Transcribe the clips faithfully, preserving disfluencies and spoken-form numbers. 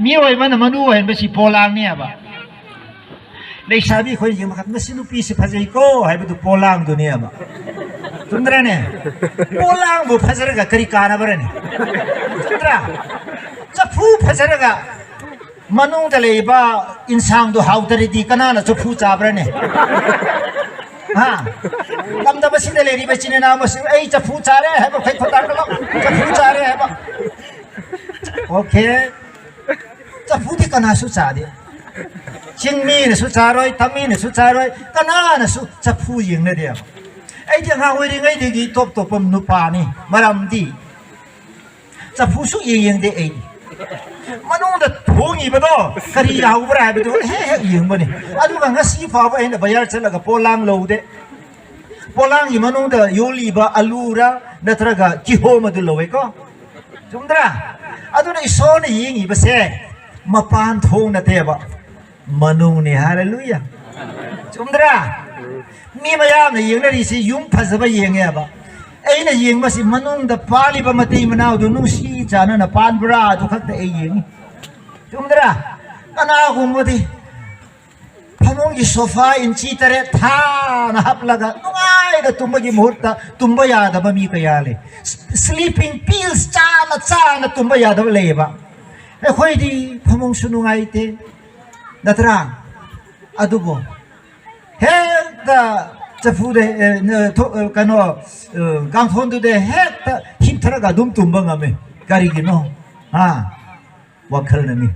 ꯃꯤꯑꯣꯏꯕꯅ ꯃꯔꯨ ꯑꯣꯏꯍꯟꯕꯁꯤ ꯄꯣꯂꯥꯡꯅꯦꯕ꯫ ꯂꯩꯁꯥꯕꯤ ꯑꯩꯈꯣꯏ ꯌꯦꯡꯕ ꯃꯇꯝꯗ, "ꯃꯁꯤ ꯅꯨꯄꯤꯁꯤ ꯐꯖꯩꯀꯣ" ꯍꯥꯏꯕꯗꯨ ꯄꯣꯂꯥꯡꯗꯨꯅꯦꯕ꯫ ꯆꯨꯝꯗ꯭ꯔꯅꯦ? ꯄꯣꯂꯥꯡꯕꯨ ꯐꯖꯔꯒ ꯀꯔꯤ ꯀꯥꯟꯅꯕ꯭ꯔꯅꯦ? ꯆꯨꯝꯗ꯭ꯔꯥ? ꯆꯐꯨ ꯐꯖꯔꯒ ꯃꯅꯨꯡꯗ ꯂꯩꯕ ꯏꯟꯁꯥꯡꯗꯣ ꯍꯥꯎꯇꯔꯗꯤ ꯀꯅꯥꯅ ꯆꯐꯨ ꯆꯥꯕ꯭ꯔꯅꯦ? ꯍꯥ? ꯂꯝꯗꯝ ꯑꯁꯤꯗ ꯂꯩꯔꯤꯕ ꯏꯆꯤꯟ ꯏꯅꯥꯎ ꯃꯁꯤꯡ, ꯑꯩ ꯆꯐꯨ ꯆꯥꯔꯦ ꯍꯥꯏꯕ ꯈꯩ ꯈꯨꯠ ꯊꯥꯒꯠꯂꯣ꯫ ꯆꯐꯨ ꯆꯥꯔꯦ ꯍꯥꯏꯕ꯫ ꯑꯣꯀꯦ꯫ ꯆꯐꯨꯗꯤ ꯀꯅꯥꯁꯨ ꯆꯥꯗꯦ꯫ ꯆꯤꯡꯃꯤꯅꯁꯨ ꯆꯥꯔꯣꯏ, ꯇꯝꯃꯤꯅꯁꯨ ꯆꯥꯔꯣꯏ, ꯀꯅꯥꯅꯁꯨ ꯆꯐꯨ ꯌꯦꯡꯅꯗꯦꯕ꯫ ꯑꯩꯗꯤ ꯑꯉꯥꯡ ꯑꯣꯏꯔꯤꯉꯩꯗꯒꯤ ꯇꯣꯞ ꯇꯣꯞꯄ ꯅꯨꯄꯥꯅꯤ꯫ ꯃꯔꯝꯗꯤ ꯆꯐꯨ ꯁꯨꯛꯌꯦꯡ ꯌꯦꯡꯗꯦ ꯑꯩꯗꯤ꯫ ꯃꯅꯨꯡꯗ ꯊꯣꯡꯉꯤꯕꯗꯣ ꯀꯔꯤ ꯌꯥꯎꯕ꯭ꯔꯥ ꯍꯥꯏꯕꯗꯨ ꯍꯦꯛ ꯍꯦꯛ ꯌꯦꯡꯕꯅꯤ꯫ ꯑꯗꯨꯒ ꯉꯁꯤ ꯐꯥꯎꯕ ꯑꯩꯅ ꯕꯖꯥꯔ ꯆꯠꯂꯒ ꯄꯣꯂꯥꯡ ꯂꯧꯗꯦ꯫ ꯄꯣꯂꯥꯡꯒꯤ ꯃꯅꯨꯡꯗ ꯌꯣꯜꯂꯤꯕ ꯑꯂꯨꯔ ꯅꯠꯇ꯭ꯔꯒ ꯀꯤꯍꯣꯝ ꯑꯗꯨ ꯂꯧꯋꯦꯀꯣ꯫ ꯆꯨꯝꯗ꯭ꯔꯥ? ꯑꯗꯨꯅ ꯏꯁꯣꯔꯅ ꯌꯦꯡꯉꯤꯕꯁꯦ ꯃꯄꯥꯟ ꯊꯣꯡ ꯅꯠꯇꯦꯕ, ꯃꯅꯨꯡꯅꯤ꯫ ꯍꯥꯂꯦꯂꯨꯌꯥ! ꯆꯨꯝꯗ꯭ꯔꯥ? ꯃꯤ ꯃꯌꯥꯝꯅ ꯌꯦꯡꯅꯔꯤꯁꯤ ꯌꯨꯝ ꯐꯖꯕ ꯌꯦꯡꯉꯦꯕ꯫ ꯑꯩꯅ ꯌꯦꯡꯕꯁꯤ ꯃꯅꯨꯡꯗ ꯄꯥꯜꯂꯤꯕ ꯃꯇꯩ ꯃꯅꯥꯎꯗꯨ ꯅꯨꯡꯁꯤ ꯆꯥꯟꯅꯅ ꯄꯥꯟꯕ꯭ꯔꯥ ꯑꯗꯨ ꯈꯛꯇ ꯑꯩ ꯌꯦꯡꯉꯤ꯫ ꯆꯨꯝꯗ꯭ꯔꯥ? ꯀꯅꯥꯒꯨꯝꯕꯗꯤ ꯐꯃꯨꯡꯒꯤ ꯁꯣꯐꯥ ꯏꯟꯆꯤ ꯇꯔꯦꯠ ꯊꯥꯅ ꯍꯥꯞꯂꯒ ꯅꯨꯡꯉꯥꯏꯅ ꯇꯨꯝꯕꯒꯤ ꯃꯍꯨꯠꯇ ꯇꯨꯝꯕ ꯌꯥꯗꯕ ꯃꯤ ꯀꯌꯥ ꯂꯩ꯫ ꯁ꯭ꯂꯤꯄꯤꯡ ꯄꯤꯜꯁ ꯆꯥꯅ ꯆꯥꯅ ꯇꯨꯝꯕ ꯌꯥꯗꯕ ꯂꯩꯌꯦꯕ꯫ ꯑꯩꯈꯣꯏꯗꯤ ꯐꯃꯨꯡꯁꯨ ꯅꯨꯡꯉꯥꯏꯇꯦ, ꯅꯠꯇ꯭ꯔꯥ? ꯑꯗꯨꯕꯨ ꯍꯦꯛꯇ ꯆꯐꯨꯗ, ꯑꯦ, ꯅ-, ꯊꯣ-, ꯑꯦ, ꯀꯩꯅꯣ, ꯑꯦ, ꯀꯥꯡꯊꯣꯟꯗꯨꯗ ꯍꯦꯛꯇ ꯍꯤꯞꯊꯔꯒ ꯑꯗꯨꯝ ꯇꯨꯝꯕ ꯉꯝꯃꯤ꯫ ꯀꯔꯤꯒꯤꯅꯣ? ꯍꯥ? ꯋꯥꯈꯜꯅꯅꯤ꯫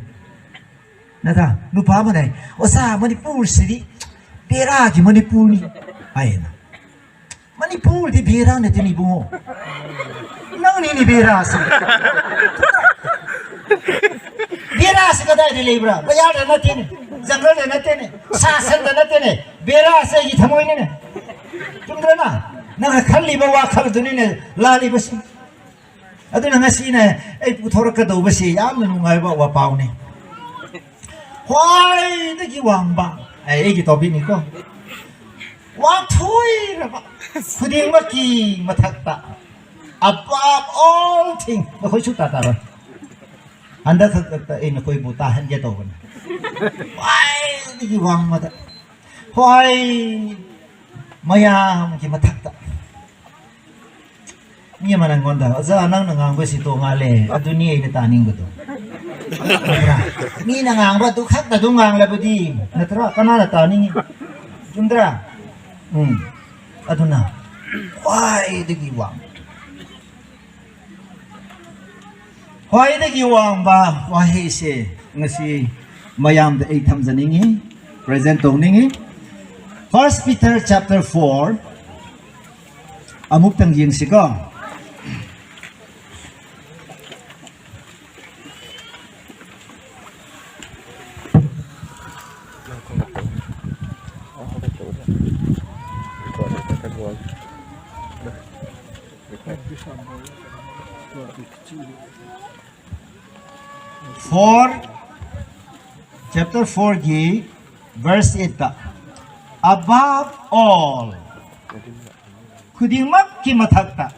ꯅꯠꯇ꯭ꯔꯥ? ꯅꯨꯄꯥ ꯑꯃꯅ ꯍꯥꯏ, "ꯑꯣꯖꯥ, ꯃꯅꯤꯄꯨꯔꯁꯤꯗꯤ ꯕꯦꯔꯥꯒꯤ ꯃꯅꯤꯄꯨꯔꯅꯤ" ꯍꯥꯏꯌꯦꯅ꯫ ꯃꯅꯤꯄꯨꯔꯗꯤ ꯕꯦꯔꯥ ꯅꯠꯇꯦꯅꯦ ꯏꯕꯨꯡꯉꯣ꯫ ꯅꯪꯅꯤꯅꯦ ꯕꯦꯔꯥꯁꯦ꯫ ꯕꯦꯔꯥꯁꯦ ꯀꯗꯥꯏꯗ ꯂꯩꯕ꯭ꯔꯥ? ꯕꯖꯥꯔꯗ ꯅꯠꯇꯦꯅꯦ, ꯖꯪꯒꯜꯗ ꯅꯠꯇꯦꯅꯦ, ꯁꯥꯁꯟꯗ ꯅꯠꯇꯦꯅꯦ꯫ ꯕꯦꯔꯥꯁꯦ ꯑꯩꯒꯤ ꯊꯃꯣꯏꯅꯤꯅꯦ꯫ ꯆꯨꯝꯗ꯭ꯔꯅ? ꯅꯪꯅ ꯈꯜꯂꯤꯕ ꯋꯥꯈꯜꯗꯨꯅꯤꯅꯦ ꯂꯥꯜꯂꯤꯕꯁꯤ꯫ ꯑꯗꯨꯅ ꯉꯁꯤꯅ ꯑꯩ ꯄꯨꯊꯣꯔꯛꯀꯗꯧꯕꯁꯤ ꯌꯥꯝꯅ ꯅꯨꯡꯉꯥꯏꯕ ꯋꯥꯄꯥꯎꯅꯤ꯫ ꯈ꯭ꯋꯥꯏꯗꯒꯤ ꯋꯥꯡꯕ, ꯑꯩ, ꯑꯩꯒꯤ ꯇꯣꯄꯤꯛꯅꯤꯀꯣ꯫ ꯋꯥꯊꯣꯏꯔꯕ ꯈꯨꯗꯤꯡꯃꯛꯀꯤ ꯃꯊꯛꯇ, above all thing, ꯅꯈꯣꯏ ꯁꯨꯛꯇꯥ ꯇꯥꯔꯣꯏ꯫ ꯍꯟꯗꯛ ꯈꯛꯇ ꯑꯩ ꯅꯈꯣꯏꯕꯨ ꯇꯥꯍꯟꯒꯦ ꯇꯧꯕꯅꯤ꯫ ꯈ꯭ꯋꯥꯏꯗꯒꯤ ꯋꯥꯡꯃꯗ, ꯈ꯭ꯋꯥꯏ ꯃꯌꯥꯝꯒꯤ ꯃꯊꯛꯇ ꯃꯤ ꯑꯃꯅ ꯑꯩꯉꯣꯟꯗ, "ꯑꯣꯖꯥ, ꯅꯪꯅ ꯉꯥꯡꯕꯁꯤ ꯇꯣꯉꯥꯜꯂꯦ, ꯑꯗꯨꯅꯤ ꯑꯩꯅ ꯇꯥꯅꯤꯡꯕꯗꯣ"꯫ ꯅꯠꯇ꯭ꯔꯥ? ꯃꯤꯅ ꯉꯥꯡꯕ ꯑꯗꯨ ꯈꯛꯇ ꯑꯗꯨꯝ ꯉꯥꯡꯂꯕꯗꯤ, ꯅꯠꯇ꯭ꯔꯥ, ꯀꯅꯥꯅ ꯇꯥꯅꯤꯡꯉꯤ? ꯆꯨꯝꯗ꯭ꯔꯥ? ꯎꯝ꯫ ꯑꯗꯨꯅ ꯈ꯭ꯋꯥꯏꯗꯒꯤ ꯋꯥꯡ ꯈ꯭ꯋꯥꯏꯗꯒꯤ ꯋꯥꯡꯕ ꯋꯥꯍꯩꯁꯦ ꯉꯁꯤ ꯃꯌꯥꯝꯗ ꯑꯩ ꯊꯝꯖꯅꯤꯡꯉꯤ, present ꯇꯧꯅꯤꯡꯉꯤ꯫ First Peter chapter four, ꯑꯃꯨꯛꯇꯪ ꯌꯦꯡꯁꯤꯀꯣ꯫ Four, chapter fourꯒꯤ verse eightꯇ, "Above all, ꯈꯨꯗꯤꯡꯃꯛꯀꯤ ꯃꯊꯛꯇ,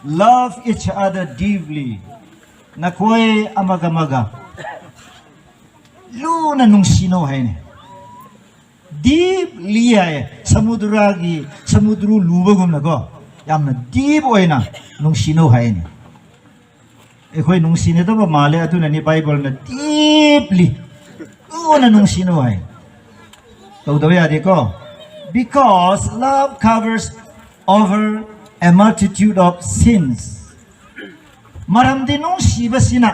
love each other deeply." ꯅꯈꯣꯏ ꯑꯃꯒ ꯑꯃꯒ ꯂꯨꯅ ꯅꯨꯡꯁꯤꯅꯧ ꯍꯥꯏꯅꯤ꯫ Deeply ꯍꯥꯏꯌꯦ, ꯁꯃꯨꯗ꯭ꯔꯒꯤ, ꯁꯃꯨꯗ꯭ꯔ ꯂꯨꯕꯒꯨꯝꯅꯀꯣ, ꯌꯥꯝꯅ deep ꯑꯣꯏꯅ ꯅꯨꯡꯁꯤꯅꯧ ꯍꯥꯏꯅꯤ꯫ ꯑꯩꯈꯣꯏ ꯅꯨꯡꯁꯤꯅꯗꯕ ꯃꯥꯜꯂꯦ, ꯑꯗꯨꯅꯅꯤ ꯕꯥꯏꯕꯜꯅ deeply, ꯂꯨꯅ ꯅꯨꯡꯁꯤꯅꯧ ꯍꯥꯏ꯫ ꯇꯧꯗꯕ ꯌꯥꯗꯦꯀꯣ꯫ Because love covers over a multitude of sins. ꯃꯔꯝꯗꯤ ꯅꯨꯡꯁꯤꯕꯁꯤꯅ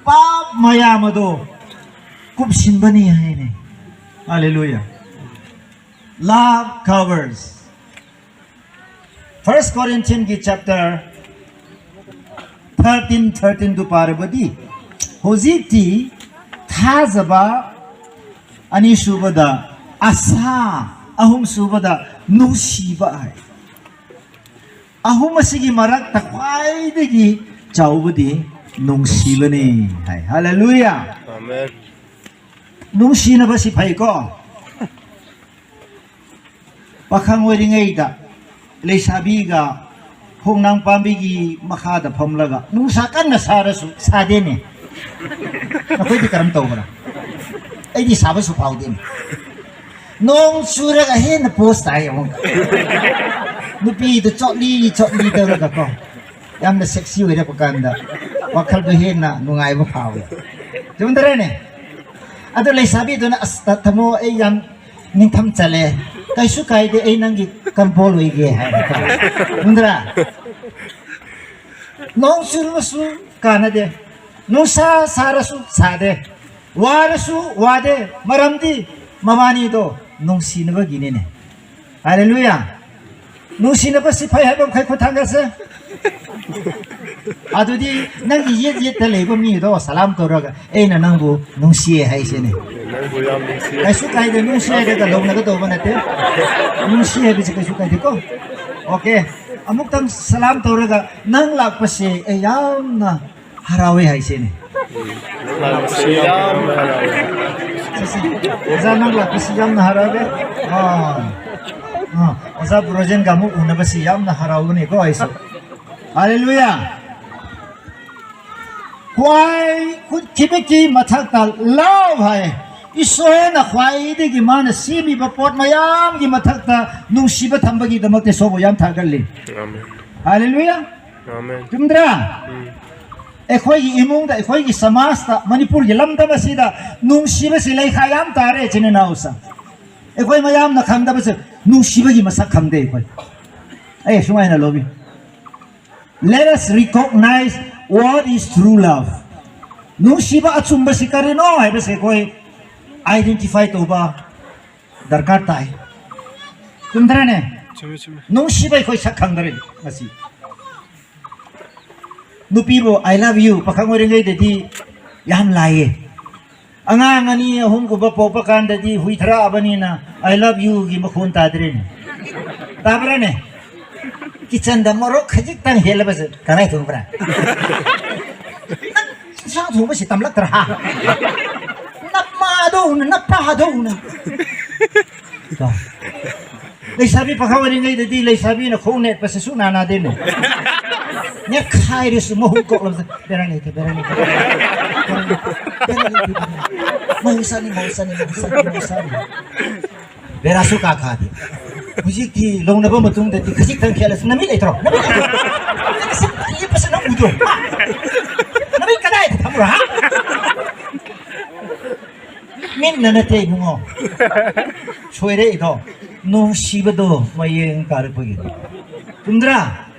ꯄꯥꯞ ꯃꯌꯥꯝ ꯑꯗꯣ ꯀꯨꯞꯁꯤꯟꯕꯅꯤ ꯍꯥꯏꯅꯦ꯫ Hallelujah. Love covers. First Corinthiansꯒꯤ chapter thirteen, thirteenꯗꯨ ꯄꯥꯔꯕꯗꯤ, ꯍꯧꯖꯤꯛꯇꯤ ꯊꯥꯖꯕ, ꯑꯅꯤꯁꯨꯕꯗ ꯑꯁꯥ, ꯑꯍꯨꯝꯁꯨꯕꯗ ꯅꯨꯡꯁꯤꯕ ꯍꯥꯏ꯫ ꯑꯍꯨꯝ ꯑꯁꯤꯒꯤ ꯃꯔꯛꯇ ꯈ꯭ꯋꯥꯏꯗꯒꯤ ꯆꯥꯎꯕꯗꯤ ꯅꯨꯡꯁꯤꯕꯅꯤ ꯍꯥꯏ꯫ Hallelujah. Amen. ꯅꯨꯡꯁꯤꯅꯕꯁꯤ ꯐꯩꯀꯣ꯫ ꯄꯥꯈꯪ ꯑꯣꯏꯔꯤꯉꯩꯗ ꯂꯩꯁꯥꯕꯤꯒ ꯈꯣꯡꯅꯥꯡ ꯄꯥꯝꯕꯤꯒꯤ ꯃꯈꯥꯗ ꯐꯝꯂꯒ ꯅꯨꯡꯁꯥ ꯀꯟꯅ ꯁꯥꯔꯁꯨ ꯁꯥꯗꯦꯅꯦ꯫ ꯅꯈꯣꯏꯗꯤ ꯀꯔꯝ ꯇꯧꯕꯅꯣ? ꯑꯩꯗꯤ ꯁꯥꯕꯁꯨ ꯐꯥꯎꯗꯦꯅꯦ꯫ ꯅꯣꯡ ꯆꯨꯔꯒ ꯍꯦꯟꯅ ꯄꯣꯁ ꯇꯥꯏ ꯑꯃꯨꯛ꯫ ꯅꯨꯄꯤꯗꯨ ꯆꯣꯠꯂꯤ ꯆꯣꯠꯂꯤ ꯇꯧꯔꯒ ꯀꯣ, ꯌꯥꯝꯅ ꯁꯦꯛꯁꯤ ꯑꯣꯏꯔꯛꯄ ꯀꯥꯟꯗ ꯋꯥꯈꯜꯗꯣ ꯍꯦꯟꯅ ꯅꯨꯡꯉꯥꯏꯕ ꯐꯥꯎꯋꯦ꯫ ꯆꯨꯝꯗ꯭ꯔꯅꯦ? ꯑꯗꯨ ꯂꯩꯁꯥꯕꯤꯗꯨꯅ, "ꯑꯁ, ꯇꯥ-, ꯇꯥꯃꯣ, ꯑꯩ ꯌꯥꯝ ꯅꯤꯡꯊꯝ ꯆꯜꯂꯦ, ꯀꯩꯁꯨ ꯀꯥꯏꯗꯦ, ꯑꯩ ꯅꯪꯒꯤ ꯀꯝꯕꯣꯜ ꯑꯣꯏꯒꯦ" ꯍꯥꯏꯅ ꯀꯣ꯫ ꯆꯨꯝꯗ꯭ꯔꯥ? ꯅꯣꯡ ꯆꯨꯔꯕꯁꯨ ꯀꯥꯟꯅꯗꯦ, ꯅꯨꯡꯁꯥ ꯁꯥꯔꯁꯨ ꯁꯥꯗꯦ, ꯋꯥꯔꯁꯨ ꯋꯥꯗꯦ, ꯃꯔꯝꯗꯤ ꯃꯕꯥꯅꯤꯗꯣ ꯅꯨꯡꯁꯤꯅꯕꯒꯤꯅꯤꯅꯦ꯫ ꯍꯥꯂꯦꯂꯨꯌꯥ! ꯅꯨꯡꯁꯤꯅꯕꯁꯤ ꯐꯩ ꯍꯥꯏꯕ ꯃꯈꯩ ꯈꯨꯠ ꯊꯥꯡꯒꯠꯁꯦ꯫ ꯑꯗꯨꯗꯤ ꯅꯪꯒꯤ ꯌꯦꯠ ꯌꯦꯠꯇ ꯂꯩꯕ ꯃꯤꯗꯣ ꯁꯂꯥꯝ ꯇꯧꯔꯒ, "ꯑꯩꯅ ꯅꯪꯕꯨ ꯅꯨꯡꯁꯤꯌꯦ" ꯍꯥꯏꯁꯤꯅꯦ꯫ ꯅꯪꯕꯨ ꯌꯥꯝ ꯅꯨꯡꯁꯤꯌꯦ꯫ ꯀꯩꯁꯨ ꯀꯥꯏꯗꯦ, ꯅꯨꯡꯁꯤ ꯍꯥꯏꯔꯒ ꯂꯧꯅꯒꯗꯧꯕ ꯅꯠꯇꯦ꯫ ꯅꯨꯡꯁꯤ ꯍꯥꯏꯕꯁꯤ ꯀꯩꯁꯨ ꯀꯥꯏꯗꯦꯀꯣ꯫ ꯑꯣꯀꯦ, ꯑꯃꯨꯛꯇꯪ ꯁꯂꯥꯝ ꯇꯧꯔꯒ, "ꯅꯪ ꯂꯥꯛꯄꯁꯦ ꯑꯩ ꯌꯥꯝꯅ ꯍꯔꯥꯎꯋꯦ" ꯍꯥꯏꯁꯤꯅꯦ꯫ ꯅꯪ ꯂꯥꯛꯄꯁꯦ ꯌꯥꯝꯅ ꯍꯔꯥꯎꯋꯦ꯫ ꯁꯤ, ꯁꯤ꯫ ꯑꯣꯖꯥ, ꯅꯪ ꯂꯥꯛꯄꯁꯤ ꯌꯥꯝꯅ ꯍꯔꯥꯎꯋꯦ꯫ ꯑꯥ꯫ ꯑꯥ, ꯑꯣꯖꯥ ꯕ꯭ꯔꯣꯖꯦꯟꯒ ꯑꯃꯨꯛ ꯎꯅꯕꯁꯤ ꯌꯥꯝꯅ ꯍꯔꯥꯎꯒꯅꯤꯀꯣ ꯑꯩꯁꯨ꯫ ꯍꯥꯂꯦꯂꯨꯌꯥ꯫ ꯈ꯭ꯋꯥꯏ ꯈꯨꯠ ꯊꯤꯕꯒꯤ ꯃꯊꯛꯇ love ꯍꯥꯏ꯫ ꯏꯁꯣꯔꯅ ꯈ꯭ꯋꯥꯏꯗꯒꯤ ꯃꯥꯅ ꯁꯦꯝꯃꯤꯕ ꯄꯣꯠ ꯃꯌꯥꯝꯒꯤ ꯃꯊꯛꯇ ꯅꯨꯡꯁꯤꯕ ꯊꯝꯕꯒꯤꯗꯃꯛꯇ ꯏꯁꯣꯔꯕꯨ ꯌꯥꯝ ꯊꯥꯒꯠꯂꯤ꯫ ꯑꯃꯦꯟ꯫ ꯍꯥꯂꯦꯂꯨꯌꯥ꯫ ꯑꯃꯦꯟ꯫ ꯆꯨꯝꯗ꯭ꯔꯥ? ꯎꯝ꯫ ꯑꯩꯈꯣꯏꯒꯤ ꯏꯃꯨꯡꯗ, ꯑꯩꯈꯣꯏꯒꯤ ꯁꯃꯥꯖꯇ, ꯃꯅꯤꯄꯨꯔꯒꯤ ꯂꯝꯗꯝ ꯑꯁꯤꯗ ꯅꯨꯡꯁꯤꯕꯁꯤ ꯂꯩꯈꯥ ꯌꯥꯝ ꯇꯥꯔꯦ, ꯏꯆꯤꯟ ꯏꯅꯥꯎꯁ꯫ ꯑꯩꯈꯣꯏ ꯃꯌꯥꯝꯅ ꯈꯪꯗꯕꯁꯦ, ꯅꯨꯡꯁꯤꯕꯒꯤ ꯃꯁꯛ ꯈꯪꯗꯦ ꯑꯩꯈꯣꯏ꯫ ꯑꯩ ꯁꯨꯃꯥꯏꯅ ꯂꯧꯏ꯫ Let us recognize what is true love. ꯅꯨꯡꯁꯤꯕ ꯑꯆꯨꯝꯕꯁꯤ ꯀꯔꯤꯅꯣ ꯍꯥꯏꯕꯁꯦ ꯑꯩꯈꯣꯏ identify ꯇꯧꯕ ꯗꯔꯀꯥꯔ ꯇꯥꯏ꯫ ꯆꯨꯝꯗ꯭ꯔꯅꯦ? ꯆꯨꯝꯃꯦ, ꯆꯨꯝꯃꯦ꯫ ꯅꯨꯡꯁꯤꯕ ꯑꯩꯈꯣꯏ ꯁꯛ ꯈꯪꯗꯔꯦ ꯉꯁꯤ꯫ ꯅꯨꯄꯤꯕꯨ "I love you" ꯄꯥꯈꯪ ꯑꯣꯏꯔꯤꯉꯩꯗꯗꯤ ꯌꯥꯝ ꯂꯥꯏꯌꯦ꯫ ꯑꯉꯥꯡ ꯑꯅꯤ ꯑꯍꯨꯝꯒꯨꯝꯕ ꯄꯣꯛꯄ ꯀꯥꯟꯗꯗꯤ ꯍꯨꯏ ꯊꯔꯛꯑꯕꯅꯤꯅ "I love you"ꯒꯤ ꯃꯈꯣꯟ ꯇꯥꯗ꯭ꯔꯦꯅꯦ꯫ ꯇꯥꯕ꯭ꯔꯥꯅꯦ? ꯀꯤꯠꯆꯟꯗ ꯃꯣꯔꯣꯛ ꯈꯖꯤꯛꯇꯪ ꯍꯦꯜꯂꯕꯁꯦ, "ꯀꯗꯥꯏ ꯊꯣꯡꯕ꯭ꯔꯥ? ꯅꯪ ꯏꯟꯁꯥꯡ ꯊꯣꯡꯕꯁꯤ ꯇꯝꯂꯛꯇ꯭ꯔꯥ, ꯍꯥ? ꯅꯄꯥꯗꯧꯅ, ꯅꯄꯥꯗꯧꯅ"꯫ ꯀꯣ꯫ ꯂꯩꯁꯥꯕꯤ ꯄꯥꯈꯪ ꯑꯣꯏꯔꯤꯉꯩꯗꯗꯤ ꯂꯩꯁꯥꯕꯤꯅ ꯈꯣꯡ ꯅꯦꯠꯄꯁꯦ ꯁꯨꯛꯅꯥ ꯅꯥꯗꯦꯅꯦ꯫ ꯅꯦꯠꯈꯥꯏꯔꯁꯨ ꯃꯍꯨꯝ ꯀꯣꯛꯂꯕꯁꯦ, "ꯕꯦꯔꯥ ꯂꯩꯇꯦ, ꯕꯦꯔꯥ ꯂꯩꯇꯦ"꯫ ꯃꯍꯧꯁꯥꯅꯤ, ꯃꯍꯧꯁꯥꯅꯤ, ꯃꯍꯧꯁꯥꯅꯤ, ꯃꯍꯧꯁꯥꯅꯤ꯫ ꯕꯦꯔꯥꯁꯨ ꯀꯥ ꯀꯥꯗꯦ꯫ ꯍꯧꯖꯤꯛꯇꯤ ꯂꯧꯅꯕ ꯃꯇꯨꯡꯗꯗꯤ ꯈꯖꯤꯛꯇꯪ ꯈꯦꯠꯂꯁꯨ ꯅꯃꯤꯠ ꯂꯩꯇ꯭ꯔꯣ? ꯅꯃꯤꯠ ꯂꯩꯇ꯭ꯔꯣ? ꯅꯪ ꯑꯁꯤ ꯂꯦꯞꯄꯁꯤ ꯅꯪ ꯎꯗ꯭ꯔꯣ? ꯅꯃꯤꯠ ꯀꯗꯥꯏꯗ ꯊꯝꯕ꯭ꯔꯣ, ꯍꯥ? ꯃꯤꯠꯅ ꯅꯠꯇꯦ, ꯏꯕꯨꯡꯉꯣ꯫ ꯁꯣꯏꯔꯦ ꯏꯗꯣ꯫ ꯅꯨꯡꯁꯤꯕꯗꯣ ꯃꯌꯦꯡ ꯇꯥꯔꯛꯄꯒꯤꯅꯤ꯫ ꯆꯨꯝꯗ꯭ꯔꯥ?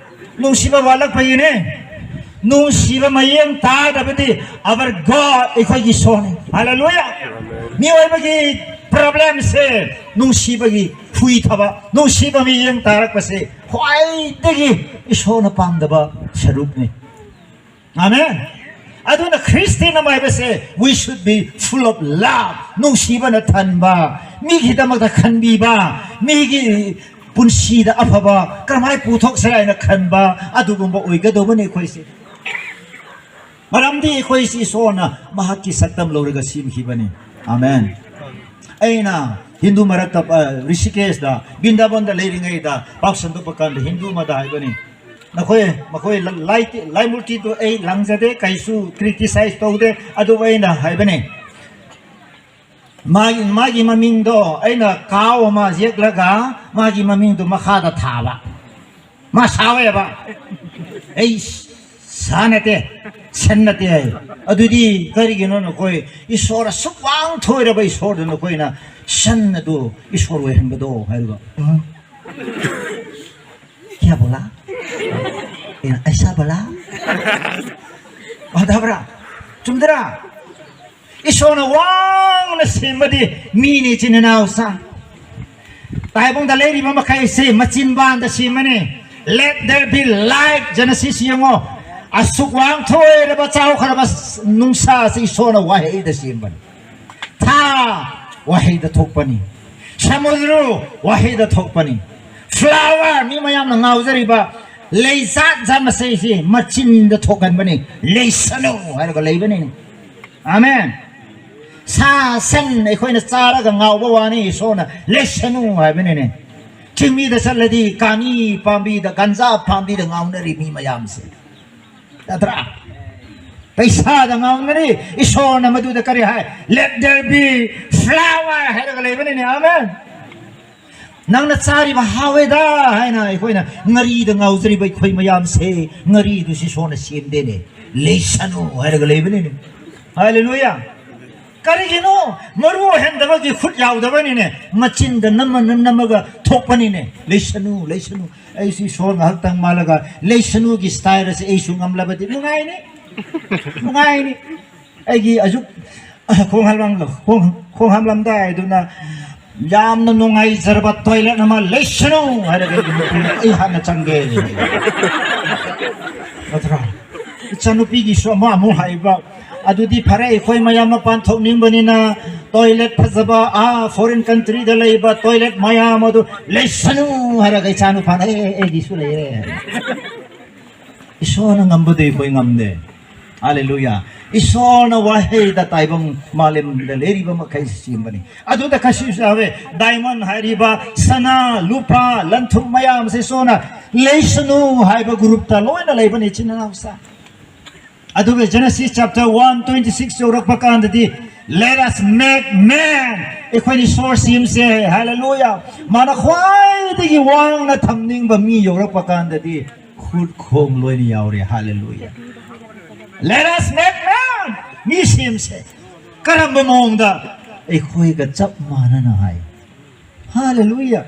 ꯅꯨꯡꯁꯤꯕ ꯋꯥꯠꯂꯛꯄꯒꯤꯅꯦ꯫ ꯅꯨꯡꯁꯤꯕ ꯃꯌꯦꯡ ꯇꯥꯗꯕꯗꯤ our God, ꯑꯩꯈꯣꯏꯒꯤ ꯏꯁꯣꯔꯅꯤ꯫ ꯍꯜꯂꯦꯂꯨꯌꯥ! ꯃꯤꯑꯣꯏꯕꯒꯤ problemꯁꯦ ꯅꯨꯡꯁꯤꯕꯒꯤ ꯍꯨꯏ ꯊꯕ, ꯅꯨꯡꯁꯤꯕ ꯃꯌꯦꯡ ꯇꯥꯔꯛꯄꯁꯦ ꯈ꯭ꯋꯥꯏꯗꯒꯤ ꯏꯁꯣꯔꯅ ꯄꯥꯝꯗꯕ ꯁꯔꯨꯛꯅꯤ꯫ ꯑꯥꯃꯦꯟ꯫ ꯑꯗꯨꯅ ꯈ꯭ꯔꯤꯁꯇꯤꯌꯟ ꯑꯃ ꯍꯥꯏꯕꯁꯦ, we should be full of love, ꯅꯨꯡꯁꯤꯕꯅ ꯊꯟꯕ, ꯃꯤꯒꯤꯗꯃꯛꯇ ꯈꯟꯕꯤꯕ, ꯃꯤꯒꯤ ꯄꯨꯟꯁꯤꯗ ꯑꯐꯕ ꯀꯔꯝꯍꯥꯏꯅ ꯄꯨꯊꯣꯛꯁꯤꯔꯥ ꯍꯥꯏꯅ ꯈꯟꯕ, ꯑꯗꯨꯒꯨꯝꯕ ꯑꯣꯏꯒꯗꯧꯕꯅꯤ ꯑꯩꯈꯣꯏꯁꯦ꯫ ꯃꯔꯝꯗꯤ ꯑꯩꯈꯣꯏꯁꯤ ꯏꯁꯣꯔꯅ ꯃꯍꯥꯛꯀꯤ ꯁꯛꯇꯝ ꯂꯧꯔꯒ ꯁꯦꯝꯈꯤꯕꯅꯤ꯫ ꯑꯥꯃꯦꯟ꯫ ꯑꯩꯅ ꯍꯤꯟꯗꯨ ꯃꯔꯛꯇ, ꯑ, ꯔꯤꯁꯤꯀꯦꯁꯇ, ꯕ꯭ꯔꯤꯟꯗꯥꯕꯟꯗ ꯂꯩꯔꯤꯉꯩꯗ ꯄꯥꯎ ꯁꯟꯗꯣꯛꯄ ꯀꯥꯟꯗ ꯍꯤꯟꯗꯨ ꯑꯃꯗ ꯍꯥꯏꯕꯅꯤ, ꯅꯈꯣꯏ, ꯃꯈꯣꯏ ꯂ-, ꯂꯥꯏ-, ꯂꯥꯏꯃꯨꯔꯇꯤꯗꯨ ꯑꯩ ꯂꯪꯖꯗꯦ, ꯀꯩꯁꯨ criticize ꯇꯧꯗꯦ, ꯑꯗꯨꯕꯨ ꯑꯩꯅ ꯍꯥꯏꯕꯅꯤ, ꯃꯥꯒꯤ, ꯃꯥꯒꯤ ꯃꯃꯤꯡꯗꯣ ꯑꯩꯅ ꯀꯥꯎ ꯑꯃ ꯌꯦꯛꯂꯒ ꯃꯥꯒꯤ ꯃꯃꯤꯡꯗꯣ ꯃꯈꯥꯗ ꯊꯥꯕ꯫ ꯃꯥ ꯁꯥꯎꯋꯦꯕ꯫ ꯑꯩ ꯁꯥ ꯅꯠꯇꯦ, ꯁꯟ ꯅꯠꯇꯦ ꯍꯥꯏ꯫ ꯑꯗꯨꯗꯤ ꯀꯔꯤꯒꯤꯅꯣ ꯅꯈꯣꯏ ꯏꯁꯣꯔ ꯑꯁꯨꯛ ꯋꯥꯡꯊꯣꯏꯔꯕ ꯏꯁꯣꯔꯗ ꯅꯈꯣꯏꯅ ꯁꯟ ꯑꯗꯨ ꯏꯁꯣꯔ ꯑꯣꯏꯍꯟꯕꯗꯣ ꯍꯥꯏꯔꯒ, "ꯑ? ꯀꯌꯥ ꯕꯣꯂꯥ? ꯑꯩꯅ, ꯑꯩꯁꯥ ꯕꯣꯂꯥ?" ꯃꯥꯟꯅꯕ꯭ꯔꯥ? ꯆꯨꯝꯗ꯭ꯔꯥ? ꯏꯁꯣꯔꯅ ꯋꯥꯡꯅ ꯁꯦꯝꯕꯗꯤ ꯃꯤꯅꯤ, ꯏꯆꯤꯟ ꯏꯅꯥꯎ ꯁꯥ꯫ ꯇꯥꯏꯕꯪꯗ ꯂꯩꯔꯤꯕ ꯃꯈꯩꯁꯤ ꯃꯆꯤꯟꯕꯥꯟꯗ ꯁꯦꯝꯕꯅꯤ꯫ Let there be light, Genesis ꯌꯦꯡꯉꯣ꯫ ꯑꯁꯨꯛ ꯋꯥꯡꯊꯣꯏꯔꯕ ꯆꯥꯎꯈ꯭ꯔꯕ ꯅꯨꯡꯁꯥꯁꯤ ꯏꯁꯣꯔꯅ ꯋꯥꯍꯩꯗ ꯁꯦꯝꯕꯅꯤ꯫ ꯊꯥ ꯋꯥꯍꯩꯗ ꯊꯣꯛꯄꯅꯤ꯫ ꯁꯃꯨꯗ꯭ꯔ ꯋꯥꯍꯩꯗ ꯊꯣꯛꯄꯅꯤ꯫ Flower, ꯃꯤ ꯃꯌꯥꯝꯅ ꯉꯥꯎꯖꯔꯤꯕ ꯂꯩ ꯖꯥꯠ ꯖꯥꯠ ꯃꯁꯤꯁꯤ ꯃꯆꯤꯟꯗ ꯊꯣꯛꯍꯟꯕꯅꯤ꯫ "ꯂꯩꯁꯅꯨ" ꯍꯥꯏꯔꯒ ꯂꯩꯕꯅꯤꯅꯦ꯫ ꯑꯥꯃꯦꯟ꯫ ꯁꯥ ꯁꯟ ꯑꯩꯈꯣꯏꯅ ꯆꯥꯔꯒ ꯉꯥꯎꯕ ꯋꯥꯅꯤ, ꯏꯁꯣꯔꯅ "ꯂꯩꯁꯅꯨ" ꯍꯥꯏꯕꯅꯤꯅꯦ꯫ ꯆꯤꯡꯃꯤꯗ ꯆꯠꯂꯗꯤ ꯀꯥꯅꯤ ꯄꯥꯝꯕꯤꯗ, ꯒꯟꯖꯥ ꯄꯥꯝꯕꯤꯗ ꯉꯥꯎꯅꯔꯤ ꯃꯤ ꯃꯌꯥꯝꯁꯦ꯫ ꯅꯠꯇ꯭ꯔꯥ? ꯄꯩꯁꯥꯗ ꯉꯥꯎꯅꯔꯤ꯫ ꯏꯁꯣꯔꯅ ꯃꯗꯨꯗ ꯀꯔꯤ ꯍꯥꯏ? "Let there be flour" ꯍꯥꯏꯔꯒ ꯂꯩꯕꯅꯤꯅꯦ꯫ ꯑꯃꯦꯟ꯫ ꯅꯪꯅ ꯆꯥꯔꯤꯕ ꯍꯥꯎꯋꯦꯗ ꯍꯥꯏꯅ ꯑꯩꯈꯣꯏꯅ ꯉꯥꯔꯤꯗ ꯉꯥꯎꯖꯔꯤꯕ ꯑꯩꯈꯣꯏ ꯃꯌꯥꯝꯁꯦ, ꯉꯥꯔꯤꯗꯨꯁꯨ ꯏꯁꯣꯔꯅ ꯁꯦꯝꯗꯦꯅꯦ꯫ "ꯂꯩꯁꯅꯨ" ꯍꯥꯏꯔꯒ ꯂꯩꯕꯅꯤꯅꯦ꯫ ꯍꯥꯂꯦꯂꯨꯌꯥ꯫ ꯀꯔꯤꯒꯤꯅꯣ? ꯃꯔꯨ ꯑꯣꯏꯍꯟꯗꯕꯒꯤ ꯈꯨꯠ ꯌꯥꯎꯗꯕꯅꯤꯅꯦ꯫ ꯃꯆꯤꯟꯗ ꯅꯝꯃ ꯅꯝꯃꯒ ꯊꯣꯛꯄꯅꯤꯅꯦ꯫ "ꯂꯩꯁꯅꯨ, ꯂꯩꯁꯅꯨ"꯫ ꯑꯩꯁꯨ ꯏꯁꯣꯔ ꯉꯥꯏꯍꯥꯛꯇꯪ ꯃꯥꯜꯂꯒ "ꯂꯩꯁꯅꯨꯒꯤ" style ꯑꯁꯦ ꯑꯩꯁꯨ ꯉꯝꯂꯕꯗꯤ ꯅꯨꯡꯉꯥꯏꯅꯤ꯫ ꯅꯨꯡꯉꯥꯏꯅꯤ꯫ ꯑꯩꯒꯤ ꯑꯁꯨꯛ ꯈꯣꯡ ꯍꯥꯝꯂꯝ-, ꯈꯣꯡ, ꯈꯣꯡ ꯍꯥꯝꯂꯝꯗꯥꯏꯗꯨꯅ ꯌꯥꯝꯅ ꯅꯨꯡꯉꯥꯏꯖꯔꯕ toilet ꯑꯃ "ꯂꯩꯁꯅꯨ" ꯍꯥꯏꯔꯒ ꯑꯩꯒꯤ ꯅꯨꯄꯤꯅ ꯑꯩ ꯍꯥꯟꯅ ꯆꯪꯒꯦ꯫ ꯅꯠꯇ꯭ꯔꯥ? ꯏꯆꯥꯅꯨꯄꯤꯒꯤꯁꯨ ꯑꯃ ꯑꯃꯨꯛ ꯍꯥꯏꯕ꯫ ꯑꯗꯨꯗꯤ ꯐꯔꯦ, ꯑꯩꯈꯣꯏ ꯃꯌꯥꯝ ꯃꯄꯥꯟ ꯊꯣꯛꯅꯤꯡꯕꯅꯤꯅ toilet ꯐꯖꯕ, ꯑꯥ, foreign countryꯗ ꯂꯩꯕ toilet ꯃꯌꯥꯝ ꯑꯗꯨ "ꯂꯩꯁꯅꯨ" ꯍꯥꯏꯔꯒ ꯏꯆꯥꯅꯨꯄꯥꯅ "ꯑꯦ, ꯑꯦ, ꯑꯩꯒꯤꯁꯨ ꯂꯩꯔꯦ"꯫ ꯏꯁꯣꯔꯅ ꯉꯝꯕꯗꯤ ꯑꯩꯈꯣꯏ ꯉꯝꯗꯦ꯫ ꯍꯥꯂꯦꯂꯨꯌꯥ꯫ ꯏꯁꯣꯔꯅ ꯋꯥꯍꯩꯗ ꯇꯥꯏꯕꯪ ꯃꯥꯂꯦꯝꯗ ꯂꯩꯔꯤꯕ ꯃꯈꯩꯁꯤ ꯁꯦꯝꯕꯅꯤ꯫ ꯑꯗꯨꯗ ꯀꯩꯁꯨ ꯌꯥꯎꯋꯦ꯫ Diamond ꯍꯥꯏꯔꯤꯕ ꯁꯅꯥ, ꯂꯨꯄꯥ, ꯂꯟꯊꯨꯝ ꯃꯌꯥꯝꯁꯦ ꯏꯁꯣꯔꯅ "ꯂꯩꯁꯅꯨ" ꯍꯥꯏꯕ groupꯇ ꯂꯣꯏꯅ ꯂꯩꯕꯅꯤ, ꯏꯆꯤꯟ ꯏꯅꯥꯎꯁꯥ꯫ ꯑꯗꯨꯒ Genesis chapter one twenty six ꯌꯧꯔꯛꯄ ꯀꯥꯟꯗꯗꯤ, "Let us make man", ꯑꯩꯈꯣꯏꯅ ꯏꯁꯣꯔ ꯁꯦꯝꯁꯦ꯫ ꯍꯥꯂꯦꯂꯨꯌꯥ꯫ ꯃꯥꯅ ꯈ꯭ꯋꯥꯏꯗꯒꯤ ꯋꯥꯡꯅ ꯊꯝꯅꯤꯡꯕ ꯃꯤ ꯌꯧꯔꯛꯄ ꯀꯥꯟꯗꯗꯤ, ꯈꯨꯠ ꯈꯣꯡ ꯂꯣꯏꯅ ꯌꯥꯎꯔꯦ꯫ ꯍꯥꯂꯦꯂꯨꯌꯥ꯫ "Let us make man", ꯃꯤ ꯁꯦꯝꯁꯦ꯫ ꯀꯔꯝꯕ ꯃꯑꯣꯡꯗ? ꯑꯩꯈꯣꯏꯒ ꯆꯞ ꯃꯥꯟꯅꯅ ꯍꯥꯏ꯫ ꯍꯥꯂꯦꯂꯨꯌꯥ꯫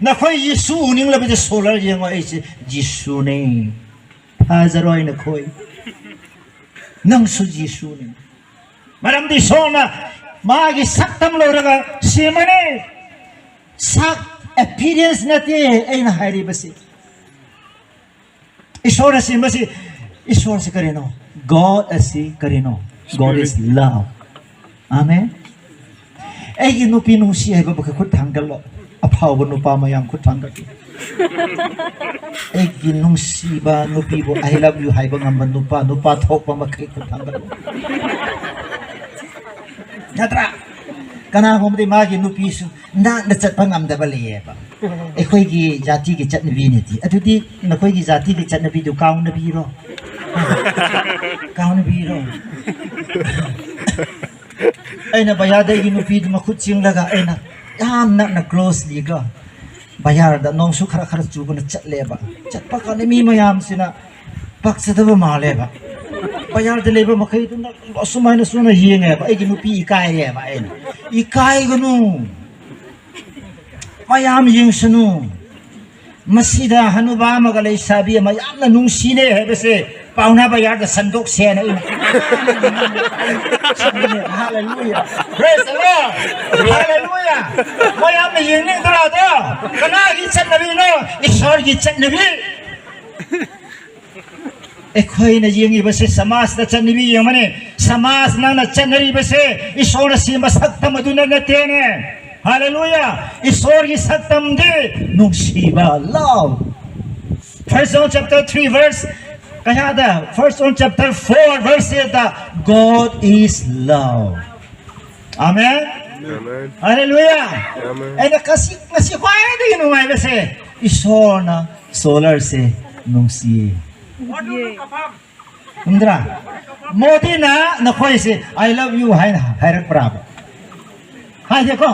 ꯅꯈꯣꯏ ꯖꯤꯁꯨ ꯎꯅꯤꯡꯂꯕꯗꯤ solar ꯌꯦꯡꯉꯣ, ꯑꯩꯁꯦ ꯖꯤꯁꯨꯅꯦ꯫ ꯐꯖꯔꯣꯏ ꯅꯈꯣꯏ꯫ ꯅꯪꯁꯨ ꯖꯤꯁꯨꯅꯦ꯫ ꯃꯔꯝꯗꯤ ꯏꯁꯣꯔꯅ ꯃꯥꯒꯤ ꯁꯛꯇꯝ ꯂꯧꯔꯒ ꯁꯦꯝꯕꯅꯦ꯫ ꯁꯛ, appearance ꯅꯠꯇꯦ ꯑꯩꯅ ꯍꯥꯏꯔꯤꯕꯁꯤ꯫ ꯏꯁꯣꯔꯅ ꯁꯦꯝꯕꯁꯤ, ꯏꯁꯣꯔꯁꯤ ꯀꯔꯤꯅꯣ? God ꯑꯁꯤ ꯀꯔꯤꯅꯣ? God is love. ꯑꯃꯦꯟ꯫ ꯑꯩꯒꯤ ꯅꯨꯄꯤ ꯅꯨꯡꯁꯤ ꯍꯥꯏꯕ ꯃꯈꯩ ꯈꯨꯠ ꯊꯥꯡꯒꯠꯂꯣ꯫ ꯑꯐꯥꯎꯕ ꯅꯨꯄꯥ ꯃꯌꯥꯝ ꯈꯨꯠ ꯊꯥꯡꯒꯠꯂꯨ꯫ ꯑꯩꯒꯤ ꯅꯨꯡꯁꯤꯕ ꯅꯨꯄꯤꯕꯨ "I love you" ꯍꯥꯏꯕ ꯉꯝꯕ ꯅꯨꯄꯥ, ꯅꯨꯄꯥ ꯊꯣꯛꯄ ꯃꯈꯩ ꯈꯨꯠ ꯊꯥꯡꯒꯠꯂꯨ꯫ ꯅꯠꯇ꯭ꯔꯥ? ꯀꯅꯥꯒꯨꯝꯕꯗꯤ ꯃꯥꯒꯤ ꯅꯨꯄꯤꯁꯨ ꯅꯥꯟꯅ ꯆꯠꯄ ꯉꯝꯗꯕ ꯂꯩꯌꯦꯕ꯫ ꯑꯩꯈꯣꯏꯒꯤ ꯖꯥꯇꯤꯒꯤ ꯆꯠꯅꯕꯤꯅꯤꯗꯤ꯫ ꯑꯗꯨꯗꯤ ꯅꯈꯣꯏꯒꯤ ꯖꯥꯇꯤꯒꯤ ꯆꯠꯅꯕꯤꯗꯨ ꯀꯥꯎꯅꯕꯤꯔꯣ꯫ ꯀꯥꯎꯅꯕꯤꯔꯣ꯫ ꯑꯩꯅ ꯕꯖꯥꯔꯗ ꯑꯩꯒꯤ ꯅꯨꯄꯤꯗꯨ ꯃꯈꯨꯠ ꯆꯤꯡꯂꯒ ꯑꯩꯅ ꯌꯥꯝ ꯅꯛꯅ closelyꯒ ꯕꯖꯥꯔꯗ ꯅꯣꯡꯁꯨ ꯈꯔ ꯈꯔ ꯆꯨꯕꯅ ꯆꯠꯂꯦꯕ꯫ ꯆꯠꯄ ꯀꯥꯟꯗ ꯃꯤ ꯃꯌꯥꯝꯁꯤꯅ ꯄꯥꯛꯆꯗꯕ ꯃꯥꯜꯂꯦꯕ꯫ ꯕꯖꯥꯔꯗ ꯂꯩꯕ ꯃꯈꯩꯗꯨꯅ ꯑꯁꯨꯃꯥꯏꯅ ꯁꯨꯅ ꯌꯦꯡꯉꯦꯕ꯫ ꯑꯩꯒꯤ ꯅꯨꯄꯤ ꯏꯀꯥꯏꯔꯦꯕ꯫ ꯑꯩꯅ, "ꯏꯀꯥꯏꯒꯅꯨ, ꯃꯌꯥꯝ ꯌꯦꯡꯁꯅꯨ꯫ ꯃꯁꯤꯗ ꯍꯅꯨꯕ ꯑꯃꯒ ꯂꯩꯁꯥꯕꯤ ꯑꯃ ꯌꯥꯝꯅ ꯅꯨꯡꯁꯤꯅꯩ ꯍꯥꯏꯕꯁꯦ ꯄꯥꯎꯅꯥ ꯕꯖꯥꯔꯗ ꯁꯟꯗꯣꯛꯁꯦꯅ ꯑꯩꯅ ꯍꯥꯂꯦꯂꯨꯌꯥ꯫ Praise the Lord꯫ ꯍꯥꯂꯦꯂꯨꯌꯥ꯫ ꯃꯌꯥꯝꯅ ꯌꯦꯡꯅꯤꯡꯗ꯭ꯔꯥ ꯑꯗꯣ? ꯀꯅꯥꯒꯤ ꯆꯠꯅꯕꯤꯅꯣ? ꯏꯁꯣꯔꯒꯤ ꯆꯠꯅꯕꯤ꯫ ꯑꯩꯈꯣꯏꯅ ꯌꯦꯡꯉꯤꯕꯁꯦ ꯁꯃꯥꯖꯇ ꯆꯠꯅꯕꯤ ꯌꯦꯡꯕꯅꯦ꯫ ꯁꯃꯥꯖ ꯅꯪꯅ ꯆꯠꯅꯔꯤꯕꯁꯦ ꯏꯁꯣꯔꯅ ꯁꯦꯝꯕ ꯁꯛꯇꯝ ꯑꯗꯨꯅ ꯅꯠꯇꯦꯅꯦ꯫ ꯍꯥꯂꯦꯂꯨꯌꯥ꯫ ꯏꯁꯣꯔꯒꯤ ꯁꯛꯇꯝꯗꯤ ꯅꯨꯡꯁꯤꯕ, love꯫ First John chapter three verse ꯀꯌꯥꯗ? First John chapter four verse eight the, "God is love." Amen? Amen. Hallelujah. Amen. ꯑꯩꯅ ꯉꯁꯤ, ꯉꯁꯤ ꯈ꯭ꯋꯥꯏꯗꯒꯤ ꯅꯨꯡꯉꯥꯏꯕꯁꯦ, ꯏꯁꯣꯔꯅ ꯁꯣꯂꯔꯁꯦ ꯅꯨꯡꯁꯤꯌꯦ꯫ ꯆꯨꯝꯗ꯭ꯔꯥ? ꯃꯣꯗꯤꯅ ꯅꯈꯣꯏꯁꯦ "I love you" ꯍꯥꯏꯅ ꯍꯥꯏꯔꯛꯄ꯭ꯔꯥꯕ? ꯍꯥꯏꯗꯦꯀꯣ?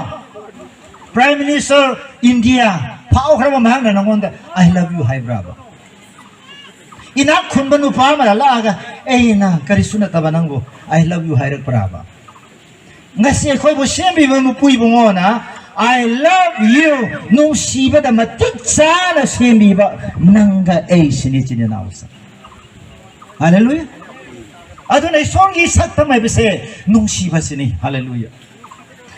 Prime Minister India ꯐꯥꯎꯈ꯭ꯔꯕ ꯃꯍꯥꯛꯅ ꯅꯉꯣꯟꯗ "I love you" ꯍꯥꯏꯕ꯭ꯔꯥꯕ? ꯏꯅꯥꯛ ꯈꯨꯟꯕ ꯅꯨꯄꯥ ꯑꯃꯅ ꯂꯥꯛꯑꯒ, "ꯑꯩꯅ ꯀꯔꯤꯁꯨ ꯅꯠꯇꯕ ꯅꯪꯕꯨ "I love you" ꯍꯥꯏꯔꯛꯄ꯭ꯔꯥꯕ? ꯉꯁꯤ ꯑꯩꯈꯣꯏꯕꯨ ꯁꯦꯝꯕꯤꯕ ꯃꯄꯨ ꯏꯕꯨꯡꯉꯣꯅ "I love you", ꯅꯨꯡꯁꯤꯕꯗ ꯃꯇꯤꯛ ꯆꯥꯅ ꯁꯦꯝꯕꯤꯕ ꯅꯪꯒ ꯑꯩꯁꯤꯅꯤ, ꯏꯆꯤꯟ ꯏꯅꯥꯎꯁꯦ꯫ ꯍꯥꯂꯦꯂꯨꯌꯥ꯫ ꯑꯗꯨꯅ ꯏꯁꯣꯔꯒꯤ ꯁꯛꯇꯝ ꯍꯥꯏꯕꯁꯦ ꯅꯨꯡꯁꯤꯕꯁꯤꯅꯤ꯫ ꯍꯥꯂꯦꯂꯨꯌꯥ꯫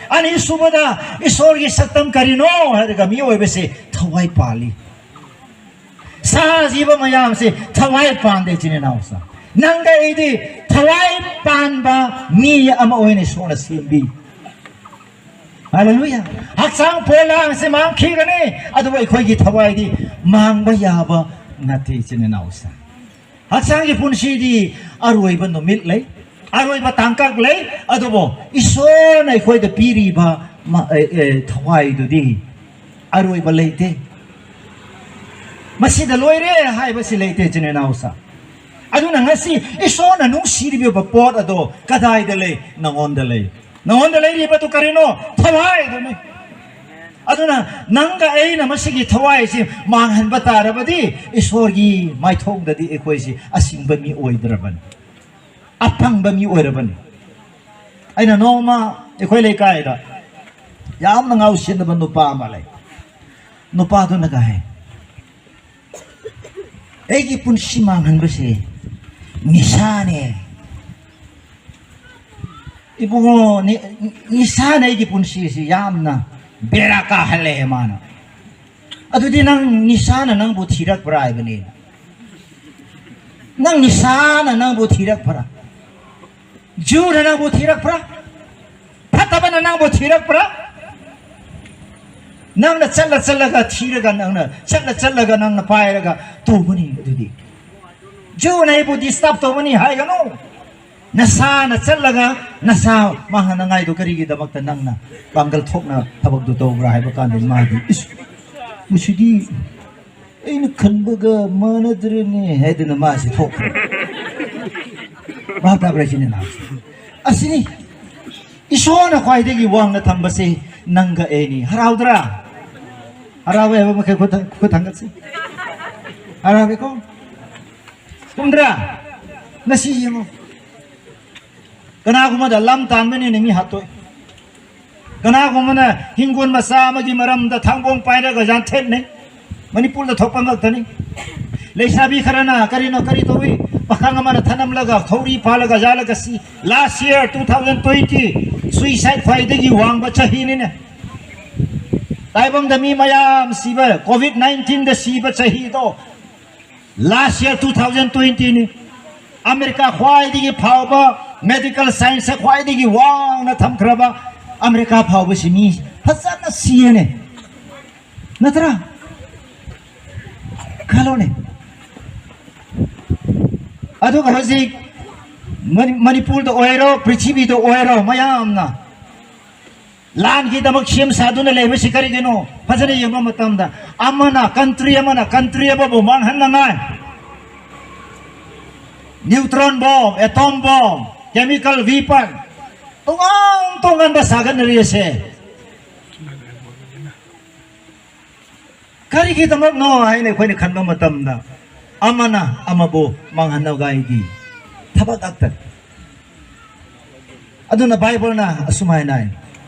ꯑꯅꯤꯁꯨꯕꯗ ꯏꯁꯣꯔꯒꯤ ꯁꯛꯇꯝ ꯀꯔꯤꯅꯣ ꯍꯥꯏꯔꯒ ꯃꯤꯑꯣꯏꯕꯁꯦ ꯊꯋꯥꯏ ꯄꯥꯜꯂꯤ꯫ ꯁꯥ ꯖꯤꯕ ꯃꯌꯥꯝꯁꯦ ꯊꯋꯥꯏ ꯄꯥꯟꯗꯦ, ꯏꯆꯤꯟ ꯏꯅꯥꯎꯁꯦ꯫ ꯅꯪꯒ ꯑꯩꯗꯤ ꯊꯋꯥꯏ ꯄꯥꯟꯕ ꯃꯤ ꯑꯃ ꯑꯣꯏꯅ ꯏꯁꯣꯔꯅ ꯁꯦꯝꯕꯤ꯫ ꯍꯥꯂꯦꯂꯨꯌꯥ꯫ ꯍꯛꯆꯥꯡ ꯄꯣꯂꯥꯡꯁꯦ ꯃꯥꯡꯈꯤꯒꯅꯤ, ꯑꯗꯨꯕꯨ ꯑꯩꯈꯣꯏꯒꯤ ꯊꯋꯥꯏꯗꯤ ꯃꯥꯡꯕ ꯌꯥꯕ ꯅꯠꯇꯦ, ꯏꯆꯤꯟ ꯏꯅꯥꯎꯁꯦ꯫ ꯍꯛꯆꯥꯡꯒꯤ ꯄꯨꯟꯁꯤꯗꯤ ꯑꯔꯣꯏꯕ ꯅꯨꯃꯤꯠ ꯂꯩ, ꯑꯔꯣꯏꯕ ꯇꯥꯡꯀꯛ ꯂꯩ, ꯑꯗꯨꯕꯨ ꯏꯁꯣꯔꯅ ꯑꯩꯈꯣꯏꯗ ꯄꯤꯔꯤꯕ ꯃ-, ꯑꯦ, ꯑꯦ, ꯊꯋꯥꯏꯗꯨꯗꯤ ꯑꯔꯣꯏꯕ ꯂꯩꯇꯦ꯫ ꯃꯁꯤꯗ ꯂꯣꯏꯔꯦ ꯍꯥꯏꯕꯁꯤ ꯂꯩꯇꯦ, ꯏꯆꯤꯟ ꯏꯅꯥꯎꯁꯥ꯫ ꯑꯗꯨꯅ ꯉꯁꯤ ꯏꯁꯣꯔꯅ ꯅꯨꯡꯁꯤꯔꯤꯕ ꯄꯣꯠ ꯑꯗꯣ ꯀꯗꯥꯏꯗ ꯂꯩ? ꯅꯉꯣꯟꯗ ꯂꯩ꯫ ꯅꯉꯣꯟꯗ ꯂꯩꯔꯤꯕꯗꯨ ꯀꯔꯤꯅꯣ? ꯊꯋꯥꯏꯗꯨꯅꯤ꯫ ꯑꯗꯨꯅ ꯅꯪꯒ ꯑꯩꯅ ꯃꯁꯤꯒꯤ ꯊꯋꯥꯏꯁꯤ ꯃꯥꯡꯍꯟꯕ ꯇꯥꯔꯕꯗꯤ, ꯏꯁꯣꯔꯒꯤ ꯃꯥꯏꯊꯣꯡꯗꯗꯤ ꯑꯩꯈꯣꯏꯁꯤ ꯑꯁꯤꯡꯕ ꯃꯤ ꯑꯣꯏꯗ꯭ꯔꯕꯅꯤ, ꯑꯄꯪꯕ ꯃꯤ ꯑꯣꯏꯔꯕꯅꯤ꯫ ꯑꯩꯅ ꯅꯣꯡꯃ ꯑꯩꯈꯣꯏ ꯂꯩꯀꯥꯏꯗ ꯌꯥꯝꯅ ꯉꯥꯎꯁꯤꯟꯅꯕ ꯅꯨꯄꯥ ꯑꯃ ꯂꯩ꯫ ꯅꯨꯄꯥꯗꯨꯅꯒ ꯍꯥꯏ, "ꯑꯩꯒꯤ ꯄꯨꯟꯁꯤ ꯃꯥꯡꯍꯟꯕꯁꯦ ꯅꯤꯁꯥꯅꯦ꯫ ꯏꯕꯨꯡꯉꯣ, ꯅꯤ-, ꯅꯤꯁꯥꯅ ꯑꯩꯒꯤ ꯄꯨꯟꯁꯤꯁꯤ ꯌꯥꯝꯅ ꯕꯦꯔꯥ ꯀꯥꯍꯜꯂꯦ", ꯃꯥꯅ꯫ ꯑꯗꯨꯗꯤ ꯅꯪ ꯅꯤꯁꯥꯅ ꯅꯪꯕꯨ ꯊꯤꯔꯛꯄ꯭ꯔꯥ ꯍꯥꯏꯕꯅꯤ꯫ ꯅꯪ ꯅꯤꯁꯥꯅ ꯅꯪꯕꯨ ꯊꯤꯔꯛꯄ꯭ꯔꯥ? ꯖꯨꯅ ꯅꯪꯕꯨ ꯊꯤꯔꯛꯄ꯭ꯔꯥ? ꯐꯠꯇꯕꯅ ꯅꯪꯕꯨ ꯊꯤꯔꯛꯄ꯭ꯔꯥ? ꯅꯪꯅ ꯆꯠꯂ ꯆꯠꯂꯒ ꯊꯤꯔꯒ, ꯅꯪꯅ ꯆꯠꯂ ꯆꯠꯂꯒ, ꯅꯪꯅ ꯄꯥꯏꯔꯒ ꯇꯧꯕꯅꯤ꯫ ꯑꯗꯨꯗꯤ ꯖꯨꯅ ꯑꯩꯕꯨ ꯗꯤꯁꯇꯔꯕ ꯇꯧꯕꯅꯤ ꯍꯥꯏꯒꯅꯨ꯫ ꯅꯁꯥꯅ ꯆꯠꯂꯒ ꯅꯁꯥ ꯃꯥꯡꯍꯟꯅꯉꯥꯏꯗꯣ ꯀꯔꯤꯒꯤꯗꯃꯛꯇ ꯅꯪꯅ ꯄꯥꯡꯒꯜ ꯊꯣꯛꯅ ꯊꯕꯛꯇꯨ ꯇꯧꯕ꯭ꯔꯥ ꯍꯥꯏꯕ ꯀꯥꯟꯗ ꯃꯥꯗꯤ, "ꯏꯁ, ꯃꯁꯤꯗꯤ ꯑꯩꯅ ꯈꯟꯕꯒ ꯃꯥꯟꯅꯗ꯭ꯔꯦꯅꯦ" ꯍꯥꯏꯗꯅ ꯃꯥꯁꯤ ꯊꯣꯛꯈ꯭ꯔꯦ꯫ ꯚꯥꯞ ꯇꯥꯕ꯭ꯔꯥ, ꯏꯆꯤꯟ ꯏꯅꯥꯎ? ꯑꯁꯤꯅꯤ ꯏꯁꯣꯔꯅ ꯈ꯭ꯋꯥꯏꯗꯒꯤ ꯋꯥꯡꯅ ꯊꯝꯕꯁꯦ ꯅꯪꯒ ꯑꯩꯅꯤ꯫ ꯍꯔꯥꯎꯗ꯭ꯔꯥ? ꯍꯔꯥꯎꯋꯦ ꯍꯥꯏꯕ ꯃꯈꯩ ꯈꯨꯠ ꯊꯪ-, ꯈꯨꯠ ꯊꯥꯡꯒꯠꯁꯤ꯫ ꯍꯔꯥꯎꯋꯦꯀꯣ? ꯆꯨꯝꯗ꯭ꯔꯥ? ꯉꯁꯤ ꯌꯦꯡꯉꯣ꯫ ꯀꯅꯥꯒꯨꯝꯕꯗ ꯂꯝ ꯇꯥꯟꯕꯅꯤꯅ ꯃꯤ ꯍꯥꯠꯇꯣꯛꯏ꯫ ꯀꯅꯥꯒꯨꯝꯕꯅ ꯍꯤꯡꯒꯣꯜ ꯃꯆꯥ ꯑꯃꯒꯤ ꯃꯔꯝꯗ ꯊꯥꯡꯒꯣꯡ ꯄꯥꯏꯔꯒ ꯌꯥꯟꯊꯠꯅꯩ꯫ ꯃꯅꯤꯄꯨꯔꯗ ꯊꯣꯛꯄ ꯉꯥꯛꯇꯅꯤ꯫ ꯂꯩꯁꯥꯕꯤ ꯈꯔꯅ ꯀꯔꯤꯅꯣ ꯀꯔꯤ ꯇꯧꯏ, ꯄꯥꯈꯪ ꯑꯃꯅ ꯊꯅꯝꯂꯒ ꯈꯧꯔꯤ ꯐꯥꯜꯂꯒ ꯌꯥꯜꯂꯒ ꯁꯤ꯫ Last year two thousand twenty suicide ꯈ꯭ꯋꯥꯏꯗꯒꯤ ꯋꯥꯡꯕ ꯆꯍꯤꯅꯤꯅꯦ꯫ ꯇꯥꯏꯕꯪꯗ ꯃꯤ ꯃꯌꯥꯝ ꯁꯤꯕ, COVID nineteenꯗ ꯁꯤꯕ ꯆꯍꯤꯗꯣ last year two thousand twentyꯅꯤ꯫ ꯑꯃꯦꯔꯤꯀꯥ ꯈ꯭ꯋꯥꯏꯗꯒꯤ ꯐꯥꯎꯕ medical scienceꯇ ꯈ꯭ꯋꯥꯏꯗꯒꯤ ꯋꯥꯡꯅ ꯊꯝꯈ꯭ꯔꯕ ꯑꯃꯦꯔꯤꯀꯥ ꯐꯥꯎꯕꯁꯤ ꯃꯤ ꯐꯖꯅ ꯁꯤꯌꯦꯅꯦ꯫ ꯅꯠꯇ꯭ꯔꯥ? ꯈꯜꯂꯣꯅꯦ꯫ ꯑꯗꯨꯒ ꯍꯧꯖꯤꯛ ꯃꯅꯤ-, ꯃꯅꯤꯄꯨꯔꯗ ꯑꯣꯏꯔꯣ, ꯄ꯭ꯔꯤꯊꯤꯕꯤꯗ ꯑꯣꯏꯔꯣ, ꯃꯌꯥꯝꯅ ꯂꯥꯟꯒꯤꯗꯃꯛ ꯁꯦꯝ ꯁꯥꯗꯨꯅ ꯂꯩꯕꯁꯤ ꯀꯔꯤꯒꯤꯅꯣ? ꯐꯖꯅ ꯌꯦꯡꯕ ꯃꯇꯝꯗ ꯑꯃꯅ, country ꯑꯃꯅ country ꯑꯃꯕꯨ ꯃꯥꯡꯍꯟꯅꯉꯥꯏ, Neutron bomb, atom bomb, chemical weapon, ꯇꯣꯉꯥꯟ ꯇꯣꯉꯥꯟꯕ ꯁꯥꯒꯠꯅꯔꯤ ꯑꯁꯦ꯫ ꯀꯔꯤꯒꯤꯗꯃꯛꯅꯣ ꯍꯥꯏꯅ ꯑꯩꯈꯣꯏꯅ ꯈꯟꯕ ꯃꯇꯝꯗ, ꯑꯃꯅ ꯑꯃꯕꯨ ꯃꯥꯡꯍꯟꯅꯕꯒꯤ ꯊꯕꯛ ꯉꯥꯛꯇꯅꯤ꯫ ꯑꯗꯨꯅ ꯕꯥꯏꯕꯜꯅ ꯑꯁꯨꯃꯥꯏꯅ ꯍꯥꯏ,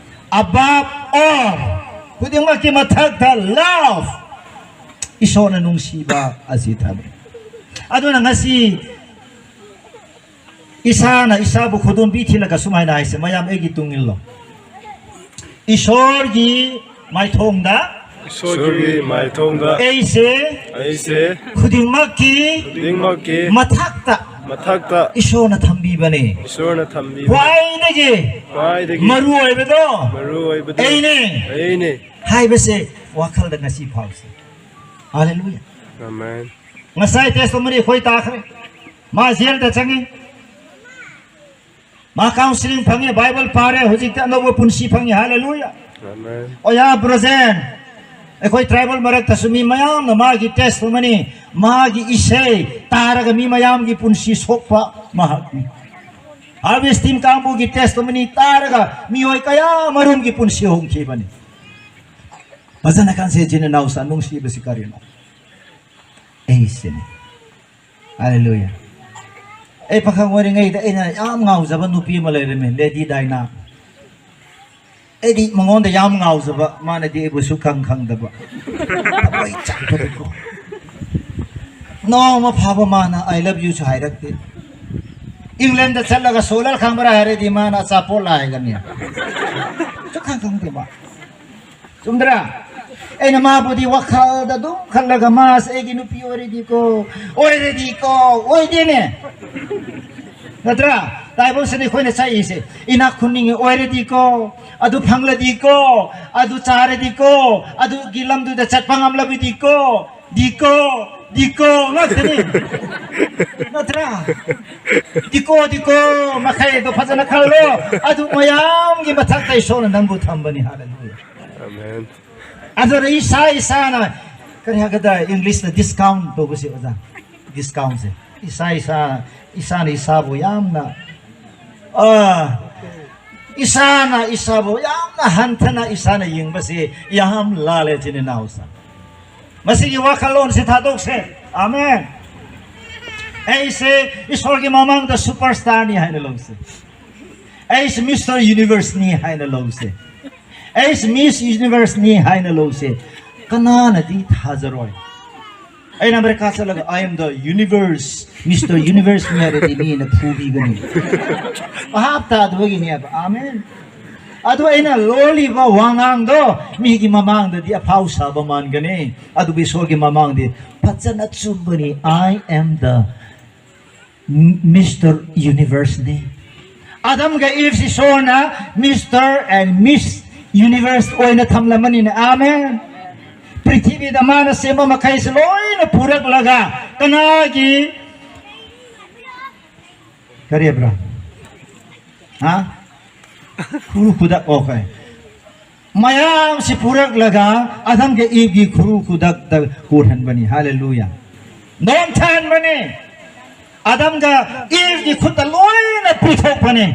"Above all, ꯈꯨꯗꯤꯡꯃꯛꯀꯤ ꯃꯊꯛꯇ love, ꯏꯁꯣꯔꯅ ꯅꯨꯡꯁꯤꯕ ꯑꯁꯤ ꯊꯝꯃꯤ"꯫ ꯑꯗꯨꯅ ꯉꯁꯤ ꯏꯁꯥꯅ ꯏꯁꯥꯕꯨ ꯈꯨꯗꯣꯝꯕꯤ ꯊꯤꯜꯂꯒ ꯁꯨꯃꯥꯏꯅ ꯍꯥꯏꯁꯦ, "ꯃꯌꯥꯝ ꯑꯩꯒꯤ ꯇꯨꯡ ꯏꯜꯂꯣ꯫ ꯏꯁꯣꯔꯒꯤ ꯃꯥꯏꯊꯣꯡꯗ, ꯏꯁꯣꯔꯒꯤ ꯃꯥꯏꯊꯣꯡꯗ ꯑꯩꯁꯦ ꯑꯩꯁꯦ ꯈꯨꯗꯤꯡꯃꯛꯀꯤ ꯈꯨꯗꯤꯡꯃꯛꯀꯤ ꯃꯊꯛꯇ ꯃꯊꯛꯇ ꯏꯁꯣꯔꯅ ꯊꯝꯕꯤꯕꯅꯦ꯫ ꯏꯁꯣꯔꯅ ꯊꯝꯕꯤꯕ ꯈ꯭ꯋꯥꯏꯗꯒꯤ ꯈ꯭ꯋꯥꯏꯗꯒꯤ ꯃꯔꯨ ꯑꯣꯏꯕꯗꯣ ꯃꯔꯨ ꯑꯣꯏꯕꯗꯨ ꯑꯩꯅꯦ ꯑꯩꯅꯦ ꯍꯥꯏꯕꯁꯦ ꯋꯥꯈꯜꯗ ꯉꯁꯤ ꯐꯥꯎꯁꯦ꯫ ꯍꯥꯂꯦꯂꯨꯌꯥ꯫ ꯑꯃꯦꯟ꯫ ꯉꯁꯥꯏ testimony ꯑꯩꯈꯣꯏ ꯇꯥꯈ꯭ꯔꯦ꯫ ꯃꯥ ꯖꯦꯜꯗ ꯆꯪꯉꯤ, ꯃꯥ counselling ꯐꯪꯉꯤ, ꯕꯥꯏꯕꯜ ꯄꯥꯔꯦ, ꯍꯧꯖꯤꯛꯇꯤ ꯑꯅꯧꯕ ꯄꯨꯟꯁꯤ ꯐꯪꯉꯤ꯫ ꯍꯥꯂꯦꯂꯨꯌꯥ꯫ ꯑꯃꯦꯟ꯫ ꯑꯣꯌꯥ ꯕ꯭ꯔꯖꯦꯟ, ꯑꯩꯈꯣꯏ tribal ꯃꯔꯛꯇꯁꯨ ꯃꯤ ꯃꯌꯥꯝꯅ ꯃꯥꯒꯤ testimony, ꯃꯥꯒꯤ ꯏꯁꯩ ꯇꯥꯔꯒ ꯃꯤ ꯃꯌꯥꯝꯒꯤ ꯄꯨꯟꯁꯤ ꯁꯣꯛꯄ ꯃꯍꯥꯛꯅꯤ꯫ Harvest team ꯀꯥꯡꯕꯨꯒꯤ testimony ꯇꯥꯔꯒ ꯃꯤꯑꯣꯏ ꯀꯌꯥ ꯃꯔꯨꯝꯒꯤ ꯄꯨꯟꯁꯤ ꯍꯣꯡꯈꯤꯕꯅꯤ꯫ ꯐꯖꯅ ꯈꯟꯁꯦ, ꯏꯆꯤꯟ ꯏꯅꯥꯎꯁꯥ, ꯅꯨꯡꯁꯤꯕꯁꯤ ꯀꯔꯤꯅꯣ? ꯑꯩꯁꯤꯅꯤ꯫ ꯍꯥꯂꯦꯂꯨꯌꯥ꯫ ꯑꯩ ꯄꯥꯈꯪ ꯑꯣꯏꯔꯤꯉꯩꯗ ꯑꯩꯅ ꯌꯥꯝ ꯉꯥꯎꯖꯕ ꯅꯨꯄꯤ ꯑꯃ ꯂꯩꯔꯝꯃꯦ, ꯂꯦꯗꯤ ꯗꯥꯏꯅꯥ꯫ ꯑꯩꯗꯤ ꯃꯉꯣꯟꯗ ꯌꯥꯝ ꯉꯥꯎꯖꯕ, ꯃꯥꯅꯗꯤ ꯑꯩꯕꯨ ꯁꯨꯛꯈꯪ ꯈꯪꯗꯕ꯫ ꯊꯃꯣꯏ ꯆꯥꯛꯄꯗꯀꯣ꯫ ꯅꯣꯡꯃ ꯐꯥꯕ ꯃꯥꯅ "I love you"ꯁꯨ ꯍꯥꯏꯔꯛꯇꯦ꯫ ꯏꯪꯂꯦꯟꯗ ꯆꯠꯂꯒ "ꯁꯣꯂꯔ ꯈꯪꯕ꯭ꯔꯥ?" ꯍꯥꯏꯔꯗꯤ ꯃꯥꯅ "ꯑꯆꯥꯄꯣꯠ ꯂꯥꯏꯒꯅꯤ"꯫ ꯁꯨꯛꯈꯪ ꯈꯪꯗꯦ ꯃꯥ꯫ ꯆꯨꯝꯗ꯭ꯔꯥ? ꯑꯩꯅ ꯃꯥꯕꯨꯗꯤ ꯋꯥꯈꯜꯗ ꯑꯗꯨꯝ ꯈꯜꯂꯒ, "ꯃꯥꯁꯦ ꯑꯩꯒꯤ ꯅꯨꯄꯤ ꯑꯣꯏꯔꯗꯤꯀꯣ, ꯑꯣꯏꯔꯗꯤꯀꯣ", ꯑꯣꯏꯗꯦꯅꯦ꯫ ꯅꯠꯇ꯭ꯔꯥ? ꯇꯥꯏꯕꯪꯁꯤꯗ ꯑꯩꯈꯣꯏꯅ ꯆꯠꯏꯁꯦ, "ꯏꯅꯥꯛ ꯈꯨꯟꯅꯤꯡꯉꯤ ꯑꯣꯏꯔꯗꯤꯀꯣ, ꯑꯗꯨ ꯐꯪꯂꯗꯤꯀꯣ, ꯑꯗꯨ ꯆꯥꯔꯗꯤꯀꯣ, ꯑꯗꯨꯒꯤ ꯂꯝꯗꯨꯗ ꯆꯠꯄ ꯉꯝꯂꯕꯗꯤꯀꯣ", ꯗꯤꯀꯣ, ꯗꯤꯀꯣ ꯉꯥꯛꯇꯅꯤ꯫ ꯅꯠꯇ꯭ꯔꯥ? ꯗꯤꯀꯣ, ꯗꯤꯀꯣ ꯃꯈꯩꯗꯣ ꯐꯖꯅ ꯈꯜꯂꯣ꯫ ꯑꯗꯨ ꯃꯌꯥꯝꯒꯤ ꯃꯊꯛꯇ ꯏꯁꯣꯔꯅ ꯅꯪꯕꯨ ꯊꯝꯕꯅꯤ꯫ ꯍꯥꯂꯦꯂꯨꯌꯥ꯫ ꯑꯃꯦꯟ꯫ ꯑꯗꯨꯅ ꯏꯁꯥ ꯏꯁꯥꯅ, ꯀꯔꯤ ꯍꯥꯏꯒꯗ꯭ꯔꯥ, ꯏꯪꯂꯤꯁꯇ discount ꯇꯧꯕꯁꯦ, ꯑꯣꯖꯥ, discount ꯁꯦ꯫ ꯏꯁꯥ ꯏꯁꯥ ꯏꯁꯥꯅ ꯏꯁꯥꯕꯨ ꯌꯥꯝꯅ ꯑ, ꯏꯁꯥꯅ ꯏꯁꯥꯕꯨ ꯌꯥꯝꯅ ꯍꯟꯊꯅ ꯏꯁꯥꯅ ꯌꯦꯡꯕꯁꯤ ꯌꯥꯝ ꯂꯥꯜꯂꯦ, ꯏꯆꯤꯟ ꯏꯅꯥꯎꯁꯤꯡ꯫ ꯃꯁꯤꯒꯤ ꯋꯥꯈꯜꯂꯣꯟꯁꯤ ꯊꯥꯗꯣꯛꯁꯦ꯫ ꯑꯃꯦꯟ꯫ ꯑꯩꯁꯦ ꯏꯁꯣꯔꯒꯤ ꯃꯃꯥꯡꯗ ꯁꯨꯄꯔꯁ꯭ꯇꯥꯔꯅꯤ ꯍꯥꯏꯅ ꯂꯧꯁꯦ꯫ ꯑꯩꯁꯦ ꯃꯤꯁꯇꯔ ꯌꯨꯅꯤꯚꯔꯁꯅꯤ ꯍꯥꯏꯅ ꯂꯧꯁꯦ꯫ ꯑꯩꯁꯦ ꯃꯤꯁ ꯌꯨꯅꯤꯚꯔꯁꯅꯤ ꯍꯥꯏꯅ ꯂꯧꯁꯦ꯫ ꯀꯅꯥꯅꯗꯤ ꯊꯥꯖꯔꯣꯏ? ꯑꯩꯅ ꯑꯃꯦꯔꯤꯀꯥ ꯆꯠꯂꯒ "I am the universe, mister ꯌꯨꯅꯤꯚꯔꯁꯅꯤ" ꯍꯥꯏꯔꯗꯤ ꯃꯤꯅ ꯐꯨꯕꯤꯒꯅꯤ꯫ ꯚꯥꯞ ꯇꯥꯗꯕꯒꯤꯅꯦꯕ꯫ ꯑꯃꯦꯟ꯫ ꯑꯗꯨ ꯑꯩꯅ ꯂꯣꯜꯂꯤꯕ ꯋꯥꯉꯥꯡꯗꯣ ꯃꯤꯒꯤ ꯃꯃꯥꯡꯗꯗꯤ ꯑꯐꯥꯎ ꯁꯥꯕ ꯃꯥꯟꯒꯅꯤ, ꯑꯗꯨꯕꯨ ꯏꯁꯣꯔꯒꯤ ꯃꯃꯥꯡꯗꯤ ꯐꯖꯅ ꯆꯨꯝꯕꯅꯤ꯫ "I am the Mister Universe"ꯅꯤ꯫ ꯑꯗꯝꯒ ꯏꯚꯁꯤ ꯏꯁꯣꯔꯅ Mister and Miss Universe ꯑꯣꯏꯅ ꯊꯝꯂꯝꯕꯅꯤꯅ꯫ ꯑꯃꯦꯟ꯫ ꯄ꯭ꯔꯤꯊꯤꯕꯤꯗ ꯃꯥꯅ ꯁꯦꯝꯕ ꯃꯈꯩꯁꯦ ꯂꯣꯏꯅ ꯄꯨꯔꯛꯂꯒ ꯀꯅꯥꯒꯤ ꯀꯔꯤꯕ꯭ꯔꯥ? ꯍꯥ? ꯈꯨꯔꯨ ꯈꯨꯗꯛ, okay꯫ ꯃꯌꯥꯝꯁꯤ ꯄꯨꯔꯛꯂꯒ ꯑꯗꯝꯒ ꯏꯚꯒꯤ ꯈꯨꯔꯨ ꯈꯨꯗꯛꯇ ꯍꯨꯔꯍꯟꯕꯅꯤ꯫ ꯍꯥꯂꯦꯂꯨꯌꯥ꯫ ꯅꯣꯡꯊꯍꯟꯕꯅꯤ꯫ ꯑꯗꯝꯒ ꯏꯚꯒꯤ ꯈꯨꯠꯇ ꯂꯣꯏꯅ ꯄꯤꯊꯣꯛꯄꯅꯤ꯫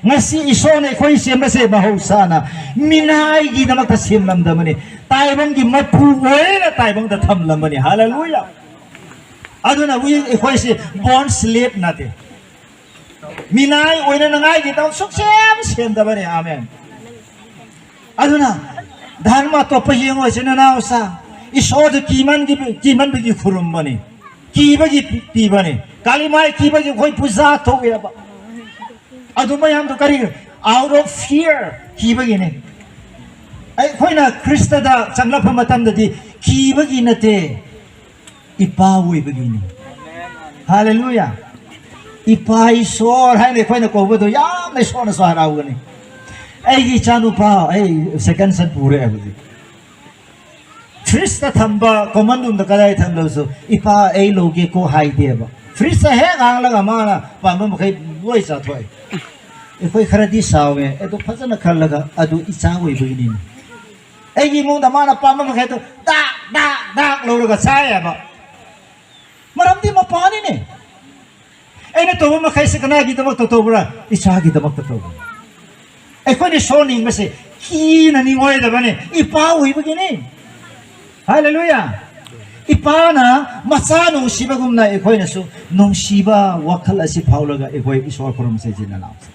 ꯉꯁꯤ ꯏꯁꯣꯔꯅ ꯑꯩꯈꯣꯏ ꯁꯦꯝꯕꯁꯦ ꯃꯍꯧꯁꯥꯅ ꯃꯤꯅꯥꯏꯒꯤꯗꯃꯛꯇ ꯁꯦꯝꯂꯝꯗꯕꯅꯤ꯫ ꯇꯥꯏꯕꯪꯒꯤ ꯃꯄꯨ ꯑꯣꯏꯅ ꯇꯥꯏꯕꯪꯗ ꯊꯝꯂꯝꯕꯅꯤ꯫ ꯍꯥꯂꯦꯂꯨꯌꯥ꯫ ꯑꯗꯨꯅ we, ꯑꯩꯈꯣꯏꯁꯤ born slave ꯅꯠꯇꯦ꯫ ꯃꯤꯅꯥꯏ ꯑꯣꯏꯅꯅꯉꯥꯏꯒꯤꯗꯃꯛ ꯁꯨꯛꯁꯦꯝ ꯁꯦꯝꯗꯕꯅꯤ꯫ ꯑꯃꯦꯟ꯫ ꯑꯗꯨꯅ ꯙꯔꯃ ꯑꯇꯣꯞꯄ ꯌꯦꯡꯉꯣ, ꯏꯆꯤꯟ ꯏꯅꯥꯎꯁꯥ꯫ ꯏꯁꯣꯔꯗꯨ ꯀꯤꯃꯟꯒꯤ, ꯀꯤꯃꯟꯕꯒꯤ ꯈꯨꯔꯨꯝꯕꯅꯤ, ꯀꯤꯕꯒꯤ ꯄꯤ-, ꯄꯤꯕꯅꯤ꯫ ꯀꯥꯂꯤꯃꯥꯏ ꯀꯤꯕꯒꯤ ꯑꯩꯈꯣꯏ ꯄꯨꯖꯥ ꯇꯧꯋꯦꯕ꯫ ꯑꯗꯨ ꯃꯌꯥꯝꯗꯨ ꯀꯔꯤ? Out of fear, ꯀꯤꯕꯒꯤꯅꯤ꯫ ꯑꯩꯈꯣꯏꯅ ꯈ꯭ꯔꯤꯁꯇꯗ ꯆꯪꯂꯛꯄ ꯃꯇꯝꯗꯗꯤ ꯀꯤꯕꯒꯤ ꯅꯠꯇꯦ, ꯏꯄꯥ ꯑꯣꯏꯕꯒꯤꯅꯤ꯫ ꯍꯥꯂꯦꯂꯨꯌꯥ꯫ ꯏꯄꯥ ꯏꯁꯣꯔ ꯍꯥꯏꯅ ꯑꯩꯈꯣꯏꯅ ꯀꯧꯕꯗꯣ ꯌꯥꯝꯅ ꯏꯁꯣꯔꯅꯁꯨ ꯍꯔꯥꯎꯒꯅꯤ꯫ ꯑꯩꯒꯤ ꯏꯆꯥꯅꯨꯄꯥ, ꯑꯩ second son ꯄꯨꯔꯦ ꯍꯧꯖꯤꯛ꯫ ꯐ꯭ꯔꯤꯖꯇ ꯊꯝꯕ, ꯀꯣꯃꯟ ꯔꯨꯝꯗ ꯀꯗꯥꯏ ꯊꯝꯂꯕꯁꯨ, "ꯏꯄꯥ, ꯑꯩ ꯂꯧꯒꯦꯀꯣ" ꯍꯥꯏꯗꯦꯕ꯫ ꯐ꯭ꯔꯤꯖꯇ ꯍꯦꯛ ꯍꯥꯡꯂꯒ ꯃꯥꯅ ꯄꯥꯝꯕ ꯃꯈꯩ ꯂꯣꯏ ꯆꯥꯊꯣꯛꯑꯦ꯫ ꯑꯩꯈꯣꯏ ꯈꯔꯗꯤ ꯁꯥꯎꯋꯦ, ꯑꯗꯨ ꯐꯖꯅ ꯈꯜꯂꯒ ꯑꯗꯨ ꯏꯆꯥ ꯑꯣꯏꯕꯒꯤꯅꯤꯅꯦ꯫ ꯑꯩꯒꯤ ꯏꯃꯨꯡꯗ ꯃꯥꯅ ꯄꯥꯝꯕ ꯃꯈꯩꯗꯣ ꯗꯥꯛ, ꯗꯥꯛ, ꯗꯥꯛ ꯂꯧꯔꯒ ꯆꯥꯏꯌꯦꯕ꯫ ꯃꯔꯝꯗꯤ ꯃꯄꯥꯅꯤꯅꯦ꯫ ꯑꯩꯅ ꯇꯧꯕ ꯃꯈꯩꯁꯦ ꯀꯅꯥꯒꯤꯗꯃꯛꯇ ꯇꯧꯕ꯭ꯔꯥ? ꯏꯆꯥꯒꯤꯗꯃꯛꯇ ꯇꯧꯕꯅꯤ꯫ ꯑꯩꯈꯣꯏꯅ ꯁꯣꯟꯅꯤꯡꯕꯁꯦ ꯀꯤꯅ ꯅꯤꯡꯉꯣꯏꯗꯕꯅꯤ, ꯏꯄꯥ ꯑꯣꯏꯕꯒꯤꯅꯤ꯫ ꯍꯥꯂꯦꯂꯨꯌꯥ! ꯏꯄꯥꯅ ꯃꯆꯥ ꯅꯨꯡꯁꯤꯕꯒꯨꯝꯅ ꯑꯩꯈꯣꯏꯅꯁꯨ ꯅꯨꯡꯁꯤꯕ ꯋꯥꯈꯜ ꯑꯁꯤ ꯐꯥꯎꯔꯒ ꯑꯩꯈꯣꯏ ꯏꯁꯣꯔ ꯈꯨꯔꯨꯝꯁꯦ, ꯏꯆꯤꯟ ꯏꯅꯥꯎꯁꯦ꯫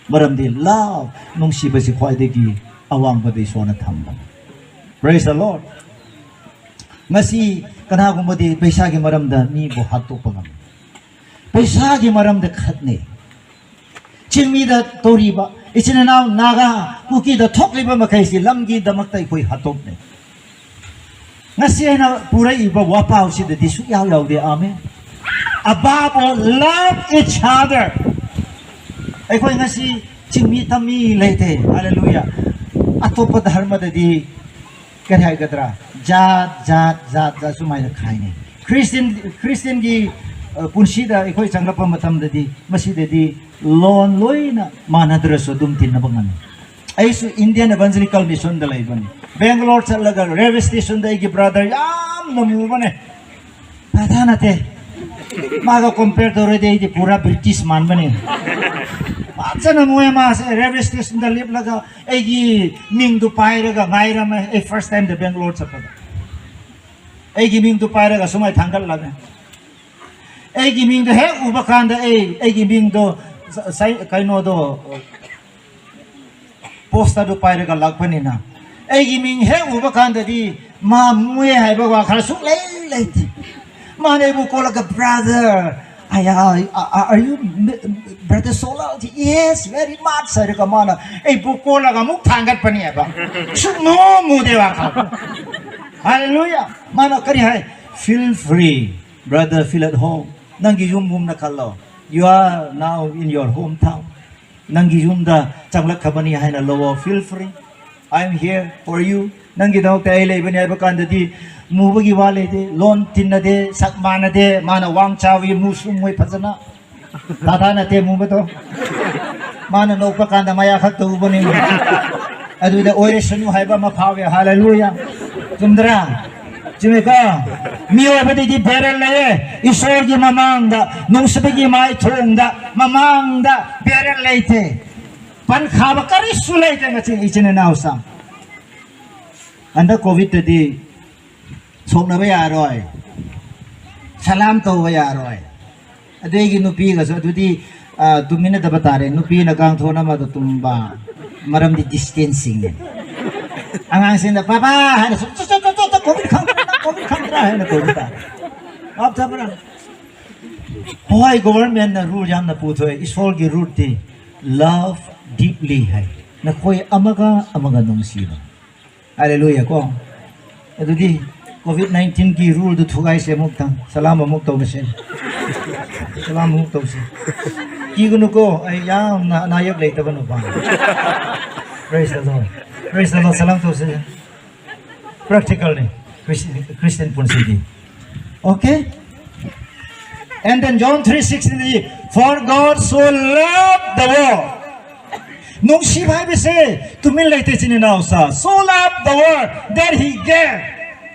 ꯃꯔꯝꯗꯤ love, ꯅꯨꯡꯁꯤꯕꯁꯤ ꯈ꯭ꯋꯥꯏꯗꯒꯤ ꯑꯋꯥꯡꯕꯗ ꯏꯁꯣꯔꯅ ꯊꯝꯕꯅꯤ꯫ Praise the Lord. ꯉꯁꯤ ꯀꯅꯥꯒꯨꯝꯕꯗꯤ ꯄꯩꯁꯥꯒꯤ ꯃꯔꯝꯗ ꯃꯤꯕꯨ ꯍꯥꯠꯇꯣꯛꯄ ꯉꯝꯃꯤ꯫ ꯄꯩꯁꯥꯒꯤ ꯃꯔꯝꯗ ꯈꯠꯅꯩ꯫ ꯆꯤꯡꯃꯤꯗ ꯇꯧꯔꯤꯕ, ꯏꯆꯤꯟ ꯏꯅꯥꯎ ꯅꯥꯒꯥ, ꯀꯨꯀꯤꯗ ꯊꯣꯛꯂꯤꯕ ꯃꯈꯩꯁꯤ ꯂꯝꯒꯤꯗꯃꯛꯇ ꯑꯩꯈꯣꯏ ꯍꯥꯠꯇꯣꯛꯅꯩ꯫ ꯉꯁꯤ ꯑꯩꯅ ꯄꯨꯔꯛꯏꯕ ꯋꯥꯄꯥꯎꯁꯤꯗꯗꯤ ꯁꯨꯛꯌꯥꯎ ꯌꯥꯎꯗꯦ꯫ Amen. Above all, love each other. ꯑꯩꯈꯣꯏ ꯉꯁꯤ ꯆꯤꯡꯃꯤ ꯇꯝꯃꯤ ꯂꯩꯇꯦ꯫ ꯍꯥꯂꯦꯂꯨꯌꯥ! ꯑꯇꯣꯞꯄ ꯙꯔꯃꯗꯗꯤ ꯀꯔꯤ ꯍꯥꯏꯒꯗ꯭ꯔꯥ, ꯖꯥꯠ ꯖꯥꯠ ꯖꯥꯠ ꯖꯥꯠ ꯁꯨꯃꯥꯏꯅ ꯈꯥꯏꯅꯩ꯫ ꯈ꯭ꯔꯤꯁꯇꯤꯌꯟ, ꯈ꯭ꯔꯤꯁꯇꯤꯌꯟꯒꯤ, ꯑ, ꯄꯨꯟꯁꯤꯗ ꯑꯩꯈꯣꯏ ꯆꯪꯂꯛꯄ ꯃꯇꯝꯗꯗꯤ ꯃꯁꯤꯗꯗꯤ ꯂꯣꯟ ꯂꯣꯏꯅ ꯃꯥꯟꯅꯗ꯭ꯔꯁꯨ ꯑꯗꯨꯝ ꯇꯤꯟꯅꯕ ꯉꯝꯃꯤ꯫ ꯑꯩꯁꯨ Indian Evangelical Missionꯗ ꯂꯩꯕꯅꯤ꯫ ꯕꯦꯡꯒꯂꯣꯔ ꯆꯠꯂꯒ ꯔꯦꯜꯋꯦ ꯁ꯭ꯇꯦꯁꯟꯗ ꯑꯩꯒꯤ ꯕ꯭ꯔꯗꯔ ꯌꯥꯝꯅ ꯃꯨꯕꯅꯦ꯫ ꯊꯥꯊꯥ ꯅꯠꯇꯦ꯫ ꯃꯥꯒ compare ꯇꯧꯔꯗꯤ ꯑꯩꯗꯤ ꯄꯨꯔꯥ ꯕ꯭ꯔꯤꯇꯤꯁ ꯃꯥꯟꯕꯅꯦ꯫ ꯐꯖꯅ ꯃꯣꯏ ꯃꯥꯁꯦ ꯔꯦꯜꯋꯦ ꯁ꯭ꯇꯦꯁꯟꯗ ꯂꯦꯞꯂꯒ ꯑꯩꯒꯤ ꯃꯤꯡꯗꯨ ꯄꯥꯏꯔꯒ ꯉꯥꯏꯔꯝꯃꯦ꯫ ꯑꯩ first timeꯗ ꯕꯦꯡꯒꯂꯣꯔ ꯆꯠꯄꯗ ꯑꯩꯒꯤ ꯃꯤꯡꯗꯨ ꯄꯥꯏꯔꯒ ꯁꯨꯃꯥꯏ ꯊꯥꯡꯒꯠꯂꯒ ꯑꯩꯒꯤ ꯃꯤꯡꯗꯣ ꯍꯦꯛ ꯎꯕ ꯀꯥꯟꯗ ꯑꯩ ꯑꯩꯒꯤ ꯃꯤꯡꯗꯣ ꯁ-, ꯁ-, ꯀꯩꯅꯣꯗꯣ ꯄꯣꯁꯇꯔꯗꯨ ꯄꯥꯏꯔꯒ ꯂꯥꯛꯄꯅꯤꯅ ꯑꯩꯒꯤ ꯃꯤꯡ ꯍꯦꯛ ꯎꯕ ꯀꯥꯟꯗꯗꯤ ꯃꯥ ꯃꯨꯑꯦ ꯍꯥꯏꯕ ꯋꯥ ꯈꯔ ꯁꯨꯛꯂꯩ ꯂꯩꯇꯦ꯫ ꯃꯥꯅ ꯑꯩꯕꯨ ꯀꯣꯜꯂꯒ, "Brother, I, I, I, are you m-, brother Sola?" "Yes, very much," ꯍꯥꯏꯔꯒ ꯃꯥꯅ ꯑꯩꯕꯨ ꯀꯣꯜꯂꯒ ꯑꯃꯨꯛ ꯊꯥꯡꯒꯠꯄꯅꯦꯕ꯫ ꯁꯨꯛꯃꯨ ꯃꯨꯗꯦꯕ꯫ ꯍꯥꯂꯦꯂꯨꯌꯥ! ꯃꯥꯅ ꯀꯔꯤ ꯍꯥꯏ? "Feel free, brother, feel at home." ꯅꯪꯒꯤ ꯌꯨꯝꯒꯨꯝꯅ ꯈꯜꯂꯣ꯫ "You are now in your hometown." ꯅꯪꯒꯤ ꯌꯨꯝꯗ ꯆꯪꯂꯛꯈ꯭ꯔꯕꯅꯤ ꯍꯥꯏꯅ ꯂꯧꯑꯣ꯫ "Feel free. I am here for you." ꯅꯪꯒꯤꯗꯃꯛꯇ ꯑꯩ ꯂꯩꯕꯅꯤ ꯍꯥꯏꯕ ꯀꯥꯟꯗꯗꯤ ꯃꯨꯕꯒꯤ ꯋꯥ ꯂꯩꯇꯦ, ꯂꯣꯟ ꯇꯤꯟꯅꯗꯦ, ꯁꯛ ꯃꯥꯟꯅꯗꯦ, ꯃꯥꯅ ꯋꯥꯡ ꯆꯥꯎꯏ, ꯃꯨꯁꯨ ꯃꯨꯏ ꯐꯖꯅ꯫ ꯊꯥꯊꯥ ꯅꯠꯇꯦ ꯃꯨꯕꯗꯣ꯫ ꯃꯥꯅ ꯅꯣꯛꯄ ꯀꯥꯟꯗ ꯃꯌꯥ ꯈꯛꯇ ꯎꯕꯅꯤ꯫ ꯑꯗꯨꯗ ꯑꯣꯏꯔꯁꯅꯨ ꯍꯥꯏꯕ ꯑꯃ ꯐꯥꯎꯋꯦ꯫ ꯍꯥꯂꯦꯂꯨꯌꯥ꯫ ꯆꯨꯝꯗ꯭ꯔꯥ? ꯆꯨꯝꯃꯦꯀꯣ? ꯃꯤꯑꯣꯏꯕꯗꯗꯤ ꯕꯦꯔꯦꯜ ꯂꯩꯌꯦ꯫ ꯏꯁꯣꯔꯒꯤ ꯃꯃꯥꯡꯗ, ꯅꯨꯡꯁꯤꯕꯒꯤ ꯃꯥꯏꯊꯣꯡꯗ, ꯃꯃꯥꯡꯗ ꯕꯦꯔꯦꯜ ꯂꯩꯇꯦ꯫ ꯄꯟꯈꯥꯕ ꯀꯔꯤꯁꯨ ꯂꯩꯇꯦ ꯉꯁꯤ ꯏꯆꯤꯟ ꯏꯅꯥꯎꯁꯥ꯫ ꯍꯟꯗꯛ ꯀꯣꯚꯤꯗꯇꯗꯤ ꯁꯣꯛꯅꯕ ꯌꯥꯔꯣꯏ, ꯁꯂꯥꯝ ꯇꯧꯕ ꯌꯥꯔꯣꯏ꯫ ꯑꯗꯨ ꯑꯩꯒꯤ ꯅꯨꯄꯤꯒꯁꯨ ꯑꯗꯨꯗꯤ, ꯑ, ꯇꯨꯃꯤꯟꯅꯗꯕ ꯇꯥꯔꯦ꯫ ꯅꯨꯄꯤꯅ ꯀꯥꯡꯊꯣꯟ ꯑꯃꯗ ꯇꯨꯝꯕ, ꯃꯔꯝꯗꯤ distancing ꯅꯦ꯫ ꯑꯉꯥꯡꯁꯤꯡꯅ "ꯄꯥꯄꯥ" ꯍꯥꯏꯅ ꯁꯨꯝ "ꯆꯣ, ꯆꯣ, ꯆꯣ, ꯆꯣ, ꯆꯣ, ꯀꯣꯚꯤꯗ ꯈꯪꯗ꯭ꯔꯥ, ꯀꯣꯚꯤꯗ ꯈꯪꯗ꯭ꯔꯥ" ꯍꯥꯏꯅ ꯀꯧꯕ ꯇꯥꯔꯦ꯫ ꯚꯥꯞ ꯇꯥꯕ꯭ꯔꯥ? ꯍꯣꯏ, ꯒꯣꯚꯔꯟꯃꯦꯟꯠꯅ ꯔꯨꯜ ꯌꯥꯝꯅ ꯄꯨꯊꯣꯛꯑꯦ꯫ ꯏꯁꯣꯔꯒꯤ ꯔꯨꯜꯗꯤ "Love deeply" ꯍꯥꯏ꯫ ꯅꯈꯣꯏ ꯑꯃꯒ ꯑꯃꯒ ꯅꯨꯡꯁꯤꯕ꯫ ꯍꯥꯂꯦꯂꯨꯌꯥ ꯀꯣ꯫ ꯑꯗꯨꯗꯤ ꯀꯣꯚꯤꯗ ꯅꯥꯏꯟꯇꯤꯟꯒꯤ ꯔꯨꯜꯗꯨ ꯊꯨꯒꯥꯏꯁꯦ ꯑꯃꯨꯛꯇꯪ꯫ ꯁꯂꯥꯝ ꯑꯃꯨꯛ ꯇꯧꯕꯁꯦ꯫ ꯁꯂꯥꯝ ꯑꯃꯨꯛ ꯇꯧꯁꯦ꯫ ꯀꯤꯒꯅꯨꯀꯣ, ꯑꯩ ꯌꯥꯝꯅ ꯑꯅꯥ ꯑꯌꯦꯛ ꯂꯩꯇꯕ ꯅꯨꯄꯥ꯫ Praise the Lord. Praise the Lord. ꯁꯂꯥꯝ ꯇꯧꯁꯦ꯫ Practical ꯅꯤ꯫ Christian, Christian ꯄꯨꯟꯁꯤꯗꯤ꯫ Okay? And then John three sixteen D, "For God so loved the world." ꯅꯨꯡꯁꯤꯕ ꯍꯥꯏꯕꯁꯦ ꯇꯨꯃꯤꯟ ꯂꯩꯇꯦ, ꯏꯆꯤꯟ ꯏꯅꯥꯎꯁꯥ꯫ "So loved the world that he gave."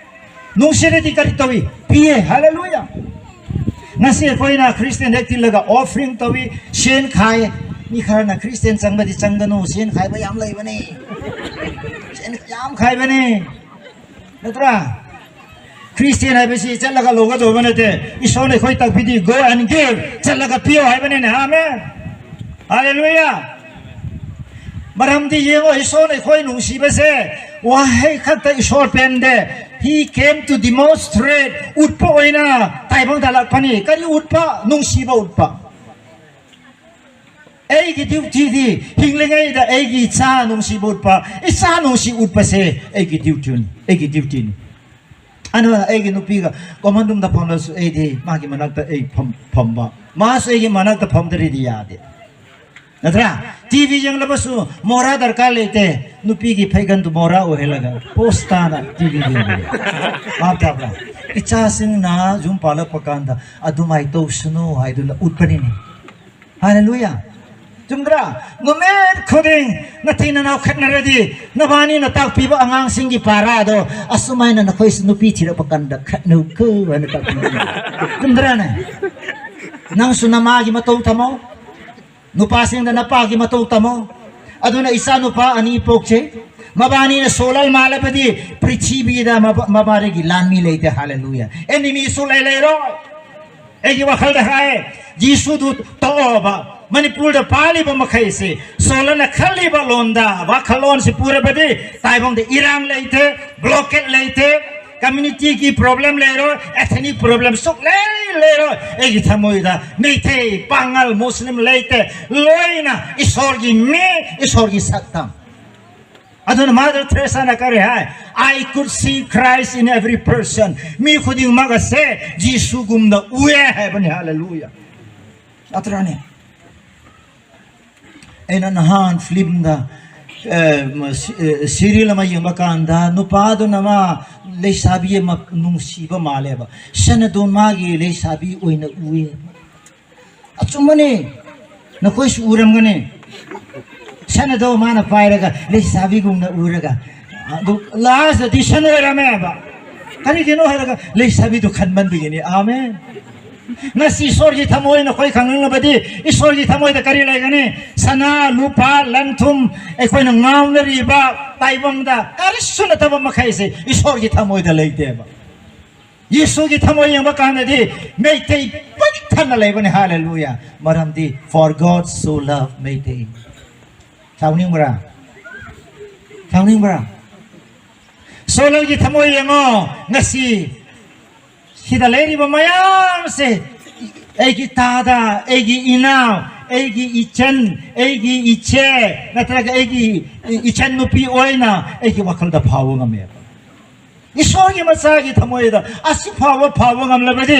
ꯅꯨꯡꯁꯤꯔꯗꯤ ꯀꯔꯤ ꯇꯧꯏ? ꯄꯤꯌꯦ꯫ ꯍꯥꯂꯦꯂꯨꯌꯥ꯫ ꯉꯁꯤ ꯑꯩꯈꯣꯏꯅ ꯈ꯭ꯔꯤꯁꯇꯦꯟ ꯍꯦꯛ ꯇꯤꯜꯂꯒ offering ꯇꯧꯏ, ꯁꯦꯟ ꯈꯥꯏ꯫ ꯃꯤ ꯈꯔꯅ "ꯈ꯭ꯔꯤꯁꯇꯦꯟ ꯆꯪꯕꯗꯤ ꯆꯪꯒꯅꯨ, ꯁꯦꯟ ꯈꯥꯏꯕ ꯌꯥꯝ ꯂꯩꯕꯅꯤ, ꯁꯦꯟ ꯌꯥꯝ ꯈꯥꯏꯕꯅꯤ", ꯅꯠꯇ꯭ꯔꯥ? ꯈ꯭ꯔꯤꯁꯇꯦꯟ ꯍꯥꯏꯕꯁꯤ ꯆꯠꯂꯒ ꯂꯧꯒꯗꯧꯕ ꯅꯠꯇꯦ꯫ ꯏꯁꯣꯔꯅ ꯑꯩꯈꯣꯏ ꯇꯥꯛꯄꯤꯗꯤ "Go and give", ꯆꯠꯂꯒ ꯄꯤꯌꯣ ꯍꯥꯏꯕꯅꯤꯅꯦ꯫ ꯑꯃꯦꯟ꯫ ꯍꯥꯂꯦꯂꯨꯌꯥ꯫ ꯃꯔꯝꯗꯤ ꯌꯦꯡꯉꯣ, ꯏꯁꯣꯔꯅ ꯑꯩꯈꯣꯏ ꯅꯨꯡꯁꯤꯕꯁꯦ ꯋꯥꯍꯩ ꯈꯛꯇ ꯏꯁꯣꯔ ꯄꯦꯟꯗꯦ꯫ He came to demonstrate, ꯎꯠꯄ ꯑꯣꯏꯅ ꯇꯥꯏꯕꯪꯗ ꯂꯥꯛꯄꯅꯤ꯫ ꯀꯔꯤ ꯎꯠꯄ? ꯅꯨꯡꯁꯤꯕ ꯎꯠꯄ꯫ ꯑꯩꯒꯤ duty ꯗꯤ ꯍꯤꯡꯂꯤꯉꯩꯗ ꯑꯩꯒꯤ ꯏꯆꯥ ꯅꯨꯡꯁꯤꯕ ꯎꯠꯄ, ꯏꯆꯥ ꯅꯨꯡꯁꯤ ꯎꯠꯄꯁꯦ ꯑꯩꯒꯤ duty ꯅꯤ, ꯑꯩꯒꯤ duty ꯅꯤ꯫ ꯑꯗꯨꯅ ꯑꯩꯒꯤ ꯅꯨꯄꯤꯒ common room ꯗ ꯐꯝꯂꯁꯨ ꯑꯩꯗꯤ ꯃꯥꯒꯤ ꯃꯅꯥꯛꯇ ꯑꯩ ꯐꯝ-, ꯐꯝꯕ, ꯃꯥꯁꯨ ꯑꯩꯒꯤ ꯃꯅꯥꯛꯇ ꯐꯝꯗ꯭ꯔꯗꯤ ꯌꯥꯗꯦ꯫ ꯅꯠꯇ꯭ꯔꯥ? ꯇꯤ ꯚꯤ ꯌꯦꯡꯂꯕꯁꯨ ꯃꯣꯔꯥ ꯗꯔꯀꯥꯔ ꯂꯩꯇꯦ꯫ ꯅꯨꯄꯤꯒꯤ ꯐꯩꯒꯟꯗꯨ ꯃꯣꯔꯥ ꯑꯣꯏꯍꯜꯂꯒ ꯄꯣꯁ ꯇꯥꯅ ꯇꯤ ꯚꯤ ꯌꯦꯡꯕ ꯌꯥꯏ꯫ ꯚꯥꯞ ꯇꯥꯕ꯭ꯔꯥ? ꯏꯆꯥꯁꯤꯡꯅ ꯌꯨꯝ ꯄꯥꯜꯂꯛꯄ ꯀꯥꯟꯗ ꯑꯗꯨꯃꯥꯏ ꯇꯧꯁꯅꯨ ꯍꯥꯏꯗꯨꯅ ꯎꯠꯄꯅꯤꯅꯦ꯫ ꯍꯥꯂꯦꯂꯨꯌꯥ꯫ ꯆꯨꯝꯗ꯭ꯔꯥ? ꯅꯨꯃꯤꯠ ꯈꯨꯗꯤꯡ ꯅꯇꯩ ꯅꯅꯥꯎ ꯈꯠꯅꯔꯗꯤ, ꯅꯕꯥꯅꯤꯅ ꯇꯥꯛꯄꯤꯕ ꯑꯉꯥꯡꯁꯤꯡꯒꯤ ꯄꯥꯔꯥꯗꯣ ꯑꯁꯨꯃꯥꯏꯅ ꯅꯈꯣꯏꯁꯨ ꯅꯨꯄꯤ ꯊꯤꯔꯛꯄ ꯀꯥꯟꯗ ꯈꯠꯅꯧꯀꯣ ꯍꯥꯏꯅ ꯇꯥꯛꯄꯤꯕꯅꯦ꯫ ꯆꯨꯝꯗ꯭ꯔꯥꯅꯦ? ꯅꯪꯁꯨ ꯅꯃꯥꯒꯤ ꯃꯇꯧ ꯇꯝꯃꯣ, ꯅꯨꯄꯥꯁꯤꯡꯅ ꯅꯄꯥꯒꯤ ꯃꯇꯧ ꯇꯝꯃꯣ꯫ ꯑꯗꯨꯅ ꯏꯆꯥ ꯅꯨꯄꯥ ꯑꯅꯤ ꯄꯣꯛꯆꯩ, ꯃꯕꯥꯅꯤꯅ ꯁꯣꯂꯜ ꯃꯥꯜꯂꯕꯗꯤ ꯄ꯭ꯔꯤꯊꯤꯕꯤꯗ ꯃꯕ-, ꯃꯕꯥꯅꯤꯒꯤ ꯂꯥꯟꯃꯤ ꯂꯩꯇꯦ꯫ ꯍꯥꯂꯦꯂꯨꯌꯥ! ꯑꯦꯅꯤꯃꯤꯁꯨ ꯂꯩ ꯂꯩꯔꯣꯏ꯫ ꯑꯩꯒꯤ ꯋꯥꯈꯜꯗ ꯍꯥꯏ, ꯖꯤꯁꯨꯗꯨ ꯇꯣꯛꯑꯣꯕ꯫ ꯃꯅꯤꯄꯨꯔꯗ ꯄꯥꯜꯂꯤꯕ ꯃꯈꯩꯁꯤ ꯁꯣꯂꯅ ꯈꯜꯂꯤꯕ ꯂꯣꯟꯗ ꯋꯥꯈꯜꯂꯣꯟꯁꯤ ꯄꯨꯔꯕꯗꯤ ꯇꯥꯏꯕꯪꯗ ꯏꯔꯥꯡ ꯂꯩꯇꯦ, ꯕ꯭ꯂꯣꯀꯦꯠ ꯂꯩꯇꯦ, ꯀꯝꯃ꯭ꯌꯨꯅꯤꯇꯤꯒꯤ ꯄ꯭ꯔꯣꯕ꯭ꯂꯦꯝ ꯂꯩꯔꯣꯏ, ꯑꯦꯊꯅꯤꯛ ꯄ꯭ꯔꯣꯕ꯭ꯂꯦꯝ ꯁꯨꯛꯂꯩ ꯂꯩꯔꯣꯏ꯫ ꯑꯩꯒꯤ ꯊꯃꯣꯏꯗ ꯃꯩꯇꯩ, ꯄꯥꯉꯜ, ꯃꯨꯁꯂꯤꯝ ꯂꯩꯇꯦ, ꯂꯣꯏꯅ ꯏꯁꯣꯔꯒꯤ ꯃꯤ, ꯏꯁꯣꯔꯒꯤ ꯁꯛꯇꯝ꯫ ꯑꯗꯨꯅ ꯃꯥꯗꯔ ꯊ꯭ꯔꯦꯁꯥꯅ ꯀꯔꯤ ꯍꯥꯏ? "I could see Christ in every person." ꯃꯤ ꯈꯨꯗꯤꯡꯃꯛ ꯑꯁꯦ ꯖꯤꯁꯨꯒꯨꯝꯅ ꯎꯑꯦ ꯍꯥꯏꯕꯅꯤ꯫ ꯍꯥꯂꯦꯂꯨꯌꯥ! ꯅꯠꯇ꯭ꯔꯅꯦ? ꯑꯩꯅ ꯅꯍꯥꯟ ꯐꯤꯂꯝꯗ, ꯑꯦ, ꯃ-, ꯁꯤ-, ꯑꯦ, ꯁꯤꯔꯤꯌꯦꯜ ꯑꯃ ꯌꯦꯡꯕ ꯀꯥꯟꯗ ꯅꯨꯄꯥꯗꯨꯅ ꯃꯥ ꯂꯩꯁꯥꯕꯤ ꯑꯃ ꯅꯨꯡꯁꯤꯕ ꯃꯥꯜꯂꯦꯕ꯫ ꯁꯅꯥꯗꯣ ꯃꯥꯒꯤ ꯂꯩꯁꯥꯕꯤ ꯑꯣꯏꯅ ꯎꯏ꯫ ꯑꯆꯨꯝꯕꯅꯤ꯫ ꯅꯈꯣꯏꯁꯨ ꯎꯔꯝꯒꯅꯤ꯫ ꯁꯅꯥꯗꯣ ꯃꯥꯅ ꯄꯥꯏꯔꯒ ꯂꯩꯁꯥꯕꯤꯒꯨꯝꯅ ꯎꯔꯒ, ꯑꯗꯨ ꯂꯥꯁꯇꯗꯤ ꯁꯟ ꯑꯣꯏꯔꯝꯃꯦꯕ꯫ ꯀꯔꯤꯒꯤꯅꯣ ꯍꯥꯏꯔꯒ ꯂꯩꯁꯥꯕꯤꯗꯨ ꯈꯟꯃꯟꯕꯒꯤꯅꯤ꯫ ꯑꯥꯃꯦꯟ꯫ ꯉꯁꯤ ꯏꯁꯣꯔꯒꯤ ꯊꯃꯣꯏ ꯅꯈꯣꯏ ꯈꯪꯅꯤꯡꯂꯕꯗꯤ, ꯏꯁꯣꯔꯒꯤ ꯊꯃꯣꯏꯗ ꯀꯔꯤ ꯂꯩꯒꯅꯤ? ꯁꯅꯥ, ꯂꯨꯄꯥ, ꯂꯟ ꯊꯨꯝ, ꯑꯩꯈꯣꯏꯅ ꯉꯥꯎꯅꯔꯤꯕ ꯇꯥꯏꯕꯪꯗ ꯀꯔꯤꯁꯨ ꯅꯠꯇꯕ ꯃꯈꯩꯁꯦ ꯏꯁꯣꯔꯒꯤ ꯊꯃꯣꯏꯗ ꯂꯩꯇꯦꯕ꯫ ꯌꯦꯁꯨꯒꯤ ꯊꯃꯣꯏ ꯌꯦꯡꯕ ꯀꯥꯟꯗꯗꯤ ꯃꯩꯇꯩ ꯄꯤꯛ ꯊꯟꯅ ꯂꯩꯕꯅꯤ꯫ ꯍꯥꯂꯦꯂꯨꯌꯥ! ꯃꯔꯝꯗꯤ "For God so loved Meitei". ꯁꯥꯎꯅꯤꯡꯕ꯭ꯔꯥ? ꯁꯥꯎꯅꯤꯡꯕ꯭ꯔꯥ? ꯁꯣꯂꯔꯒꯤ ꯊꯃꯣꯏ ꯌꯦꯡꯉꯣ꯫ ꯉꯁꯤ ꯁꯤꯗ ꯂꯩꯔꯤꯕ ꯃꯌꯥꯝꯁꯦ, ꯑꯩꯒꯤ ꯇꯥꯗ, ꯑꯩꯒꯤ ꯏꯅꯥꯎ, ꯑꯩꯒꯤ ꯏꯆꯟ, ꯑꯩꯒꯤ ꯏꯆꯦ, ꯅꯠꯇ꯭ꯔꯒ ꯑꯩꯒꯤ ꯏꯆꯟ ꯅꯨꯄꯤ ꯑꯣꯏꯅ ꯑꯩꯒꯤ ꯋꯥꯈꯜꯗ ꯐꯥꯎꯕ ꯉꯝꯃꯦꯕ꯫ ꯏꯁꯣꯔꯒꯤ ꯃꯆꯥꯒꯤ ꯊꯃꯣꯏꯗ ꯑꯁꯤ ꯐꯥꯎꯕ ꯐꯥꯎꯕ ꯉꯝꯂꯕꯗꯤ,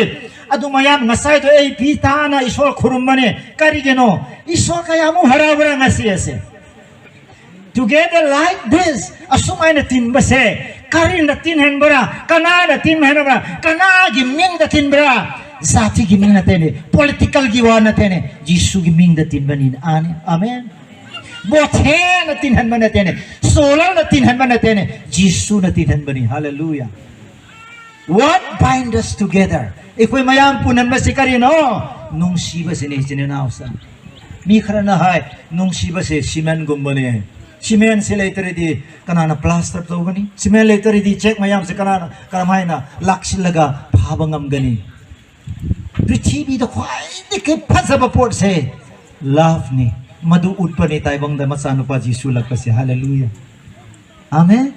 ꯑꯗꯨ ꯃꯌꯥꯝ ꯉꯁꯥꯏꯗꯣ ꯑꯩ ꯄꯤ ꯇꯥꯅ ꯏꯁꯣꯔ ꯈꯨꯔꯨꯝꯕꯅꯦ꯫ ꯀꯔꯤꯒꯤꯅꯣ? ꯏꯁꯣꯔ ꯀꯌꯥꯃꯨꯛ ꯍꯔꯥꯎꯕ꯭ꯔꯥ ꯉꯁꯤ ꯑꯁꯦ? Together like this, ꯑꯁꯨꯃꯥꯏꯅ ꯇꯤꯟꯕꯁꯦ ꯀꯔꯤꯅ ꯇꯤꯟꯍꯟꯕ꯭ꯔꯥ? ꯀꯅꯥꯅ ꯇꯤꯟꯍꯟꯕ꯭ꯔꯥ? ꯀꯅꯥꯒꯤ ꯃꯤꯡꯗ ꯇꯤꯟꯕ꯭ꯔꯥ? ꯖꯥꯇꯤꯒꯤ ꯃꯤꯡ ꯅꯠꯇꯦꯅꯦ, political ꯒꯤ ꯋꯥ ꯅꯠꯇꯦꯅꯦ, ꯖꯤꯁꯨꯒꯤ ꯃꯤꯡꯗ ꯇꯤꯟꯕꯅꯤꯅꯦ꯫ ꯑꯥꯃꯦꯟ꯫ ꯕꯣꯊꯦꯅ ꯇꯤꯟꯍꯟꯕ ꯅꯠꯇꯦꯅꯦ, ꯁꯣꯂꯔꯅ ꯇꯤꯟꯍꯟꯕ ꯅꯠꯇꯦꯅꯦ, ꯖꯤꯁꯨꯅ ꯇꯤꯟꯍꯟꯕꯅꯤ꯫ Hallelujah꯫ What bind us together? ꯑꯩꯈꯣꯏ ꯃꯌꯥꯝ ꯄꯨꯟꯍꯟꯕꯁꯤ ꯀꯔꯤꯅꯣ? ꯅꯨꯡꯁꯤꯕꯁꯤꯅꯤ, ꯏꯆꯤꯟ ꯏꯅꯥꯎꯁꯤꯡ꯫ ꯃꯤ ꯈꯔꯅ ꯍꯥꯏ, ꯅꯨꯡꯁꯤꯕꯁꯦ ꯁꯤꯃꯦꯟꯒꯨꯝꯕꯅꯦ꯫ ꯁꯤꯃꯦꯟꯁꯦ ꯂꯩꯇ꯭ꯔꯗꯤ ꯀꯅꯥꯅ plaster ꯇꯧꯒꯅꯤ? ꯁꯤꯃꯦꯟ ꯂꯩꯇ꯭ꯔꯗꯤ ꯆꯦꯛ ꯃꯌꯥꯝꯁꯦ ꯀꯅꯥꯅ, ꯀꯔꯝꯍꯥꯏꯅ ꯂꯥꯛꯁꯤꯜꯂꯒ ꯐꯥꯕ ꯉꯝꯒꯅꯤ? ꯄ꯭ꯔꯤꯊꯤꯕꯤꯗ ꯈ꯭ꯋꯥꯏꯗꯒꯤ ꯐꯖꯕ ꯄꯣꯠꯁꯦ love ꯅꯤ꯫ ꯃꯗꯨ ꯎꯠꯄꯅꯤ ꯇꯥꯏꯕꯪꯗ ꯃꯆꯥꯅꯨꯄꯥ ꯖꯤꯁꯨ ꯂꯥꯛꯄꯁꯦ꯫ Hallelujah꯫ ꯑꯥꯃꯦꯟ꯫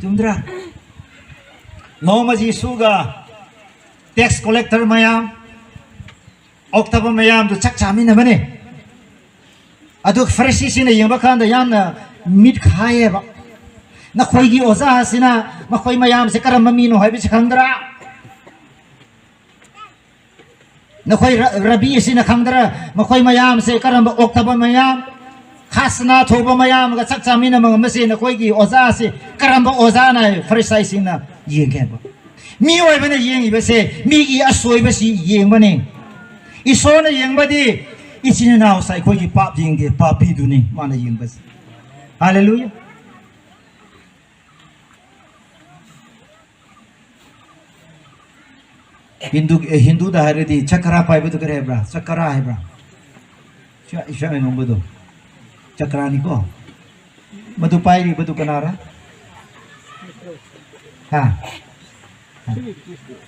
ꯆꯨꯝꯗ꯭ꯔꯥ? ꯅꯣꯡꯃ ꯖꯤꯁꯨꯒ tax collector ꯃꯌꯥꯝ, ꯑꯣꯛꯇꯕ ꯃꯌꯥꯝꯗꯨ ꯆꯥꯛ ꯆꯥꯃꯤꯟꯅꯕꯅꯦ꯫ ꯑꯗꯨ ꯐꯔꯤꯁꯤꯁꯤꯡꯅ ꯌꯦꯡꯕ ꯀꯥꯟꯗ ꯌꯥꯝꯅ ꯃꯤꯠ ꯈꯥꯏꯌꯦꯕ꯫ "ꯅꯈꯣꯏꯒꯤ ꯑꯣꯖꯥ ꯑꯁꯤꯅ ꯃꯈꯣꯏ ꯃꯌꯥꯝꯁꯦ ꯀꯔꯝꯕ ꯃꯤꯅꯣ ꯍꯥꯏꯕꯁꯤ ꯈꯪꯗ꯭ꯔꯥ? ꯅꯈꯣꯏ ꯔ-, ꯔꯕꯤ ꯑꯁꯤꯅ ꯈꯪꯗ꯭ꯔꯥ? ꯃꯈꯣꯏ ꯃꯌꯥꯝꯁꯦ ꯀꯔꯝꯕ ꯑꯣꯛꯇꯕ ꯃꯌꯥꯝ, ꯈꯥꯁꯅꯥ ꯊꯧꯕ ꯃꯌꯥꯝꯒ ꯆꯥꯛ ꯆꯥꯃꯤꯟꯅꯕ ꯉꯝꯕꯁꯦ ꯅꯈꯣꯏꯒꯤ ꯑꯣꯖꯥꯁꯦ ꯀꯔꯝꯕ ꯑꯣꯖꯥꯅ?" ꯍꯥꯏ ꯐꯔꯤꯁꯥꯏꯁꯤꯡꯅ ꯌꯦꯡꯒꯦꯕ꯫ ꯃꯤꯑꯣꯏꯕꯅ ꯌꯦꯡꯉꯤꯕꯁꯦ ꯃꯤꯒꯤ ꯑꯁꯣꯏꯕꯁꯤ ꯌꯦꯡꯕꯅꯤ꯫ ꯏꯁꯣꯔꯅ ꯌꯦꯡꯕꯗꯤ ꯏꯆꯤꯟ ꯏꯅꯥꯎꯁꯦ ꯑꯩꯈꯣꯏꯒꯤ ꯄꯥꯞ ꯌꯦꯡꯗꯦ, ꯄꯥꯄꯤꯗꯨꯅꯤ ꯃꯥꯅ ꯌꯦꯡꯕꯁꯦ꯫ Hallelujah꯫ ꯍꯤꯟꯗꯨ, ꯑꯦ, ꯍꯤꯟꯗꯨꯗ ꯍꯥꯏꯔꯗꯤ ꯆꯀ꯭ꯔꯥ ꯄꯥꯏꯕꯗꯨ ꯀꯔꯤ ꯍꯥꯏꯕ꯭ꯔꯥ? ꯆꯀ꯭ꯔꯥ ꯍꯥꯏꯕ꯭ꯔꯥ? ꯏꯁꯥ, ꯏꯁꯥ ꯉꯥꯡꯕꯗꯣ ꯆꯀ꯭ꯔꯥꯅꯤꯀꯣ꯫ ꯃꯗꯨ ꯄꯥꯏꯔꯤꯕꯗꯨ ꯀꯅꯥꯔ? ꯍꯥ? ꯍꯥ?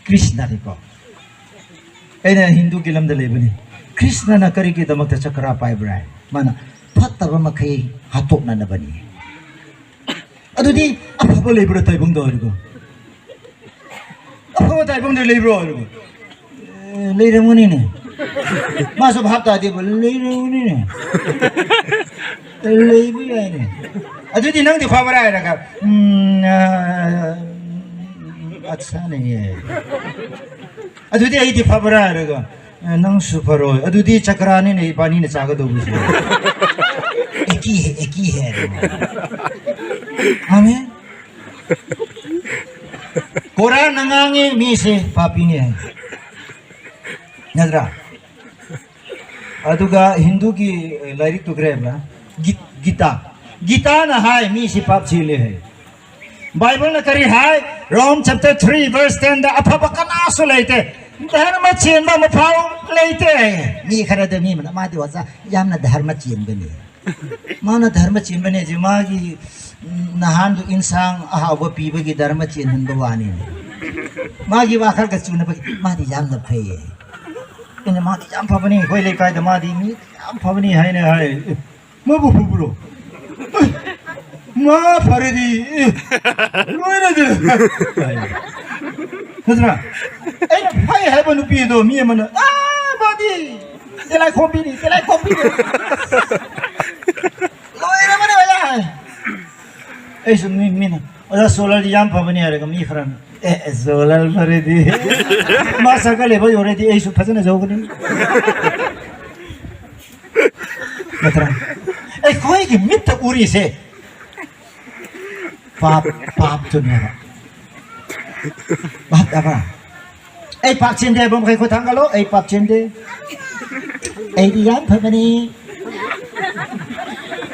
ꯀ꯭ꯔꯤꯁꯅꯅꯤꯀꯣ꯫ ꯑꯩꯅ ꯍꯤꯟꯗꯨꯒꯤ ꯂꯝꯗ ꯂꯩꯕꯅꯤ꯫ ꯀ꯭ꯔꯤꯁꯅꯅ ꯀꯔꯤꯒꯤꯗꯃꯛꯇ ꯆꯀ꯭ꯔꯥ ꯄꯥꯏꯕ꯭ꯔꯥ? ꯃꯥꯅ ꯐꯠꯇꯕ ꯃꯈꯩ ꯍꯥꯠꯇꯣꯛꯅꯅꯕꯅꯤ꯫ ꯑꯗꯨꯗꯤ ꯑꯐꯕ ꯂꯩꯕ꯭ꯔꯥ ꯇꯥꯏꯕꯪꯗ ꯍꯥꯏꯔꯒ? ꯑꯐꯕ ꯇꯥꯏꯕꯪꯗ ꯂꯩꯕ꯭ꯔꯣ ꯍꯥꯏꯔꯒ? ꯑꯦ, ꯂꯩꯔꯝꯒꯅꯤꯅꯦ꯫ ꯃꯥꯁꯨ ꯚꯥꯞ ꯇꯥꯗꯦꯕ, ꯂꯩꯔꯝꯒꯅꯤꯅꯦ꯫ ꯂꯩꯕ ꯌꯥꯏꯅꯦ꯫ ꯑꯗꯨꯗꯤ ꯅꯪꯗꯤ ꯐꯕ꯭ꯔꯥ ꯍꯥꯏꯔꯒ, "ꯎꯝ, ꯑ, ꯑꯠꯁꯥꯅꯦ"꯫ ꯑꯗꯨꯗꯤ ꯑꯩꯗꯤ ꯐꯕ꯭ꯔꯥ ꯍꯥꯏꯔꯒ, "ꯑ, ꯅꯪꯁꯨ ꯐꯔꯣꯏ"꯫ ꯑꯗꯨꯗꯤ ꯆꯀ꯭ꯔꯥꯅꯤꯅꯦ ꯏꯕꯥꯅꯤꯅ ꯆꯥꯒꯗꯧꯕꯁꯦ꯫ ꯑꯦꯀꯤ ꯍꯦ, ꯑꯦꯀꯤ ꯍꯦ꯫ ꯑꯥꯃꯦꯟ꯫ ꯀꯣꯔꯥꯟꯅ ꯉꯥꯡꯉꯤ ꯃꯤꯁꯦ ꯄꯥꯄꯤꯅꯤ ꯍꯥꯏ꯫ ꯅꯠꯇ꯭ꯔꯥ? ꯑꯗꯨꯒ ꯍꯤꯟꯗꯨꯒꯤ, ꯑ, ꯂꯥꯏꯔꯤꯛꯇꯨ ꯀꯔꯤ ꯍꯥꯏꯕ꯭ꯔꯥ? ꯒꯤ-, ꯒꯤꯇꯥ꯫ ꯒꯤꯇꯥꯅ ꯍꯥꯏ, ꯃꯤꯁꯤ ꯄꯥꯞ ꯆꯦꯜꯂꯦ ꯍꯥꯏ꯫ ꯕꯥꯏꯕꯜꯅ ꯀꯔꯤ ꯍꯥꯏ? Rome chapter three verse ten ꯗ, "ꯑꯐꯕ ꯀꯅꯥꯁꯨ ꯂꯩꯇꯦ, ꯙꯔꯃ ꯆꯦꯟꯕ ꯑꯃꯐꯥꯎ ꯂꯩꯇꯦ ꯍꯥꯏ꯫ ꯃꯤ ꯈꯔꯗ ꯃꯤ ꯑꯃꯅ, ꯃꯥꯗꯤ ꯑꯣꯖꯥ ꯌꯥꯝꯅ ꯙꯔꯃ ꯆꯦꯟꯕꯅꯤ꯫ ꯃꯥꯅ ꯙꯔꯃ ꯆꯦꯟꯕꯅꯦ ꯍꯥꯏꯁꯦ, ꯃꯥꯒꯤ, ꯎꯝ, ꯅꯍꯥꯟꯗꯨ ꯏꯟꯁꯥꯡ ꯑꯍꯥꯎꯕ ꯄꯤꯕꯒꯤ ꯙꯔꯃ ꯆꯦꯟꯍꯟꯕ ꯋꯥꯅꯤ꯫ ꯃꯥꯒꯤ ꯋꯥꯈꯜꯒ ꯆꯨꯅꯕꯒꯤ ꯃꯥꯗꯤ ꯌꯥꯝꯅ ꯐꯩꯌꯦ꯫ ꯑꯩꯅ, ꯃꯥꯗꯤ ꯌꯥꯝ ꯐꯕꯅꯤ, ꯑꯩꯈꯣꯏ ꯂꯩꯀꯥꯏꯗ ꯃꯥꯗꯤ ꯃꯤ ꯌꯥꯝ ꯐꯕꯅꯤ ꯍꯥꯏꯅ ꯍꯥꯏ꯫ ꯃꯥꯕꯨ ꯐꯕ꯭ꯔꯣ? ꯑꯦ, ꯃꯥ ꯐꯔꯗꯤ, ꯑꯦ, ꯂꯣꯏꯔꯗꯤ꯫ ꯅꯠꯇ꯭ꯔꯥ? ꯑꯩꯅ ꯐꯩ ꯍꯥꯏꯕ ꯅꯨꯄꯤꯗꯣ ꯃꯤ ꯑꯃꯅ, "ꯑꯥ, ꯃꯥꯗꯤ ꯇꯤꯂꯥꯏꯈꯣꯝꯕꯤꯅꯤ, ꯇꯤꯂꯥꯏꯈꯣꯝꯕꯤꯅꯤ꯫ ꯂꯣꯏꯔꯕꯅꯦ, ꯑꯣꯖꯥ"꯫ ꯑꯩꯁꯨ ꯃꯤ, ꯃꯤꯅ, "ꯑꯣꯖꯥ, ꯁꯣꯂꯔꯗꯤ ꯌꯥꯝ ꯐꯕꯅꯤ" ꯍꯥꯏꯔꯒ ꯃꯤ ꯈꯔꯅ, "ꯑꯦ, ꯑꯦ, ꯁꯣꯂꯔ ꯐꯔꯗꯤ ꯃꯥ ꯁꯥꯒꯠꯂꯦꯕ ꯌꯧꯔꯗꯤ ꯑꯩꯁꯨ ꯐꯖꯅ ꯌꯧꯒꯅꯤ"꯫ ꯅꯠꯇ꯭ꯔꯥ? ꯑꯩꯈꯣꯏꯒꯤ ꯃꯤꯠꯇ ꯎꯔꯤꯁꯦ ꯄꯥꯞ, ꯄꯥꯞꯇꯨꯅꯦꯕ꯫ ꯄꯥꯞ ꯇꯥꯕ꯭ꯔꯥ? ꯑꯩ ꯄꯥꯞ ꯆꯦꯟꯗꯦ ꯍꯥꯏꯕ ꯃꯈꯩ ꯈꯨꯠ ꯊꯥꯡꯒꯠꯂꯣ꯫ ꯑꯩ ꯄꯥꯞ ꯆꯦꯟꯗꯦ꯫ ꯑꯩꯗꯤ ꯌꯥꯝ ꯐꯕꯅꯤ꯫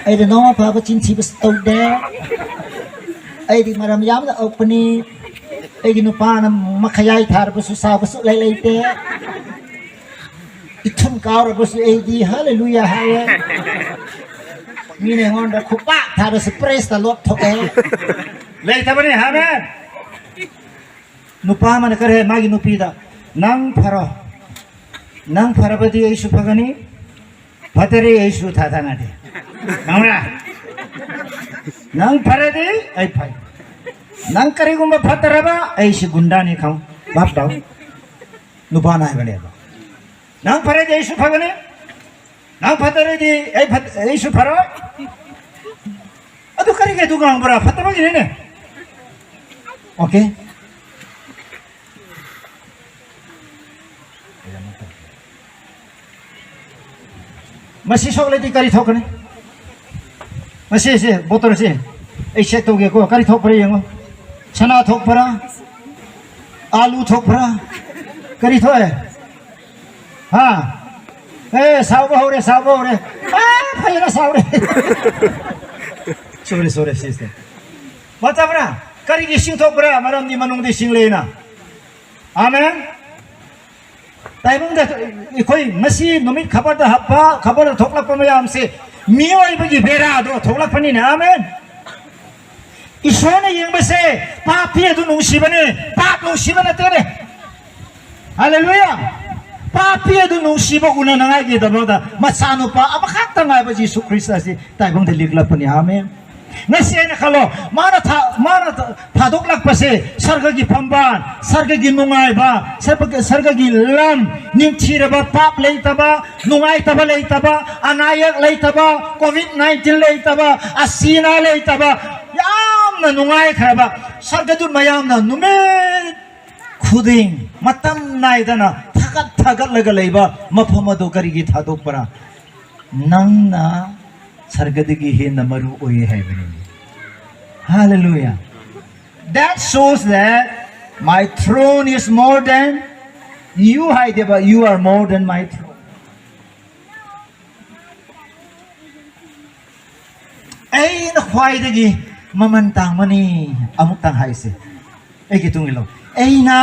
ꯑꯩꯗꯤ ꯅꯣꯡꯃ ꯐꯥꯎꯕ ꯆꯤꯟ ꯊꯤꯕꯁꯨ ꯇꯧꯗꯦ꯫ ꯑꯩꯗꯤ ꯃꯔꯝ ꯌꯥꯝꯅ ꯑꯣꯛꯄꯅꯤ꯫ ꯑꯩꯒꯤ ꯅꯨꯄꯥꯅ ꯃꯈꯌꯥꯏ ꯊꯥꯔꯕꯁꯨ ꯁꯥꯎꯕ ꯁꯨꯛꯂꯩ ꯂꯩꯇꯦ꯫ ꯏꯊꯨꯝ ꯀꯥꯎꯔꯕꯁꯨ ꯑꯩꯗꯤ ꯍꯜꯂꯦꯂꯨꯌꯥ ꯍꯥꯏꯌꯦ꯫ ꯃꯤꯅ ꯑꯩꯉꯣꯟꯗ ꯈꯨꯄꯥꯛ ꯊꯥꯔꯁꯨ praise the Lord ꯊꯣꯛꯑꯦ꯫ ꯂꯩꯇꯕꯅꯤ, ꯑꯃꯦꯟ꯫ ꯅꯨꯄꯥ ꯑꯃꯅ ꯀꯔꯤ ꯍꯥꯏ ꯃꯥꯒꯤ ꯅꯨꯄꯤꯗ? "ꯅꯪ ꯐꯔꯣ, ꯅꯪ ꯐꯔꯕꯗꯤ ꯑꯩꯁꯨ ꯐꯒꯅꯤ, ꯐꯠꯇꯔꯦ ꯑꯩꯁꯨ ꯊꯥ ꯊꯥꯅꯗꯦ"꯫ ꯈꯪꯕ꯭ꯔꯥ? "ꯅꯪ ꯐꯔꯗꯤ ꯑꯩ ꯐꯩ, ꯅꯪ ꯀꯔꯤꯒꯨꯝꯕ ꯐꯠꯇꯔꯕ ꯑꯩꯁꯤ ꯒꯨꯟꯗꯥꯅꯤ", ꯈꯪ, ꯚꯥꯞ ꯇꯥꯎ꯫ ꯅꯨꯄꯥꯅ ꯍꯥꯏꯕꯅꯦꯕ, "ꯅꯪ ꯐꯔꯗꯤ ꯑꯩꯁꯨ ꯐꯒꯅꯤ, ꯅꯪ ꯐꯠꯇꯔꯗꯤ ꯑꯩ ꯐꯠ-, ꯑꯩꯁꯨ ꯐꯔꯣꯏ"꯫ ꯑꯗꯨ ꯀꯔꯤꯒꯤ ꯑꯗꯨ ꯉꯥꯡꯕ꯭ꯔꯥ? ꯐꯠꯇꯕꯒꯤꯅꯤꯅꯦ꯫ ꯑꯣꯀꯦ꯫ ꯃꯁꯤ ꯁꯣꯛꯂꯗꯤ ꯀꯔꯤ ꯊꯣꯛꯀꯅꯤ? ꯃꯁꯤꯁꯦ, ꯕꯣꯇꯜꯁꯦ ꯑꯩ ꯆꯦꯛ ꯇꯧꯒꯦꯀꯣ꯫ ꯀꯔꯤ ꯊꯣꯛꯄ꯭ꯔꯥ ꯌꯦꯡꯉꯣ꯫ ꯁꯅꯥ ꯊꯣꯛꯄ꯭ꯔꯥ? ꯑꯥꯂꯨ ꯊꯣꯛꯄ꯭ꯔꯥ? ꯀꯔꯤ ꯊꯣꯛꯑꯦ? ꯍꯥ? ꯑꯦ, ꯁꯥꯎꯕ ꯍꯧꯔꯦ, ꯁꯥꯎꯕ ꯍꯧꯔꯦ꯫ ꯑꯦ, ꯐꯖꯅ ꯁꯥꯎꯔꯦ꯫ Sorry, sorry, sister. ꯃꯇꯝꯅ ꯀꯔꯤꯒꯤ ꯏꯁꯤꯡ ꯊꯣꯛꯄ꯭ꯔꯥ? ꯃꯔꯝꯗꯤ ꯃꯅꯨꯡꯗ ꯏꯁꯤꯡ ꯂꯩꯅ꯫ ꯑꯃꯦꯟ꯫ ꯇꯥꯏꯕꯪꯗ ꯑꯩꯈꯣꯏ ꯉꯁꯤ ꯅꯨꯃꯤꯠ ꯈꯕꯔꯗ ꯍꯥꯞꯄ, ꯈꯕꯔꯗ ꯊꯣꯛꯂꯛꯄ ꯃꯌꯥꯝꯁꯦ ꯃꯤꯑꯣꯏꯕꯒꯤ ꯕꯦꯔꯥꯗꯣ ꯊꯣꯛꯂꯛꯄꯅꯤꯅꯦ꯫ ꯑꯃꯦꯟ꯫ ꯏꯁꯣꯔꯅ ꯌꯦꯡꯕꯁꯦ ꯄꯥꯄꯤ ꯑꯗꯨ ꯅꯨꯡꯁꯤꯕꯅꯦ, ꯄꯥꯞ ꯅꯨꯡꯁꯤꯕ ꯅꯠꯇꯦꯅꯦ꯫ ꯍꯜꯂꯦꯂꯨꯌꯥ! ꯄꯥꯄꯤ ꯑꯗꯨ ꯅꯨꯡꯁꯤꯕ ꯎꯅꯅꯉꯥꯏꯒꯤꯗꯃꯛꯇ ꯃꯆꯥꯅꯨꯄꯥ ꯑꯃꯈꯛꯇ ꯉꯥꯏꯕ ꯖꯤꯁꯨ ꯈ꯭ꯔꯤꯁꯇ ꯑꯁꯤ ꯇꯥꯏꯕꯪꯗ ꯂꯤꯛꯂꯛꯄꯅꯤ꯫ ꯑꯃꯦꯟ꯫ ꯉꯁꯤ ꯑꯩꯅ ꯈꯜꯂꯣ, ꯃꯥꯅ ꯊꯥ-, ꯃꯥꯅ ꯊꯥ-, ꯊꯥꯗꯣꯛꯂꯛꯄꯁꯦ ꯁꯔꯒꯒꯤ ꯐꯝꯕꯥꯜ, ꯁꯔꯒꯒꯤ ꯅꯨꯡꯉꯥꯏꯕ, ꯁꯔꯒ-, ꯁꯔꯒꯒꯤ ꯂꯝ, ꯅꯤꯡꯊꯤꯔꯕ ꯄꯥꯞ ꯂꯩꯇꯕ, ꯅꯨꯡꯉꯥꯏꯇꯕ ꯂꯩꯇꯕ, ꯑꯅꯥ ꯑꯌꯦꯛ ꯂꯩꯇꯕ, ꯀꯣꯚꯤꯗ ꯅꯥꯏꯟꯇꯤꯟ ꯂꯩꯇꯕ, ꯑꯁꯤꯅꯥ ꯂꯩꯇꯕ, ꯌꯥꯝꯅ ꯅꯨꯡꯉꯥꯏꯈ꯭ꯔꯕ ꯁꯔꯒꯗꯨꯠ ꯃꯌꯥꯝꯅ ꯅꯨꯃꯤꯠ ꯈꯨꯗꯤꯡ ꯃꯇꯝ ꯅꯥꯏꯗꯅ ꯊꯥꯒꯠ ꯊꯥꯒꯠꯂꯒ ꯂꯩꯕ ꯃꯐꯝ ꯑꯗꯨ ꯀꯔꯤꯒꯤ ꯊꯥꯗꯣꯛꯄ꯭ꯔꯥ? ꯅꯪꯅ ꯁꯔꯒꯗꯒꯤ ꯍꯦꯟꯅ ꯃꯔꯨ ꯑꯣꯏ ꯍꯥꯏꯕꯅꯤ꯫ Hallelujah. That shows that my throne is more than you ꯍꯥꯏꯗꯦꯕ, you are more than my throne. ꯑꯩꯅ ꯈ꯭ꯋꯥꯏꯗꯒꯤ ꯃꯃꯜ ꯇꯥꯡꯕꯅꯤ꯫ ꯑꯃꯨꯛꯇꯪ ꯍꯥꯏꯁꯦ, ꯑꯩꯒꯤ ꯇꯨꯡ ꯏꯜꯂꯣ꯫ ꯑꯩꯅ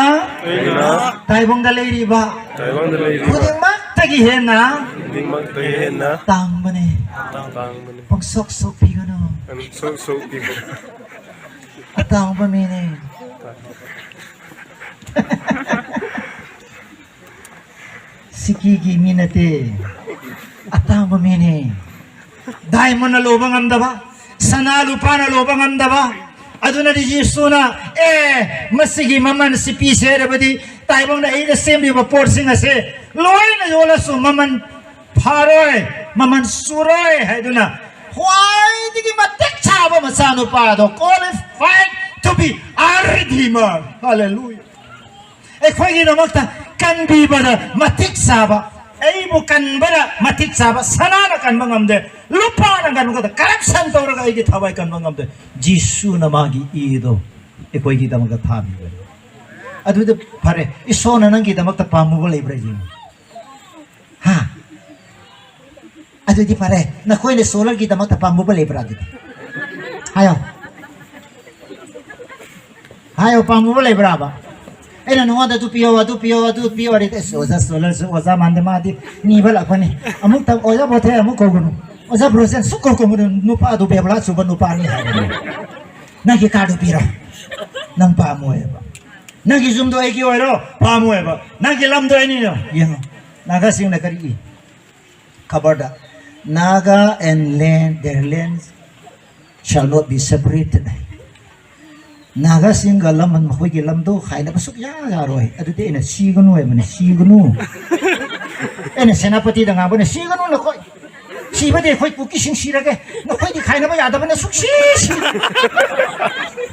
ꯑꯩꯅ ꯇꯥꯏꯕꯪꯗ ꯂꯩꯔꯤꯕ ꯇꯥꯏꯕꯪꯗ ꯂꯩꯔꯤꯕ ꯈꯨꯗꯤꯡꯃꯛꯇꯒꯤ ꯍꯦꯟꯅ ꯈꯨꯗꯤꯡꯃꯛꯇꯒꯤ ꯍꯦꯟꯅ ꯇꯥꯡꯕꯅꯦ꯫ ꯇꯥꯡꯕꯅꯤ꯫ ꯄꯪꯁꯣꯛ ꯁꯣꯛꯄꯤꯒꯅꯨ꯫ ꯄꯪꯁꯣꯛ ꯁꯣꯛꯄꯤꯒꯅꯨ꯫ ꯑꯇꯥꯡꯕ ꯃꯤꯅꯦ꯫ ꯁꯤꯀꯤꯒꯤ ꯃꯤ ꯅꯠꯇꯦ꯫ ꯑꯇꯥꯡꯕ ꯃꯤꯅꯦ꯫ ꯗꯥꯏꯃꯟꯅ ꯂꯧꯕ ꯉꯝꯗꯕ, ꯁꯅꯥ ꯂꯨꯄꯥꯅ ꯂꯧꯕ ꯉꯝꯗꯕ꯫ ꯑꯗꯨꯅꯗꯤ ꯌꯦꯁꯨꯅ, "ꯑꯦ, ꯃꯁꯤꯒꯤ ꯃꯃꯜꯁꯤ ꯄꯤꯁꯦ ꯍꯥꯏꯔꯕꯗꯤ ꯇꯥꯏꯕꯪꯗ ꯑꯩꯅ ꯁꯦꯝꯂꯤꯕ ꯄꯣꯠꯁꯤꯡ ꯑꯁꯦ ꯂꯣꯏꯅ ꯌꯣꯜꯂꯁꯨ ꯃꯃꯜ ꯐꯥꯔꯣꯏ, ꯃꯃꯜ ꯁꯨꯔꯣꯏ" ꯍꯥꯏꯗꯨꯅ ꯈ꯭ꯋꯥꯏꯗꯒꯤ ꯃꯇꯤꯛ ꯆꯥꯕ ꯃꯆꯥꯅꯨꯄꯥꯗꯣ, qualified to be a redeemer. Hallelujah. ꯑꯩꯈꯣꯏꯒꯤꯗꯃꯛꯇ ꯀꯟꯕꯤꯕꯗ ꯃꯇꯤꯛ ꯆꯥꯕ, ꯑꯩꯕꯨ ꯀꯟꯕꯗ ꯃꯇꯤꯛ ꯆꯥꯕ, ꯁꯅꯥꯅ ꯀꯟꯕ ꯉꯝꯗꯦ, ꯂꯨꯄꯥꯅ ꯀꯟꯕ ꯉꯝꯗꯦ, corruption ꯇꯧꯔꯒ ꯑꯩꯒꯤ ꯊꯋꯥꯏ ꯀꯟꯕ ꯉꯝꯗꯦ꯫ ꯖꯤꯁꯨꯅ ꯃꯥꯒꯤ ꯏꯗꯣ ꯑꯩꯈꯣꯏꯒꯤꯗꯃꯛꯇ ꯊꯥꯕꯤꯕꯅꯤ꯫ ꯑꯗꯨꯗ ꯐꯔꯦ, ꯏꯁꯣꯔꯅ ꯅꯪꯒꯤꯗꯃꯛꯇ ꯄꯥꯝꯃꯨꯕ ꯂꯩꯕ꯭ꯔꯥ ꯌꯦꯡꯉꯨ꯫ ꯍꯥ? ꯑꯗꯨꯗꯤ ꯐꯔꯦ, ꯅꯈꯣꯏꯅ ꯁꯣꯂꯔꯒꯤꯗꯃꯛꯇ ꯄꯥꯝꯃꯨꯕ ꯂꯩꯕ꯭ꯔꯥ ꯑꯗꯨꯗꯤ? ꯍꯥꯏꯌꯣ꯫ ꯍꯥꯏꯌꯣ, ꯄꯥꯝꯃꯨꯕ ꯂꯩꯕ꯭ꯔꯥꯕ? ꯑꯩꯅ ꯅꯉꯣꯟꯗ ꯑꯗꯨ ꯄꯤꯌꯣ, ꯑꯗꯨ ꯄꯤꯌꯣ, ꯑꯗꯨ ꯄꯤꯌꯣ ꯍꯥꯏꯔꯗꯤ, "ꯑꯁ, ꯑꯣꯖꯥ ꯁꯣꯂꯔꯁꯨ ꯑꯣꯖꯥ ꯃꯥꯟꯗꯦ, ꯃꯥꯗꯤ ꯅꯤꯕ ꯂꯥꯛꯄꯅꯤ꯫ ꯑꯃꯨꯛꯇ ꯑꯣꯖꯥ ꯕꯣꯊꯦ ꯑꯃꯨꯛ ꯀꯧꯒꯅꯨ, ꯑꯣꯖꯥ ꯕ꯭ꯔꯣꯁꯦꯟ ꯁꯨꯛ ꯀꯧ ꯀꯧꯒꯅꯨ, ꯅꯨꯄꯥ ꯑꯗꯨ ꯕꯦꯕꯂꯥ ꯆꯨꯕ ꯅꯨꯄꯥꯅꯤ" ꯍꯥꯏꯒꯅꯤ꯫ ꯅꯪꯒꯤ ꯀꯥꯔꯗꯨ ꯄꯤꯔꯣ, ꯅꯪ ꯄꯥꯝꯃꯣꯏꯕ꯫ ꯅꯪꯒꯤ ꯌꯨꯝꯗꯣ ꯑꯩꯒꯤ ꯑꯣꯏꯔꯣ, ꯄꯥꯝꯃꯣꯏꯕ꯫ ꯅꯪꯒꯤ ꯂꯝꯗꯣ ꯑꯩꯅꯤꯅꯣ, ꯌꯦꯡꯉꯣ꯫ ꯅꯥꯒꯥꯁꯤꯡꯅ ꯀꯔꯤ E? ꯈꯕꯔꯗ, "Naga and land, their lands shall not be separated." ꯅꯥꯒꯥꯁꯤꯡꯒ ꯂꯝ, ꯃꯈꯣꯏꯒꯤ ꯂꯝꯗꯣ ꯈꯥꯏꯅꯕ ꯁꯨꯛꯌꯥ ꯌꯥꯔꯣꯏ꯫ ꯑꯗꯨꯗꯤ ꯑꯩꯅ ꯁꯤꯒꯅꯨ ꯍꯥꯏꯕꯅꯤ, ꯁꯤꯒꯅꯨ꯫ ꯑꯩꯅ ꯁꯦꯅꯥꯄꯇꯤꯗ ꯉꯥꯡꯕꯅ, "ꯁꯤꯒꯅꯨ ꯅꯈꯣꯏ꯫ ꯁꯤꯕꯗꯤ ꯑꯩꯈꯣꯏ ꯀꯨꯀꯤꯁꯤꯡ ꯁꯤꯔꯒꯦ꯫ ꯅꯈꯣꯏꯗꯤ ꯈꯥꯏꯅꯕ ꯌꯥꯗꯕꯅ ꯁꯨꯛꯁꯤ ꯁꯤ-,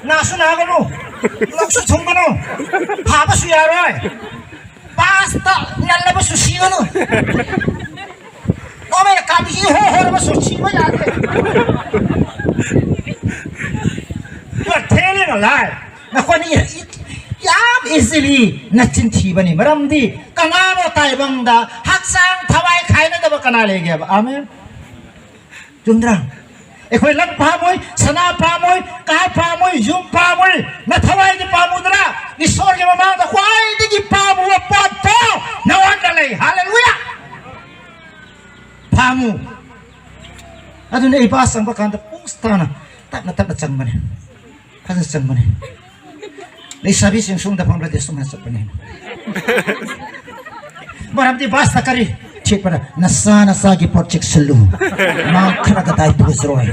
ꯅꯥꯁꯨ ꯅꯥꯒꯅꯨ, ꯂꯣꯛꯁꯨ ꯊꯨꯡꯒꯅꯨ, ꯊꯥꯕꯁꯨ ꯌꯥꯔꯣꯏ, ꯕꯥꯁꯇ ꯅꯜꯂꯕꯁꯨ ꯁꯤꯒꯅꯨ, ꯅꯣꯡꯃꯩꯅ ꯀꯥꯞꯄꯤ ꯍꯣ ꯍꯣꯔꯕꯁꯨ ꯁꯤꯕ ꯌꯥꯗꯦ." You are telling a lie. ꯅꯈꯣꯏꯅ ꯌꯥꯝ ꯏꯖꯤꯂꯤ ꯅꯆꯤꯟ ꯊꯤꯕꯅꯤ꯫ ꯃꯔꯝꯗꯤ ꯀꯅꯥꯅꯣ ꯇꯥꯏꯕꯪꯗ ꯍꯛꯆꯥꯡ ꯊꯋꯥꯏ ꯈꯥꯏꯅꯗꯕ ꯀꯅꯥ ꯂꯩꯒꯦꯕ? ꯑꯥꯃꯦꯟ꯫ ꯆꯨꯝꯗ꯭ꯔꯥ? ꯑꯩꯈꯣꯏ ꯂꯝ ꯄꯥꯝꯃꯣꯏ, ꯁꯅꯥ ꯄꯥꯝꯃꯣꯏ, ꯀꯥꯔ ꯄꯥꯝꯃꯣꯏ, ꯌꯨꯝ ꯄꯥꯝꯃꯣꯏ꯫ ꯅꯊꯋꯥꯏꯗꯤ ꯄꯥꯝꯃꯨꯗ꯭ꯔꯥ? ꯏꯁꯣꯔꯒꯤ ꯃꯃꯥꯡꯗ ꯈ꯭ꯋꯥꯏꯗꯒꯤ ꯄꯥꯝꯃꯨꯕ ꯄꯣꯠꯇꯣ ꯅꯉꯣꯟꯗ ꯂꯩ꯫ ꯍꯥꯂꯦꯂꯨꯌꯥ! ꯄꯥꯝꯃꯨ꯫ ꯑꯗꯨꯅ ꯑꯩ ꯕꯥꯁ ꯆꯪꯕ ꯀꯥꯟꯗ ꯄꯨꯡ ꯇꯥꯅ ꯇꯞꯅ ꯇꯞꯅ ꯆꯪꯕꯅꯦ꯫ ꯐꯖꯅ ꯆꯪꯕꯅꯦ꯫ ꯂꯩꯁꯥꯕꯤꯁꯤꯡ ꯁꯣꯝꯗ ꯐꯝꯂꯗꯤ ꯁꯨꯃꯥꯏꯅ ꯆꯠꯄꯅꯦ꯫ ꯃꯔꯝꯗꯤ ꯕꯥꯁꯇ ꯀꯔꯤ ꯊꯦꯠꯄꯗ, "ꯅꯁꯥ ꯅꯁꯥꯒꯤ ꯄꯣꯠ ꯆꯦꯛꯁꯤꯜꯂꯨ, ꯃꯥꯡꯈ꯭ꯔꯒ ꯗꯥꯏ ꯇꯨꯖꯔꯣꯏ"꯫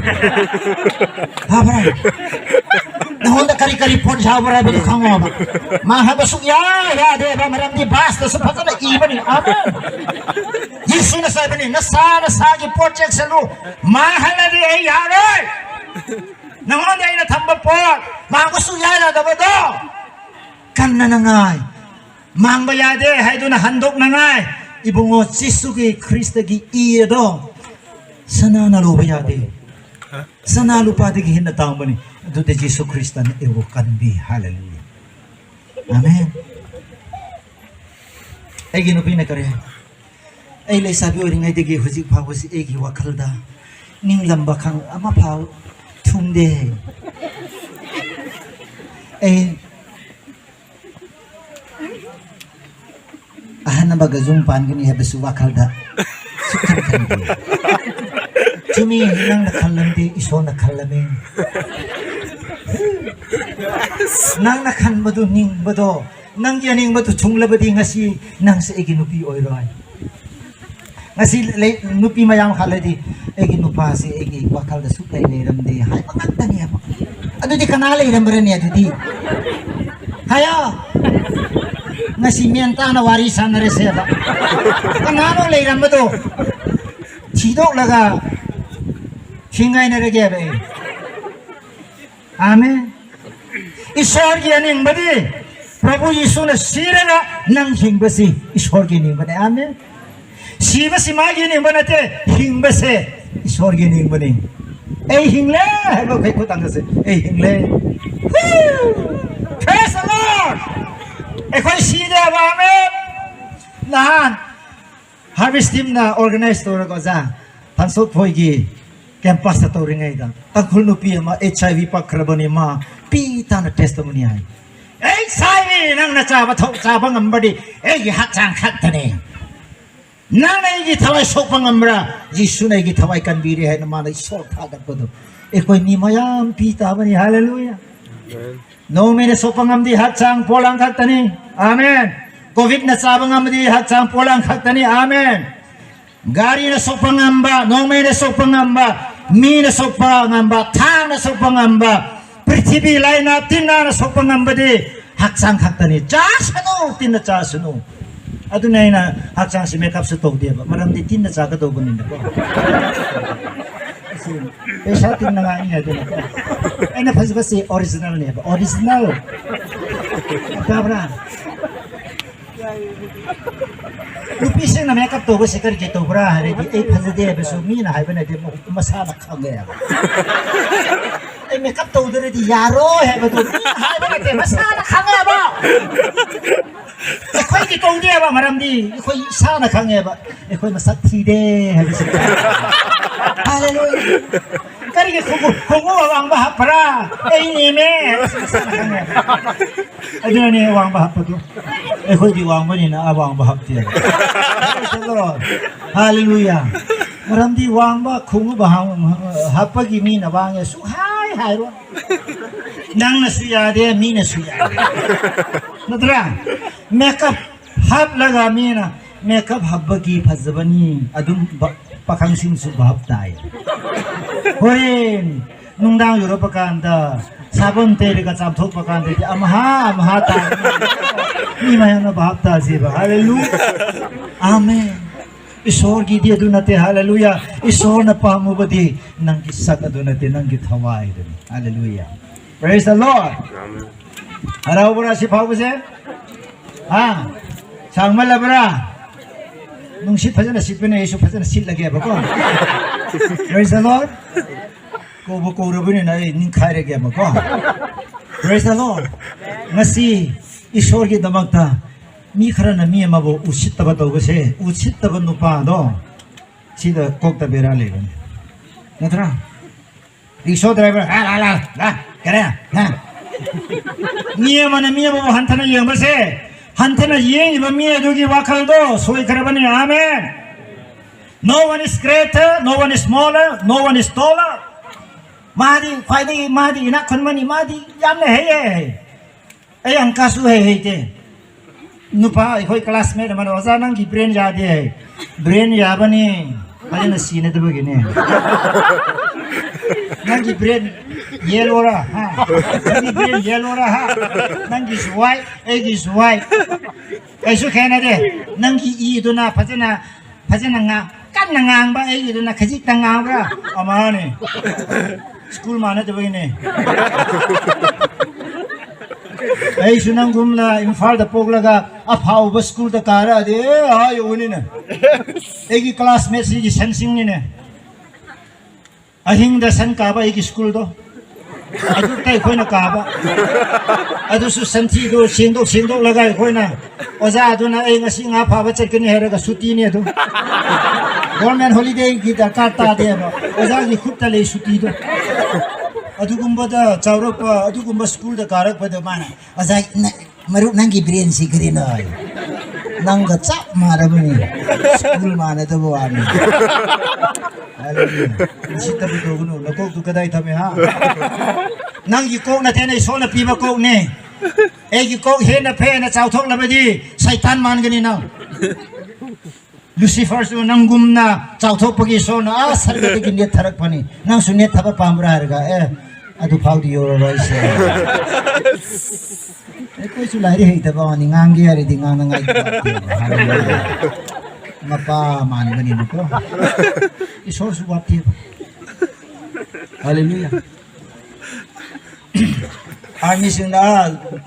ꯐꯕ꯭ꯔꯥ? ꯅꯉꯣꯟꯗ ꯀꯔꯤ ꯀꯔꯤ ꯄꯣꯠ ꯌꯥꯎꯕ꯭ꯔꯥ ꯍꯥꯏꯕꯗꯨ ꯈꯪꯉꯣꯕ꯫ ꯃꯥꯡꯍꯟꯕ ꯁꯨꯛꯌꯥ ꯌꯥꯗꯦꯕ, ꯃꯔꯝꯗꯤ ꯕꯥꯁꯇꯁꯨ ꯐꯖꯅ ꯏꯕꯅꯤ꯫ ꯑꯥꯃꯦꯟ꯫ ꯌꯦꯁꯨꯅ ꯍꯥꯏꯕꯅꯤ, "ꯅꯁꯥ ꯅꯁꯥꯒꯤ ꯄꯣꯠ ꯆꯦꯛꯁꯤꯜꯂꯨ, ꯃꯥꯡꯍꯜꯂꯗꯤ ꯑꯩ ꯌꯥꯔꯣꯏ"꯫ ꯅꯉꯣꯟꯗ ꯑꯩꯅ ꯊꯝꯕ ꯄꯣꯠ ꯃꯥꯡꯕ ꯁꯨꯛꯌꯥ ꯌꯥꯗꯕꯗꯣ ꯀꯟꯅꯅꯉꯥꯏ, ꯃꯥꯡꯕ ꯌꯥꯗꯦ ꯍꯥꯏꯗꯨꯅ ꯍꯟꯗꯣꯛꯅꯉꯥꯏ, ꯏꯕꯨꯡꯉꯣ, ꯖꯤꯁꯨꯒꯤ ꯈ꯭ꯔꯤꯁꯇꯒꯤ ꯏ ꯑꯗꯣ ꯁꯅꯥꯅ ꯂꯧꯕ ꯌꯥꯗꯦ꯫ ꯁꯅꯥ ꯂꯨꯄꯥꯗꯒꯤ ꯍꯦꯟꯅ ꯇꯥꯡꯕꯅꯤ꯫ ꯑꯗꯨꯗꯤ ꯖꯤꯁꯨ ꯈ꯭ꯔꯤꯁꯇꯅ ꯑꯩꯕꯨ ꯀꯟꯕꯤ꯫ ꯍꯥꯂꯦꯂꯨꯌꯥ꯫ ꯑꯥꯃꯦꯟ꯫ ꯑꯩꯒꯤ ꯅꯨꯄꯤꯅ ꯀꯔꯤ ꯍꯥꯏ? ꯑꯩ ꯂꯩꯁꯥꯕꯤ ꯑꯣꯏꯔꯤꯉꯩꯗꯒꯤ ꯍꯧꯖꯤꯛ ꯐꯥꯎꯕꯁꯤ ꯑꯩꯒꯤ ꯋꯥꯈꯜꯗ ꯅꯤꯡꯂꯝꯕ ꯈꯪ ꯑꯃꯐꯥꯎ ꯊꯨꯡꯗꯦ꯫ ꯑꯩ ꯑꯍꯟ ꯑꯃꯒ ꯌꯨꯝ ꯄꯥꯟꯒꯅꯤ ꯍꯥꯏꯕꯁꯨ ꯋꯥꯈꯜꯗ ꯁꯨꯛꯈꯟ ꯈꯟꯗꯦ꯫ ꯆꯨꯝꯃꯤ, ꯅꯪꯅ ꯈꯜꯂꯝꯗꯦ, ꯏꯁꯣꯔꯅ ꯈꯜꯂꯝꯃꯤ꯫ ꯅꯪꯅ ꯈꯟꯕꯗꯨ, ꯅꯤꯡꯕꯗꯣ, ꯅꯪꯒꯤ ꯑꯅꯤꯡꯕꯗꯨ ꯊꯨꯡꯂꯕꯗꯤ ꯉꯁꯤ ꯅꯪꯁꯦ ꯑꯩꯒꯤ ꯅꯨꯄꯤ ꯑꯣꯏꯔꯣꯏ꯫ ꯉꯁꯤ ꯂꯩ-, ꯅꯨꯄꯤ ꯃꯌꯥꯝ ꯈꯜꯂꯗꯤ, "ꯑꯩꯒꯤ ꯅꯨꯄꯥꯁꯦ ꯑꯩꯒꯤ ꯋꯥꯈꯜꯗ ꯁꯨꯛꯂꯩ ꯂꯩꯔꯝꯗꯦ" ꯍꯥꯏꯕ ꯉꯥꯛꯇꯅꯦꯕ꯫ ꯑꯗꯨꯗꯤ ꯀꯅꯥ ꯂꯩꯔꯝꯕ꯭ꯔꯅꯦ ꯑꯗꯨꯗꯤ? ꯍꯥꯏꯌꯣ꯫ ꯉꯁꯤ ꯃꯦꯟ ꯇꯥꯅ ꯋꯥꯔꯤ ꯁꯥꯟꯅꯔꯁꯦꯕ꯫ ꯀꯅꯥꯅꯣ ꯂꯩꯔꯝꯕꯗꯣ? ꯊꯤꯗꯣꯛꯂꯒ ꯍꯤꯡꯒꯥꯏꯅꯔꯒꯦꯕ ꯑꯩ꯫ ꯑꯥꯃꯦꯟ꯫ ꯏꯁꯣꯔꯒꯤ ꯑꯅꯤꯡꯕꯗꯤ, ꯄ꯭ꯔꯚꯨ ꯌꯤꯁꯨꯅ ꯁꯤꯔꯒ ꯅꯪ ꯍꯤꯡꯕꯁꯤ ꯏꯁꯣꯔꯒꯤ ꯑꯅꯤꯡꯕꯅꯦ꯫ ꯑꯥꯃꯦꯟ꯫ ꯁꯤꯕꯁꯤ ꯃꯥꯒꯤ ꯑꯅꯤꯡꯕ ꯅꯠꯇꯦ, ꯍꯤꯡꯕꯁꯦ ꯏꯁꯣꯔꯒꯤ ꯑꯅꯤꯡꯕꯅꯤ꯫ ꯑꯩ ꯍꯤꯡꯂꯦ ꯍꯥꯏꯕ ꯑꯩꯈꯣꯏ ꯈꯨꯠ ꯊꯪꯒꯠꯁꯦ, "ꯑꯩ ꯍꯤꯡꯂꯦ꯫" Praise the Lord! ꯑꯩꯈꯣꯏ ꯁꯤꯗꯦꯕ, ꯑꯥꯃꯦꯟ꯫ ꯅꯍꯥꯟ Harvest teamꯅ organize ꯇꯧꯔꯒ, ꯑꯣꯖꯥ ꯊꯥꯡꯁꯣꯠ ꯐꯣꯏꯒꯤ campusꯇ ꯇꯧꯔꯤꯉꯩꯗ, ꯇꯥꯡꯈꯨꯜ ꯅꯨꯄꯤ ꯑꯃ HIV ꯄꯛꯈ꯭ꯔꯕꯅꯤ, ꯃꯥ ꯄꯤ ꯇꯥꯅ testimony ꯍꯥꯏ꯫ "HIV ꯅꯪꯅ ꯆꯥꯕ ꯊꯛ-, ꯆꯥꯕ ꯉꯝꯕꯗꯤ ꯑꯩꯒꯤ ꯍꯛꯆꯥꯡ ꯈꯛꯇꯅꯦ꯫ ꯅꯪꯅ ꯑꯩꯒꯤ ꯊꯋꯥꯏ ꯁꯣꯛꯄ ꯉꯝꯕ꯭ꯔꯥ? ꯌꯤꯁꯨꯅ ꯑꯩꯒꯤ ꯊꯋꯥꯏ ꯀꯟꯕꯤꯔꯦ" ꯍꯥꯏꯅ ꯃꯥꯅ ꯏꯁꯣꯔ ꯊꯥꯒꯠꯄꯗꯣ ꯑꯩꯈꯣꯏ ꯃꯤ ꯃꯌꯥꯝ ꯄꯤ ꯇꯥꯕꯅꯤ꯫ ꯍꯥꯂꯦꯂꯨꯌꯥ꯫ ꯅꯣꯡꯃꯩꯅ ꯁꯣꯛꯄ ꯉꯝꯗꯦ, ꯍꯛꯆꯥꯡ ꯄꯣꯂꯥꯡ ꯈꯛꯇꯅꯤ꯫ ꯑꯥꯃꯦꯟ꯫ COVIDꯅ ꯆꯥꯕ ꯉꯝꯗꯦ, ꯍꯛꯆꯥꯡ ꯄꯣꯂꯥꯡ ꯈꯛꯇꯅꯤ꯫ ꯑꯥꯃꯦꯟ꯫ ꯒꯥꯔꯤꯅ ꯁꯣꯛꯄ ꯉꯝꯕ, ꯅꯣꯡꯃꯩꯅ ꯁꯣꯛꯄ ꯉꯝꯕ, ꯃꯤꯅ ꯁꯣꯛꯄ ꯉꯝꯕ, ꯊꯥꯡꯅ ꯁꯣꯛꯄ ꯉꯝꯕ, ꯄ꯭ꯔꯤꯊꯤꯕꯤ ꯂꯥꯏꯅꯥ ꯇꯤꯟꯅꯥꯅ ꯁꯣꯛꯄ ꯉꯝꯕꯗꯤ ꯍꯛꯆꯥꯡ ꯈꯛꯇꯅꯤ꯫ ꯆꯥꯁꯅꯨ, ꯇꯤꯟꯅ ꯆꯥꯁꯅꯨ꯫ ꯑꯗꯨꯅ ꯑꯩꯅ ꯍꯛꯆꯥꯡꯁꯤ makeupꯁꯨ ꯇꯧꯗꯦꯕ, ꯃꯔꯝꯗꯤ ꯇꯤꯟꯅ ꯆꯥꯒꯗꯧꯕꯅꯤꯅꯀꯣ꯫ ꯑꯁꯤ ꯄꯩꯁꯥ ꯇꯤꯟꯅ ꯉꯥꯡꯉꯤ ꯍꯥꯏꯗꯅꯀꯣ꯫ ꯑꯩꯅ ꯐꯖꯕꯁꯤ originalꯅꯦꯕ, original꯫ ꯇꯥꯕ꯭ꯔꯥ? ꯅꯨꯄꯤꯁꯤꯡꯅ makeup ꯇꯧꯕꯁꯦ ꯀꯔꯤꯒꯤ ꯇꯧꯕ꯭ꯔꯥ ꯍꯥꯏꯔꯗꯤ, ꯑꯩ ꯐꯖꯗꯦ ꯍꯥꯏꯕꯁꯨ ꯃꯤꯅ ꯍꯥꯏꯕ ꯅꯠꯇꯦ, ꯃꯁꯥꯅ ꯈꯪꯉꯦꯕ꯫ ꯑꯩ ꯃꯦꯀꯞ ꯇꯧꯗ꯭ꯔꯗꯤ ꯌꯥꯔꯣꯏ ꯍꯥꯏꯕꯗꯨ ꯃꯤꯅ ꯍꯥꯏꯕ ꯅꯠꯇꯦ, ꯃꯁꯥꯅ ꯈꯪꯉꯦꯕ꯫ ꯑꯩꯈꯣꯏꯗꯤ ꯇꯧꯗꯦꯕ, ꯃꯔꯝꯗꯤ ꯑꯩꯈꯣꯏ ꯏꯁꯥꯅ ꯈꯪꯉꯦꯕ ꯑꯩꯈꯣꯏ ꯃꯁꯛ ꯊꯤꯗꯦ ꯍꯥꯏꯕꯁꯦ꯫ ꯍꯥꯂꯦꯂꯨꯌꯥ꯫ ꯀꯔꯤꯒꯤ ꯈꯣꯡꯎꯞ, ꯈꯣꯡꯎꯞ ꯑꯋꯥꯡꯕ ꯍꯥꯞꯄ꯭ꯔꯥ? ꯑꯩ ꯅꯦꯝꯃꯦ ꯍꯥꯏꯕꯁꯦ ꯃꯁꯥꯅ ꯈꯪꯉꯦꯕ꯫ ꯑꯗꯨꯅꯅꯦ ꯑꯋꯥꯡꯕ ꯍꯥꯞꯄꯗꯨ꯫ ꯑꯩꯈꯣꯏꯗꯤ ꯋꯥꯡꯕꯅꯤꯅ ꯑꯋꯥꯡꯕ ꯍꯥꯞꯇꯦꯕ꯫ Praise the Lord. ꯍꯥꯂꯦꯂꯨꯌꯥ꯫ ꯃꯔꯝꯗꯤ ꯋꯥꯡꯕ ꯈꯣꯡꯎꯞ ꯍꯥꯞ-, ꯍꯥꯞꯄꯒꯤ ꯃꯤꯅ ꯋꯥꯡꯉꯦ ꯁꯨꯛꯍꯥꯏ ꯍꯥꯏꯔꯣꯏ꯫ ꯅꯪꯅꯁꯨ ꯌꯥꯗꯦ, ꯃꯤꯅꯁꯨ ꯌꯥꯗꯦ꯫ ꯅꯠꯇ꯭ꯔꯥ? ꯃꯦꯀꯞ ꯍꯥꯞꯂꯒ ꯃꯤꯅ ꯃꯦꯀꯞ ꯍꯥꯞꯄꯒꯤ ꯐꯖꯕꯅꯤ ꯑꯗꯨꯝ ꯕ-, ꯄꯥꯈꯪꯁꯤꯡꯁꯨ ꯚꯥꯞ ꯇꯥꯏ꯫ ꯍꯣꯔꯦꯟ ꯅꯨꯡꯗꯥꯡ ꯌꯧꯔꯛꯄ ꯀꯥꯟꯗ ꯁꯥꯕꯣꯟ ꯇꯩꯔꯒ ꯆꯥꯝꯊꯣꯛꯄ ꯀꯥꯟꯗꯗꯤ ꯑꯃꯍꯥ ꯑꯃꯍꯥ ꯇꯥꯔꯅꯤ꯫ ꯃꯤ ꯃꯌꯥꯝꯅ ꯚꯥꯞ ꯇꯥꯁꯦꯕ꯫ ꯍꯥꯂꯦꯂꯨꯌꯥ꯫ ꯑꯥꯃꯦꯟ꯫ ꯏꯁꯣꯔꯒꯤꯗꯤ ꯑꯗꯨ ꯅꯠꯇꯦ꯫ ꯍꯥꯂꯦꯂꯨꯌꯥ꯫ ꯏꯁꯣꯔꯅ ꯄꯥꯝꯃꯨꯕꯗꯤ ꯅꯪꯒꯤ ꯁꯛ ꯑꯗꯨ ꯅꯠꯇꯦ, ꯅꯪꯒꯤ ꯊꯋꯥꯏꯗꯨꯅꯤ꯫ ꯍꯥꯂꯦꯂꯨꯌꯥ꯫ Praise the Lord. ꯍꯔꯥꯎꯕ꯭ꯔꯥ ꯁꯤ ꯐꯥꯎꯕꯁꯦ? ꯍꯥ? ꯁꯥꯡꯃꯜꯂꯕ꯭ꯔꯥ? ꯅꯨꯡꯁꯤꯠ ꯐꯖꯅ ꯁꯤꯠꯄꯅꯦ, ꯑꯩꯁꯨ ꯐꯖꯅ ꯁꯤꯠꯂꯒꯦꯕꯀꯣ꯫ Praise the Lord. ꯀꯧꯕ ꯀꯧꯔꯕꯅꯤꯅ ꯑꯩ ꯅꯤꯡꯈꯥꯏꯔꯒꯦꯕꯀꯣ꯫ Praise the Lord. ꯉꯁꯤ ꯏꯁꯣꯔꯒꯤꯗꯃꯛꯇ ꯃꯤ ꯈꯔꯅ ꯃꯤ ꯑꯃꯕꯨ ꯎꯁꯤꯠꯇꯕ ꯇꯧꯕꯁꯦ, ꯎꯁꯤꯠꯇꯕ ꯅꯨꯄꯥꯗꯣ ꯁꯤꯗ ꯀꯣꯛꯇ ꯕꯦꯔꯥ ꯂꯩꯕꯅꯤ꯫ ꯅꯠꯇ꯭ꯔꯥ? Rickshaw driver, ꯍꯥ, ꯂꯥ, ꯂꯥ, ꯂꯥ, ꯀꯔꯦ? ꯍꯥ? ꯃꯤ ꯑꯃꯅ ꯃꯤ ꯑꯃꯕꯨ ꯍꯟꯊꯅ ꯌꯦꯡꯕꯁꯦ, ꯍꯟꯊꯅ ꯌꯦꯡꯉꯤꯕ ꯃꯤ ꯑꯗꯨꯒꯤ ꯋꯥꯈꯜꯗꯣ ꯁꯣꯏꯈ꯭ꯔꯕꯅꯤ꯫ ꯑꯥꯃꯦꯟ꯫ No one is greater, no one is smaller, no one is taller. ꯃꯥꯗꯤ ꯈ꯭ꯋꯥꯏꯗꯒꯤ, ꯃꯥꯗꯤ ꯏꯅꯥꯛ ꯈꯨꯟꯕꯅꯤ, ꯃꯥꯗꯤ ꯌꯥꯝꯅ ꯍꯩꯌꯦ꯫ ꯑꯩ ꯑꯪꯀꯁꯨ ꯍꯩ ꯍꯩꯇꯦ꯫ ꯅꯨꯄꯥ ꯑꯩꯈꯣꯏ classmate ꯑꯃꯅ, "ꯑꯣꯖꯥ, ꯅꯪꯒꯤ brain ꯌꯥꯗꯦ" ꯍꯥꯏ꯫ Brain ꯌꯥꯕꯅꯤ, ꯐꯖꯅ ꯁꯤꯟꯅꯗꯕꯒꯤꯅꯦ꯫ ꯅꯪꯒꯤ brain yellowꯔꯥ, ꯍꯥ? ꯅꯪꯒꯤ brain yellowꯔꯥ, ꯍꯥ? ꯅꯪꯒꯤꯁꯨ white, ꯑꯩꯒꯤꯁꯨ white꯫ ꯀꯩꯁꯨ ꯈꯦꯠꯅꯗꯦ꯫ ꯅꯪꯒꯤ ꯏꯗꯨꯅ ꯐꯖꯅ ꯐꯖꯅ ꯉꯥꯡ-, ꯀꯟꯅ ꯉꯥꯡꯕ, ꯑꯩꯒꯤꯗꯨꯅ ꯈꯖꯤꯛꯇ ꯉꯥꯡꯕ꯭ꯔꯥ? ꯑꯃꯅꯤ꯫ School ꯃꯥꯟꯅꯗꯕꯒꯤꯅꯦ꯫ ꯑꯩꯁꯨ ꯅꯪꯒꯨꯝꯅ ꯏꯝꯐꯥꯜꯗ ꯄꯣꯛꯂꯒ ꯑꯐꯥꯎꯕ schoolꯗ ꯀꯥꯔꯛꯑꯗꯤ, ꯑꯦ, ꯑꯥ ꯌꯧꯒꯅꯤꯅꯦ꯫ ꯑꯩꯒꯤ classmateꯁꯤꯒꯤ ꯁꯟꯁꯤꯡꯅꯤꯅꯦ꯫ ꯑꯍꯤꯡꯗ ꯁꯟ ꯀꯥꯕ ꯑꯩꯒꯤ schoolꯗꯣ꯫ ꯑꯌꯨꯛꯇ ꯑꯩꯈꯣꯏꯅ ꯀꯥꯕ꯫ ꯑꯗꯨꯁꯨ ꯁꯟꯊꯤꯗꯨ ꯁꯦꯡꯗꯣꯛ ꯁꯦꯡꯗꯣꯛꯂꯒ ꯑꯩꯈꯣꯏꯅ, ꯑꯣꯖꯥ ꯑꯗꯨꯅ "ꯑꯩ ꯉꯁꯤ ꯉꯥ ꯐꯥꯕ ꯆꯠꯀꯅꯤ" ꯍꯥꯏꯔꯒ ꯁꯨꯇꯤꯅꯤ ꯑꯗꯨ꯫ ꯒꯣꯔꯃꯦꯟ ꯍꯣꯂꯤꯗꯦꯒꯤ ꯗꯔꯀꯥꯔ ꯇꯥꯗꯦꯕ꯫ ꯑꯣꯖꯥꯒꯤ ꯈꯨꯠꯇ ꯂꯩ ꯁꯨꯇꯤꯗꯣ꯫ ꯑꯗꯨꯒꯨꯝꯕꯗ ꯆꯥꯎꯔꯛꯄ, ꯑꯗꯨꯒꯨꯝꯕ ꯁ꯭ꯀꯨꯜꯗ ꯀꯥꯔꯛꯄꯗ ꯃꯥꯅ, "ꯑꯣꯖꯥ, ꯅ-, ꯃꯔꯨꯞ, ꯅꯪꯒꯤ ꯕ꯭ꯔꯦꯟꯁꯤ ꯀꯔꯤꯅꯣ?" ꯍꯥꯏ꯫ "ꯅꯪꯒ ꯆꯞ ꯃꯥꯟꯅꯕꯅꯤ꯫ ꯁ꯭ꯀꯨꯜ ꯃꯥꯟꯅꯗꯕ ꯋꯥꯅꯤ꯫" ꯍꯥꯏꯔꯒ, "ꯎꯁꯤꯠꯇꯕ ꯇꯧꯒꯅꯨ꯫ ꯅꯀꯣꯛꯇꯨ ꯀꯗꯥꯏ ꯊꯝꯃꯦ, ꯍꯥ? ꯅꯪꯒꯤ ꯀꯣꯛ ꯅꯠꯇꯦꯅꯦ, ꯏꯁꯣꯔꯅ ꯄꯤꯕ ꯀꯣꯛꯅꯦ꯫ ꯑꯩꯒꯤ ꯀꯣꯛ ꯍꯦꯟꯅ ꯐꯩ ꯍꯥꯏꯅ ꯆꯥꯎꯊꯣꯛꯂꯕꯗꯤ ꯁꯩꯇꯥꯟ ꯃꯥꯟꯒꯅꯤ ꯅꯪ꯫ ꯂꯨꯁꯤꯐꯔꯁꯨ ꯅꯪꯒꯨꯝꯅ ꯆꯥꯎꯊꯣꯛꯄꯒꯤ ꯏꯁꯣꯔꯅ ꯑꯥ ꯁꯔꯒꯗꯒꯤ ꯅꯦꯠꯊꯔꯛꯄꯅꯤ꯫ ꯅꯪꯁꯨ ꯅꯦꯠꯊꯕ ꯄꯥꯝꯕ꯭ꯔꯥ?" ꯍꯥꯏꯔꯒ, "ꯑꯦ, ꯑꯗꯨ ꯐꯥꯎꯗꯤ ꯌꯧꯔꯔꯣꯏꯁꯦ꯫ ꯑꯩꯈꯣꯏꯁꯨ ꯂꯥꯏꯔꯤꯛ ꯍꯩꯇꯕ ꯋꯥꯅꯤ, ꯉꯥꯡꯒꯦ ꯍꯥꯏꯔꯗꯤ ꯉꯥꯡꯅꯉꯥꯏꯗꯤ ꯋꯥꯠꯇꯦꯕ꯫" ꯍꯥꯂꯦꯂꯨꯌꯥ꯫ ꯃꯄꯥ ꯃꯥꯟꯕꯅꯤꯅꯀꯣ꯫ ꯏꯁꯣꯔꯁꯨ ꯋꯥꯠꯇꯦꯕ꯫ ꯍꯥꯂꯦꯂꯨꯌꯥ꯫ ꯑꯥꯔꯃꯤꯁꯤꯡꯅ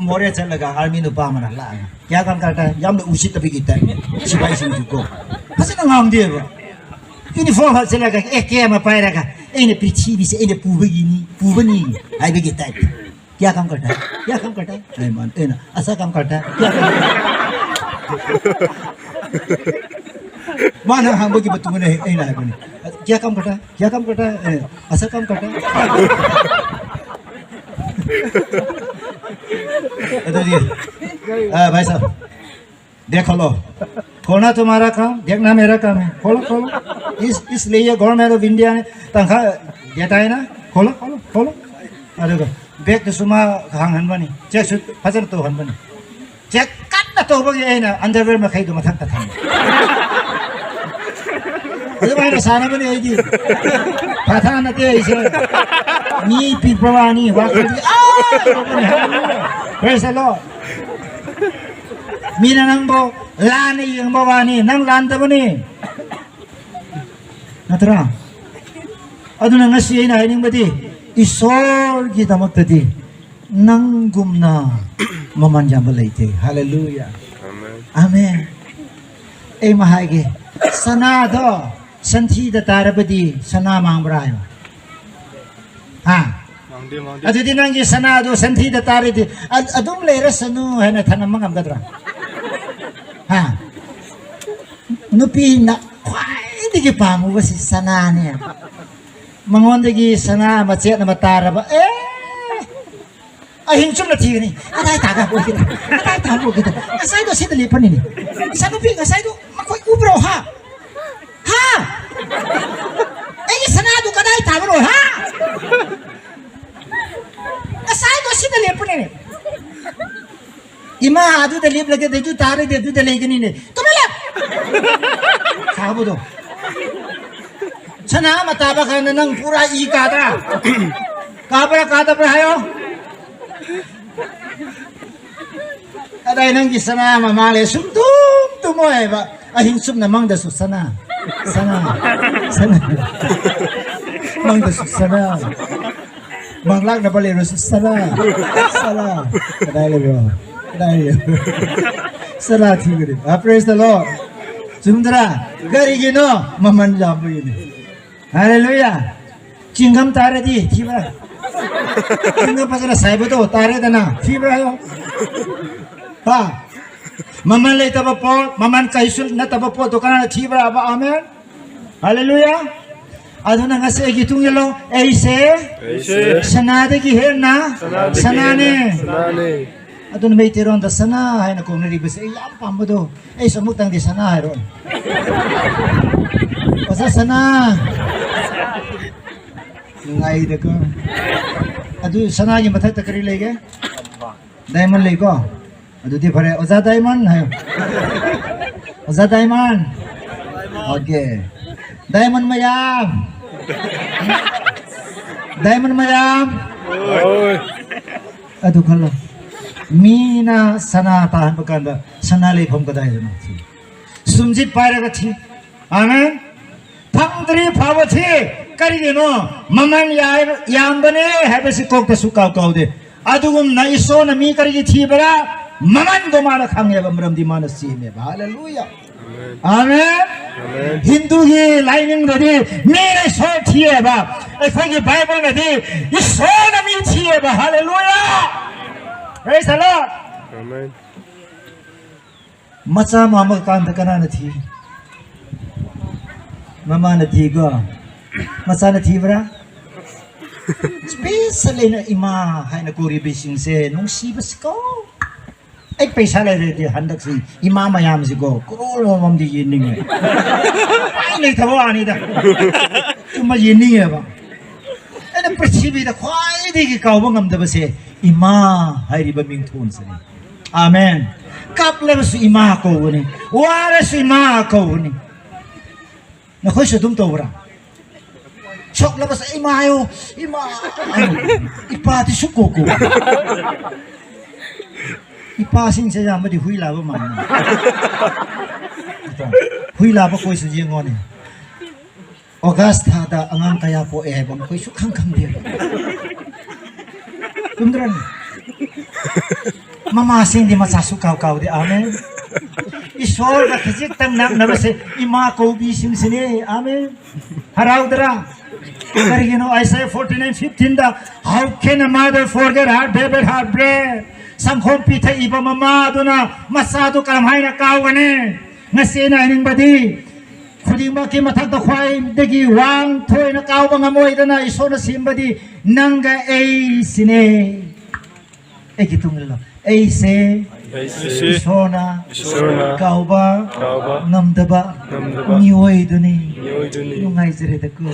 ꯃꯣꯔꯦ ꯆꯠꯂꯒ ꯑꯥꯔꯃꯤ ꯅꯨꯄꯥ ꯑꯃꯅ ꯂꯥꯛꯑꯒ, "ꯀꯌꯥ ꯀꯝ ꯀꯔꯇꯥ?" ꯌꯥꯝꯅ ꯎꯁꯤꯠꯇꯕꯒꯤ ꯇꯥꯏꯞꯅꯦ꯫ ꯁꯤꯐꯥꯏꯁꯤꯡꯁꯨꯀꯣ ꯐꯖꯅ ꯉꯥꯡꯗꯦꯕ꯫ ꯌꯨꯅꯤꯐꯣꯔꯝ ꯍꯥꯞꯆꯤꯜꯂꯒ ꯑꯦ ꯀꯦ ꯑꯃ ꯄꯥꯏꯔꯒ, "ꯑꯩꯅ ꯄ꯭ꯔꯤꯊꯤꯕꯤꯁꯦ ꯑꯩꯅ ꯄꯨꯕꯒꯤꯅꯤ, ꯄꯨꯕꯅꯤ" ꯍꯥꯏꯕꯒꯤ ꯇꯥꯏꯞꯇ꯫ "ꯀꯌꯥ ꯀꯝ ꯀꯔꯇꯥ? ꯀꯌꯥ ꯀꯝ ꯀꯔꯇꯥ?" ꯑꯩ ꯃꯥꯟ-, ꯑꯩꯅ, "ꯑꯁꯥ ꯀꯝ ꯀꯔꯇꯥ? ꯀꯌꯥ ꯀꯝ ꯀꯔꯇꯥ?" ꯃꯥꯅ ꯍꯪꯕꯒꯤ ꯃꯇꯨꯡ ꯏꯟꯅ ꯑꯩꯅ ꯍꯥꯏꯕꯅꯤ꯫ "ꯀꯌꯥ ꯀꯝ ꯀꯔꯇꯥ? ꯀꯌꯥ ꯀꯝ ꯀꯔꯇꯥ? ꯑꯦ, ꯑꯁꯥ ꯀꯝ ꯀꯔꯇꯥ?" ꯑꯗꯨꯗꯤ, ꯑ, ꯚꯥꯏ ꯁꯥꯕ, देखो लो, खोलना तुम्हारा काम, देखना मेरा काम है। खोलो, खोलो। इस, इसलिए गवर्नमेंट ऑफ इंडिया ने तनख्वाह देता है ना। खोलो, खोलो, खोलो। ꯑꯗꯨꯒ ꯕꯦꯛꯇꯨꯁꯨ ꯃꯥ ꯍꯥꯡꯍꯟꯕꯅꯤ, ꯆꯦꯛꯁꯨ ꯐꯖꯅ ꯇꯧꯍꯟꯕꯅꯤ꯫ ꯆꯦꯛ ꯀꯟꯅ ꯇꯧꯕꯒꯤ ꯑꯩꯅ ꯑꯟꯗꯔꯋꯦꯌꯔ ꯃꯈꯩꯗꯣ ꯃꯊꯛꯇ ꯊꯝꯃꯤ꯫ ꯑꯗꯨꯃꯥꯏꯅ ꯁꯥꯟꯅꯕꯅꯤ ꯑꯩꯗꯤ꯫ ꯐꯥꯊꯥ ꯅꯠꯇꯦ ꯑꯩꯁꯦ꯫ ꯃꯤ ꯄꯤꯛꯄ ꯋꯥꯅꯤ, ꯋꯥꯈꯜꯗꯤ ꯑꯥ ꯌꯧꯕꯅꯤ꯫ Praise the Lord꯫ ꯃꯤꯅ ꯅꯪꯕꯨ ꯂꯥꯟꯅ ꯌꯦꯡꯕ ꯋꯥꯅꯤ, ꯅꯪ ꯂꯥꯟꯗꯕꯅꯤ꯫ ꯅꯠꯇ꯭ꯔꯥ? ꯑꯗꯨꯅ ꯉꯁꯤ ꯑꯩꯅ ꯍꯥꯏꯅꯤꯡꯕꯗꯤ, ꯏꯁꯣꯔꯒꯤꯗꯃꯛꯇꯗꯤ ꯅꯪꯒꯨꯝꯅ ꯃꯃꯜ ꯌꯥꯝꯕ ꯂꯩꯇꯦ꯫ ꯍꯥꯂꯦꯂꯨꯌꯥ꯫ ꯑꯃꯦꯟ꯫ ꯑꯃꯦꯟ꯫ ꯑꯩ ꯑꯃ ꯍꯥꯏꯒꯦ, ꯁꯅꯥꯗꯣ ꯁꯟꯊꯤꯗ ꯇꯥꯔꯕꯗꯤ ꯁꯅꯥ ꯃꯥꯡꯕ꯭ꯔꯥ ꯍꯥꯏꯌꯣ? ꯍꯥ? ꯑꯗꯨꯗꯤ ꯅꯪꯒꯤ ꯁꯅꯥꯗꯨ ꯁꯟꯊꯤꯗ ꯇꯥꯔꯗꯤ ꯑ-, ꯑꯗꯨꯝ ꯂꯩꯔꯁꯅꯨ ꯍꯥꯏꯅ ꯊꯅꯝꯕ ꯉꯝꯒꯗ꯭ꯔꯥ? ꯍꯥ? ꯅꯨꯄꯤꯅ ꯈ꯭ꯋꯥꯏꯗꯒꯤ ꯄꯥꯝꯃꯨꯕꯁꯤ ꯁꯅꯥꯅꯦ꯫ ꯃꯉꯣꯟꯗꯒꯤ ꯁꯅꯥ ꯃꯆꯦꯠ ꯑꯃ ꯇꯥꯔꯕ, ꯑꯦ, ꯑꯍꯤꯡ ꯆꯨꯞꯅ ꯊꯤꯒꯅꯤ꯫ ꯀꯗꯥꯏ ꯇꯥꯈ꯭ꯔꯕ ꯑꯣꯏꯒꯦꯗ? ꯀꯗꯥꯏ ꯇꯥꯈ꯭ꯔꯕ ꯑꯣꯏꯒꯦꯗ? ꯉꯁꯥꯏꯗꯣ ꯁꯤꯗ ꯂꯦꯞꯄꯅꯤꯅꯦ꯫ ꯏꯆꯥꯅꯨꯄꯤ, ꯉꯁꯥꯏꯗꯣ ꯃꯈꯣꯏ ꯎꯕ꯭ꯔꯣ, ꯍꯥ? ꯍꯥ? ꯑꯩꯒꯤ ꯁꯅꯥꯗꯨ ꯀꯗꯥꯏ ꯇꯥꯕꯅꯣ, ꯍꯥ? ꯉꯁꯥꯏꯗꯣ ꯁꯤꯗ ꯂꯦꯞꯄꯅꯤꯅꯦ꯫ ꯏꯃꯥ, ꯑꯗꯨꯗ ꯂꯦꯞꯂꯒꯦ, ꯑꯗꯨ ꯇꯥꯔꯗꯤ ꯑꯗꯨꯗ ꯂꯩꯒꯅꯤꯅꯦ꯫ ꯇꯨꯃꯤꯟ ꯂꯦꯞ! ꯁꯥꯕꯗꯣ꯫ ꯁꯅꯥ ꯑꯃ ꯇꯥꯕ ꯀꯥꯟꯗ ꯅꯪ ꯄꯨꯔꯥ ꯏ ꯀꯥꯗ꯭ꯔꯥ? ꯀꯥꯕ꯭ꯔꯥ ꯀꯥꯗꯕ꯭ꯔꯥ ꯍꯥꯏꯌꯣ꯫ ꯑꯗꯥꯏ ꯅꯪꯒꯤ ꯁꯅꯥ ꯑꯃ ꯃꯥꯡꯂꯦ, ꯁꯨꯝ ꯇꯨꯝ ꯇꯨꯝꯃꯣ ꯍꯥꯏꯕ꯫ ꯑꯍꯤꯡ ꯆꯨꯞꯅ ꯃꯪꯗꯁꯨ ꯁꯅꯥ, ꯁꯅꯥ, ꯁꯅꯥ꯫ ꯃꯪꯗꯁꯨ ꯁꯅꯥ꯫ ꯃꯪꯂꯥꯛꯅꯕ ꯂꯩꯔꯁꯨ ꯁꯅꯥ, ꯁꯅꯥ꯫ ꯀꯗꯥꯏ ꯂꯩꯕ꯭ꯔꯣ? ꯀꯗꯥꯏ ꯂꯩꯕ꯭ꯔꯣ? ꯁꯅꯥ ꯊꯤꯕꯅꯤ꯫ Ah, praise the Lord. ꯆꯨꯝꯗ꯭ꯔꯥ? ꯀꯔꯤꯒꯤꯅꯣ? ꯃꯃꯜ ꯌꯥꯝꯕꯒꯤꯅꯤ꯫ Hallelujah. ꯆꯤꯡꯒꯝ ꯇꯥꯔꯗꯤ ꯊꯤꯕ꯭ꯔꯥ? ꯆꯤꯡꯒꯝ ꯐꯖꯅ ꯁꯥꯏꯕꯗꯣ ꯇꯥꯔꯦꯗꯅ, ꯊꯤꯕ꯭ꯔꯥ ꯍꯥꯏꯌꯣ? ꯍꯥ? ꯃꯃꯜ ꯂꯩꯇꯕ ꯄꯣꯠ, ꯃꯃꯜ ꯀꯩꯁꯨ ꯅꯠꯇꯕ ꯄꯣꯠꯇꯣ ꯀꯅꯥꯅ ꯊꯤꯕ꯭ꯔꯥ ꯍꯥꯏꯕ? Amen. Hallelujah. ꯑꯗꯨꯅ ꯉꯁꯤ ꯑꯩꯒꯤ ꯇꯨꯡ ꯏꯜꯂꯣ, ꯑꯩꯁꯦ ꯑꯩꯁꯦ ꯁꯅꯥꯗꯒꯤ ꯍꯦꯟꯅ ꯁꯅꯥꯗꯒꯤ ꯁꯅꯥꯅꯦ꯫ ꯍꯦꯟꯅ ꯁꯅꯥꯅꯦ꯫ ꯑꯗꯨꯅ ꯃꯩꯇꯩꯔꯣꯟꯗ ꯁꯅꯥ ꯍꯥꯏꯅ ꯀꯧꯅꯔꯤꯕꯁꯦ ꯑꯩ ꯌꯥꯝ ꯄꯥꯝꯕꯗꯣ, ꯑꯩꯁꯨ ꯑꯃꯨꯛꯇꯪꯗꯤ ꯁꯅꯥ ꯍꯥꯏꯔꯣ꯫ ꯑꯣꯖꯥ ꯁꯅꯥ꯫ ꯅꯨꯡꯉꯥꯏꯗꯀꯣ꯫ ꯑꯗꯨ ꯁꯅꯥꯒꯤ ꯃꯊꯛꯇ ꯀꯔꯤ ꯂꯩꯒꯦ? Diamond ꯂꯩꯀꯣ? ꯑꯗꯨꯗꯤ ꯐꯔꯦ, ꯑꯣꯖꯥ Diamond ꯍꯥꯏꯌꯣ꯫ ꯑꯣꯖꯥ Diamond꯫ Okay꯫ Diamond ꯃꯌꯥꯝ꯫ Diamond ꯃꯌꯥꯝ꯫ ꯑꯗꯨ ꯈꯜꯂꯣ꯫ ꯃꯤꯅ ꯁꯅꯥ ꯇꯥꯍꯟꯕ ꯀꯥꯟꯗ ꯁꯅꯥ ꯂꯩꯐꯝ ꯀꯗꯥꯏꯗꯅꯣ ꯊꯤ꯫ ꯁꯨꯝꯖꯤꯠ ꯄꯥꯏꯔꯒ ꯊꯤ꯫ Amen꯫ ꯐꯪꯗ꯭ꯔꯤ ꯐꯥꯎꯕ ꯊꯤ꯫ ꯀꯔꯤꯒꯤꯅꯣ? ꯃꯃꯜ ꯌꯥꯏ-, ꯌꯥꯝꯕꯅꯦ ꯍꯥꯏꯕꯁꯤ ꯀꯣꯛꯇꯁꯨ ꯀꯥꯎ ꯀꯥꯎꯗꯦ꯫ ꯑꯗꯨꯒꯨꯝꯅ ꯏꯁꯣꯔꯅ ꯃꯤ ꯀꯔꯤꯒꯤ ꯊꯤꯕ꯭ꯔꯥ? ꯃꯃꯟꯗꯣ ꯃꯥꯅ ꯈꯪꯉꯦꯕ, ꯃꯔꯝꯗꯤ ꯃꯥꯅ ꯁꯦꯝꯃꯦꯕ꯫ Hallelujah꯫ ꯑꯥꯃꯦꯟ꯫ ꯑꯥꯃꯦꯟ꯫ ꯍꯤꯟꯗꯨꯒꯤ ꯂꯥꯏꯅꯤꯡꯗꯗꯤ ꯃꯤꯅ ꯏꯁꯣꯔ ꯊꯤꯌꯦꯕ, ꯑꯩꯈꯣꯏꯒꯤ ꯕꯥꯏꯕꯜꯅꯗꯤ ꯏꯁꯣꯔꯅ ꯃꯤ ꯊꯤꯌꯦꯕ꯫ ꯍꯜꯂꯦꯂꯨꯌꯥ! Praise the Lord! ꯑꯥꯃꯦꯟ꯫ ꯃꯆꯥ ꯃꯥꯡꯕ ꯀꯥꯟꯗ ꯀꯅꯥꯅ ꯊꯤ? ꯃꯃꯥꯅ ꯊꯤꯀꯣ? ꯃꯆꯥꯅ ꯊꯤꯕ꯭ꯔꯥ? Special ꯑꯣꯏꯅ ꯏꯃꯥ ꯍꯥꯏꯅ ꯀꯧꯔꯤꯕꯁꯤꯡꯁꯦ ꯅꯨꯡꯁꯤꯕꯁꯤꯀꯣ꯫ ꯑꯩ ꯄꯩꯁꯥ ꯂꯩꯔꯗꯤ ꯍꯟꯗꯛꯁꯤ ꯏꯃꯥ ꯃꯌꯥꯝꯁꯤꯀꯣ ꯀ꯭ꯔꯣꯔ ꯑꯃꯃꯝꯗꯤ ꯌꯦꯟꯅꯤꯡꯉꯦ꯫ ꯎꯄꯥꯏ ꯂꯩꯇꯕ ꯋꯥꯅꯤꯗ꯫ ꯆꯨꯝꯕ ꯌꯦꯟꯅꯤꯡꯉꯦꯕ꯫ ꯑꯩꯅ ꯄ꯭ꯔꯤꯊꯤꯕꯤꯗ ꯈ꯭ꯋꯥꯏꯗꯒꯤ ꯀꯥꯎꯕ ꯉꯝꯗꯕꯁꯦ ꯏꯃꯥ ꯍꯥꯏꯔꯤꯕ ꯃꯤꯡꯊꯣꯟꯁꯤꯅꯤ꯫ ꯑꯥꯃꯦꯟ꯫ ꯀꯞꯂꯕꯁꯨ ꯏꯃꯥ ꯀꯧꯕꯅꯤ, ꯋꯥꯔꯁꯨ ꯏꯃꯥ ꯀꯧꯕꯅꯤ꯫ ꯅꯈꯣꯏꯁꯨ ꯑꯗꯨꯝ ꯇꯧꯕ꯭ꯔꯥ? ꯁꯣꯛꯂꯕꯁꯨ "ꯏꯃꯥ" ꯍꯥꯏꯌꯣ, "ꯏꯃꯥ" ꯍꯥꯏꯌꯣ꯫ ꯏꯄꯥꯗꯤ ꯁꯨꯛꯀꯧ ꯀꯧ-, ꯏꯄꯥꯁꯤꯡꯁꯦ ꯑꯌꯥꯝꯕꯗꯤ ꯍꯨꯏ ꯂꯥꯕ ꯃꯥꯟꯅꯩ꯫ ꯍꯨꯏ ꯂꯥꯕ ꯀꯣꯏꯁꯨ ꯌꯦꯡꯉꯣꯅꯦ꯫ ꯑꯣꯒꯁ ꯊꯥꯗ ꯑꯉꯥꯡ ꯀꯌꯥ ꯄꯣꯛꯑꯦ ꯍꯥꯏꯕ ꯃꯈꯣꯏ ꯁꯨꯛꯈꯪ ꯈꯪꯗꯦꯕ꯫ ꯆꯨꯝꯗ꯭ꯔꯅꯦ? ꯃꯃꯥꯁꯤꯡꯗꯤ ꯃꯆꯥ ꯁꯨꯛꯀꯥꯎ ꯀꯥꯎꯗꯦ꯫ ꯑꯥꯃꯦꯟ꯫ ꯏꯁꯣꯔꯒ ꯈꯖꯤꯛꯇꯪ ꯅꯛꯅꯕꯁꯦ ꯏꯃꯥ ꯀꯧꯕꯤꯁꯤꯡꯁꯤꯅꯦ꯫ ꯑꯥꯃꯦꯟ꯫ ꯍꯔꯥꯎꯗ꯭ꯔꯥ? ꯀꯔꯤꯒꯤꯅꯣ? Isaiah forty nine fifteen the, "How can a mother forget her baby, her breast?" ꯁꯪꯒꯣꯝ ꯄꯤꯊꯛꯏꯕ ꯃꯃꯥ ꯑꯗꯨꯅ ꯃꯆꯥꯗꯨ ꯀꯔꯝꯍꯥꯏꯅ ꯀꯥꯎꯒꯅꯤ? ꯉꯁꯤ ꯑꯩꯅ ꯍꯥꯏꯅꯤꯡꯕꯗꯤ, ꯈꯨꯗꯤꯡꯃꯛꯀꯤ ꯃꯊꯛꯇ ꯈ꯭ꯋꯥꯏꯗꯒꯤ ꯋꯥꯡ ꯊꯣꯏꯅ ꯀꯥꯎꯕ ꯉꯝꯃꯣꯏꯗꯅ ꯏꯁꯣꯔꯅ ꯁꯦꯝꯕꯗꯤ ꯅꯪꯒ ꯑꯩꯁꯤꯅꯦ꯫ ꯑꯩꯒꯤ ꯇꯨꯡ ꯏꯜꯂꯣ꯫ ꯑꯩꯁꯦ ꯑꯩꯁꯦ ꯏꯁꯣꯔꯅ ꯏꯁꯣꯔꯅ ꯀꯥꯎꯕ ꯀꯥꯎꯕ ꯉꯝꯗꯕ ꯉꯝꯗꯕ ꯃꯤꯑꯣꯏꯗꯨꯅꯤ꯫ ꯃꯤꯑꯣꯏꯗꯨꯅꯤ꯫ ꯅꯨꯡꯉꯥꯏꯖꯔꯦꯗꯀꯣ꯫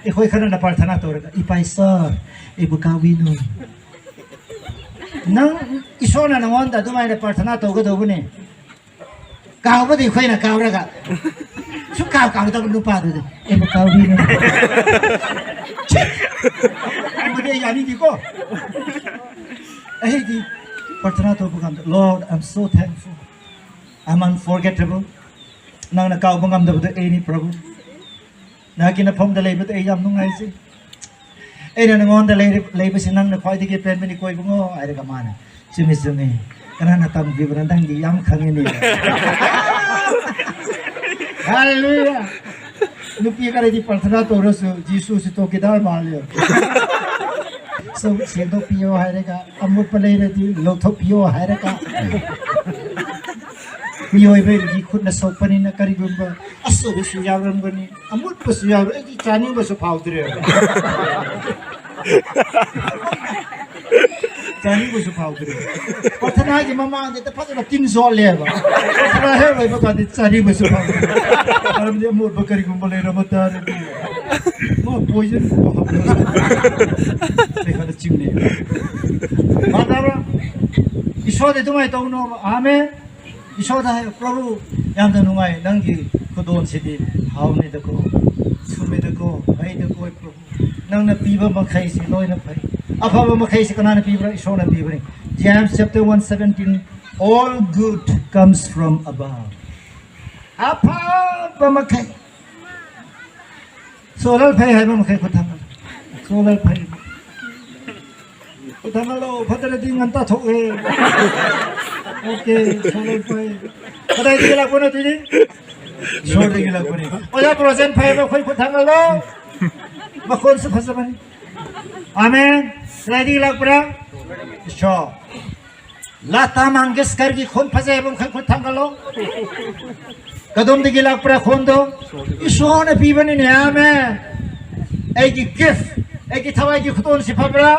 ꯑꯩꯈꯣꯏ ꯈꯔꯅ ꯄ꯭ꯔꯥꯊꯅꯥ ꯇꯧꯔꯒ, "ꯏꯄꯥ ꯏꯁꯣꯔ, ꯑꯩꯕꯨ ꯀꯥꯎꯕꯤꯅꯨ"꯫ ꯅꯪ, ꯏꯁꯣꯔꯅ ꯅꯉꯣꯟꯗ ꯑꯗꯨꯃꯥꯏꯅ ꯄ꯭ꯔꯥꯊꯅꯥ ꯇꯧꯒꯗꯧꯕꯅꯦ꯫ ꯀꯥꯎꯕꯗꯤ ꯑꯩꯈꯣꯏꯅ ꯀꯥꯎꯔꯒ ꯁꯨꯛꯀꯥꯎ ꯀꯥꯎꯗꯕ ꯅꯨꯄꯥꯗꯨꯗꯤ ꯑꯩꯕꯨ ꯀꯥꯎꯕꯤꯅꯨ꯫ ꯑꯗꯨꯗꯤ ꯑꯩ ꯌꯥꯅꯤꯡꯗꯦꯀꯣ꯫ ꯑꯩꯗꯤ ꯄ꯭ꯔꯥꯊꯅꯥ ꯇꯧꯕ ꯀꯥꯟꯗ, "Lord, I'm so thankful. I'm unforgettable." ꯅꯪꯅ ꯀꯥꯎꯕ ꯉꯝꯗꯕꯗꯣ ꯑꯩꯅꯤ, ꯄ꯭ꯔꯚꯨ꯫ ꯅꯍꯥꯛꯀꯤ ꯅꯐꯝꯗ ꯂꯩꯕꯗ ꯑꯩ ꯌꯥꯝ ꯅꯨꯡꯉꯥꯏꯖꯩ꯫ ꯑꯩꯅ ꯅꯉꯣꯟꯗ ꯂꯩꯔꯤ-, ꯂꯩꯕꯁꯤ ꯅꯪꯅ ꯈ꯭ꯋꯥꯏꯗꯒꯤ ꯄꯦꯟꯕꯅꯤꯀꯣ ꯏꯕꯨꯡꯉꯣ ꯍꯥꯏꯔꯒ ꯃꯥꯅ, "ꯆꯨꯝꯃꯤ, ꯆꯨꯝꯃꯤ꯫ ꯀꯅꯥꯅ ꯇꯝꯕꯤꯕꯅꯣ? ꯅꯪꯗꯤ ꯌꯥꯝ ꯈꯪꯉꯤꯅꯦ꯫" Hallelujah. ꯅꯨꯄꯤ ꯈꯔꯗꯤ ꯄ꯭ꯔꯊꯅꯥ ꯇꯧꯔꯁꯨ ꯖꯤꯁꯨꯁꯤ ꯇꯣꯛꯀꯦꯗꯥꯔ ꯃꯥꯜꯂꯦ꯫ ꯁꯨꯝ ꯁꯦꯡꯗꯣꯛꯄꯤꯌꯣ ꯍꯥꯏꯔꯒ, ꯑꯃꯣꯠꯄ ꯂꯩꯔꯗꯤ ꯂꯧꯊꯣꯛꯄꯤꯌꯣ ꯍꯥꯏꯔꯒ, ꯃꯤꯑꯣꯏꯕꯒꯤ ꯈꯨꯠꯅ ꯁꯣꯛꯄꯅꯤꯅ ꯀꯔꯤꯒꯨꯝꯕ ꯑꯁꯣꯏꯕꯁꯨ ꯌꯥꯎꯔꯝꯒꯅꯤ, ꯑꯃꯣꯠꯄꯁꯨ ꯌꯥꯎꯔꯝꯒꯅꯤ꯫ ꯑꯩꯗꯤ ꯆꯥꯅꯤꯡꯕꯁꯨ ꯐꯥꯎꯗ꯭ꯔꯦ꯫ ꯆꯥꯅꯤꯡꯕꯁꯨ ꯐꯥꯎꯗ꯭ꯔꯦ꯫ ꯄ꯭ꯔꯊꯅꯥꯒꯤ ꯃꯃꯥꯡꯗ ꯐꯖꯅ ꯇꯤꯟ ꯌꯣꯠꯂꯦꯕ꯫ ꯄ꯭ꯔꯊꯅꯥ ꯍꯦꯛ ꯂꯣꯏꯕ ꯀꯥꯟꯗ ꯆꯥꯅꯤꯡꯕꯁꯨ ꯐꯥꯎꯗ꯭ꯔꯦ꯫ ꯃꯔꯝꯗꯤ ꯑꯃꯣꯠꯄ ꯀꯔꯤꯒꯨꯝꯕ ꯂꯩꯔꯝꯕ ꯇꯥꯔꯗꯤ, ꯃꯥ ꯄꯣꯏꯖꯟꯒꯨꯝꯕ ꯍꯥꯞꯄꯒ ꯂꯩꯈꯠꯂ ꯆꯤꯡꯅꯩ꯫ ꯃꯥꯟꯅꯕ꯭ꯔꯥ? ꯏꯁꯣꯔꯗꯤ ꯑꯗꯨꯃꯥꯏꯅ ꯇꯧꯅꯣꯕ꯫ ꯑꯥꯃꯦꯟ꯫ ꯏꯁꯣꯔꯗ ꯍꯥꯏꯌꯣ, "ꯄ꯭ꯔꯚꯨ, ꯌꯥꯝꯅ ꯅꯨꯡꯉꯥꯏ, ꯅꯪꯒꯤ ꯈꯨꯗꯣꯜꯁꯤꯗꯤ ꯍꯥꯎꯅꯤꯗꯀꯣ, ꯊꯨꯝꯃꯤꯗꯀꯣ, ꯐꯩꯗꯀꯣ, ꯄ꯭ꯔꯚꯨ꯫ ꯅꯪꯅ ꯄꯤꯕ ꯃꯈꯩꯁꯤ ꯂꯣꯏꯅ ꯐꯩ꯫ ꯑꯐꯕ ꯃꯈꯩꯁꯤ ꯀꯅꯥꯅ ꯄꯤꯕ꯭ꯔꯥ? ꯏꯁꯣꯔꯅ ꯄꯤꯕꯅꯤ." James chapter one seventeen, "All good comes from above." ꯑꯐꯕ ꯃꯈꯩ꯫ ꯁꯣꯂꯔ ꯐꯩ ꯍꯥꯏꯕ ꯃꯈꯩ ꯈꯨꯠ ꯊꯥꯡꯒꯠꯂꯨ꯫ ꯁꯣꯂꯔ ꯐꯩ꯫ ꯈꯨꯠ ꯊꯥꯡꯒꯠꯂꯣ, ꯐꯠꯇ꯭ꯔꯗꯤ ꯉꯟꯇꯥ ꯊꯣꯛꯑꯦ꯫ ꯑꯣꯀꯦ, ꯁꯣꯂꯔ ꯐꯩ꯫ ꯀꯗꯥꯏꯗꯒꯤ ꯂꯥꯛꯄꯅꯣ ꯑꯗꯨꯗꯤ? ꯏꯁꯣꯔꯗꯒꯤ ꯂꯥꯛꯄꯅꯤ꯫ ꯑꯣꯖꯥ ꯄ꯭ꯔꯣꯖꯦꯟ ꯐꯩꯕ ꯑꯩꯈꯣꯏ ꯈꯨꯠ ꯊꯥꯡꯒꯠꯂꯣ꯫ ꯃꯈꯣꯟꯁꯨ ꯐꯖꯕꯅꯤ꯫ ꯑꯥꯃꯦꯟ꯫ ꯀꯗꯥꯏꯗꯒꯤ ꯂꯥꯛꯄ꯭ꯔꯥ? ꯏꯁꯣꯔ꯫ ꯂꯇꯥ ꯃꯪꯒꯦꯁꯀꯔꯒꯤ ꯈꯣꯟ ꯐꯖꯩ ꯍꯥꯏꯕ ꯃꯈꯩ ꯈꯨꯠ ꯊꯥꯡꯒꯠꯂꯣ꯫ ꯀꯗꯣꯝꯗꯒꯤ ꯂꯥꯛꯄ꯭ꯔꯥ ꯈꯣꯟꯗꯣ? ꯏꯁꯣꯔꯅ ꯄꯤꯕꯅꯤꯅꯦ, ꯑꯥꯃꯦꯟ꯫ ꯑꯩꯒꯤ ꯒꯤꯐ, ꯑꯩꯒꯤ ꯊꯋꯥꯏꯒꯤ ꯈꯨꯗꯣꯜꯁꯤ ꯐꯕ꯭ꯔꯥ?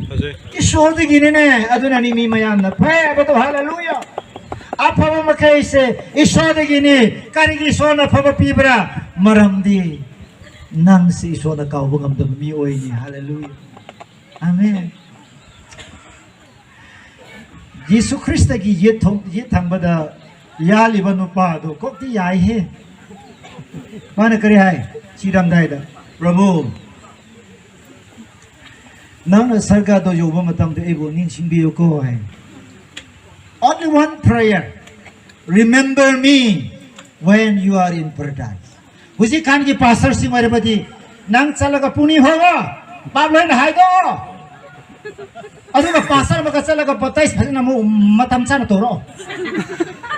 ꯐꯖꯩ꯫ ꯏꯁꯣꯔꯗꯒꯤꯅꯤꯅꯦ꯫ ꯑꯗꯨꯅꯅꯤ ꯃꯤ ꯃꯌꯥꯝꯅ ꯐꯩ ꯍꯥꯏꯕꯗꯣ, ꯍꯜꯂꯦꯂꯨꯌꯥ꯫ ꯑꯐꯕ ꯃꯈꯩꯁꯦ ꯏꯁꯣꯔꯗꯒꯤꯅꯤ꯫ ꯀꯔꯤꯒꯤ ꯏꯁꯣꯔꯅ ꯑꯐꯕ ꯄꯤꯕ꯭ꯔꯥ? ꯃꯔꯝꯗꯤ ꯅꯪꯁꯤ ꯏꯁꯣꯔꯅ ꯀꯥꯎꯕ ꯉꯝꯗꯕ ꯃꯤ ꯑꯣꯏꯅꯤ꯫ ꯍꯜꯂꯦꯂꯨꯌꯥ꯫ ꯑꯥꯃꯦꯟ꯫ ꯖꯤꯁꯨ ꯈ꯭ꯔꯤꯁꯇꯒꯤ ꯌꯦꯠ ꯊꯣꯡ-, ꯌꯦꯠ ꯊꯪꯕꯗ ꯌꯥꯜꯂꯤꯕ ꯅꯨꯄꯥꯗꯣ ꯀꯣꯛꯇꯤ ꯌꯥꯏꯍꯦ꯫ ꯃꯥꯅ ꯀꯔꯤ ꯍꯥꯏ? ꯁꯤꯔꯝꯗꯥꯏꯗ, "ꯄ꯭ꯔꯚꯨ, ꯅꯪꯅ ꯁꯔꯒꯗꯣ ꯌꯧꯕ ꯃꯇꯝꯗ ꯑꯩꯕꯨ ꯅꯤꯡꯁꯤꯡꯕꯤꯌꯨꯀꯣ" ꯍꯥꯏ꯫ Only one prayer. "Remember me when you are in paradise." ꯍꯧꯖꯤꯛꯀꯥꯟꯒꯤ ꯄꯥꯁꯇꯔꯁꯤꯡ ꯑꯣꯏꯔꯕꯗꯤ, "ꯅꯪ ꯆꯠꯂꯒ ꯄꯨꯛꯅꯤꯡ ꯍꯣꯡꯉꯣ, ꯄꯥꯞ ꯂꯣꯏꯅ ꯍꯥꯏꯗꯣꯛꯑꯣ, ꯑꯗꯨꯒ ꯄꯥꯁꯇꯔ ꯑꯃꯒ ꯆꯠꯂꯒ ꯕꯞꯇꯥꯏꯁ ꯐꯖꯅ ꯑꯃꯨꯛ ꯃꯇꯝ ꯆꯥꯅ ꯇꯧꯔꯣ,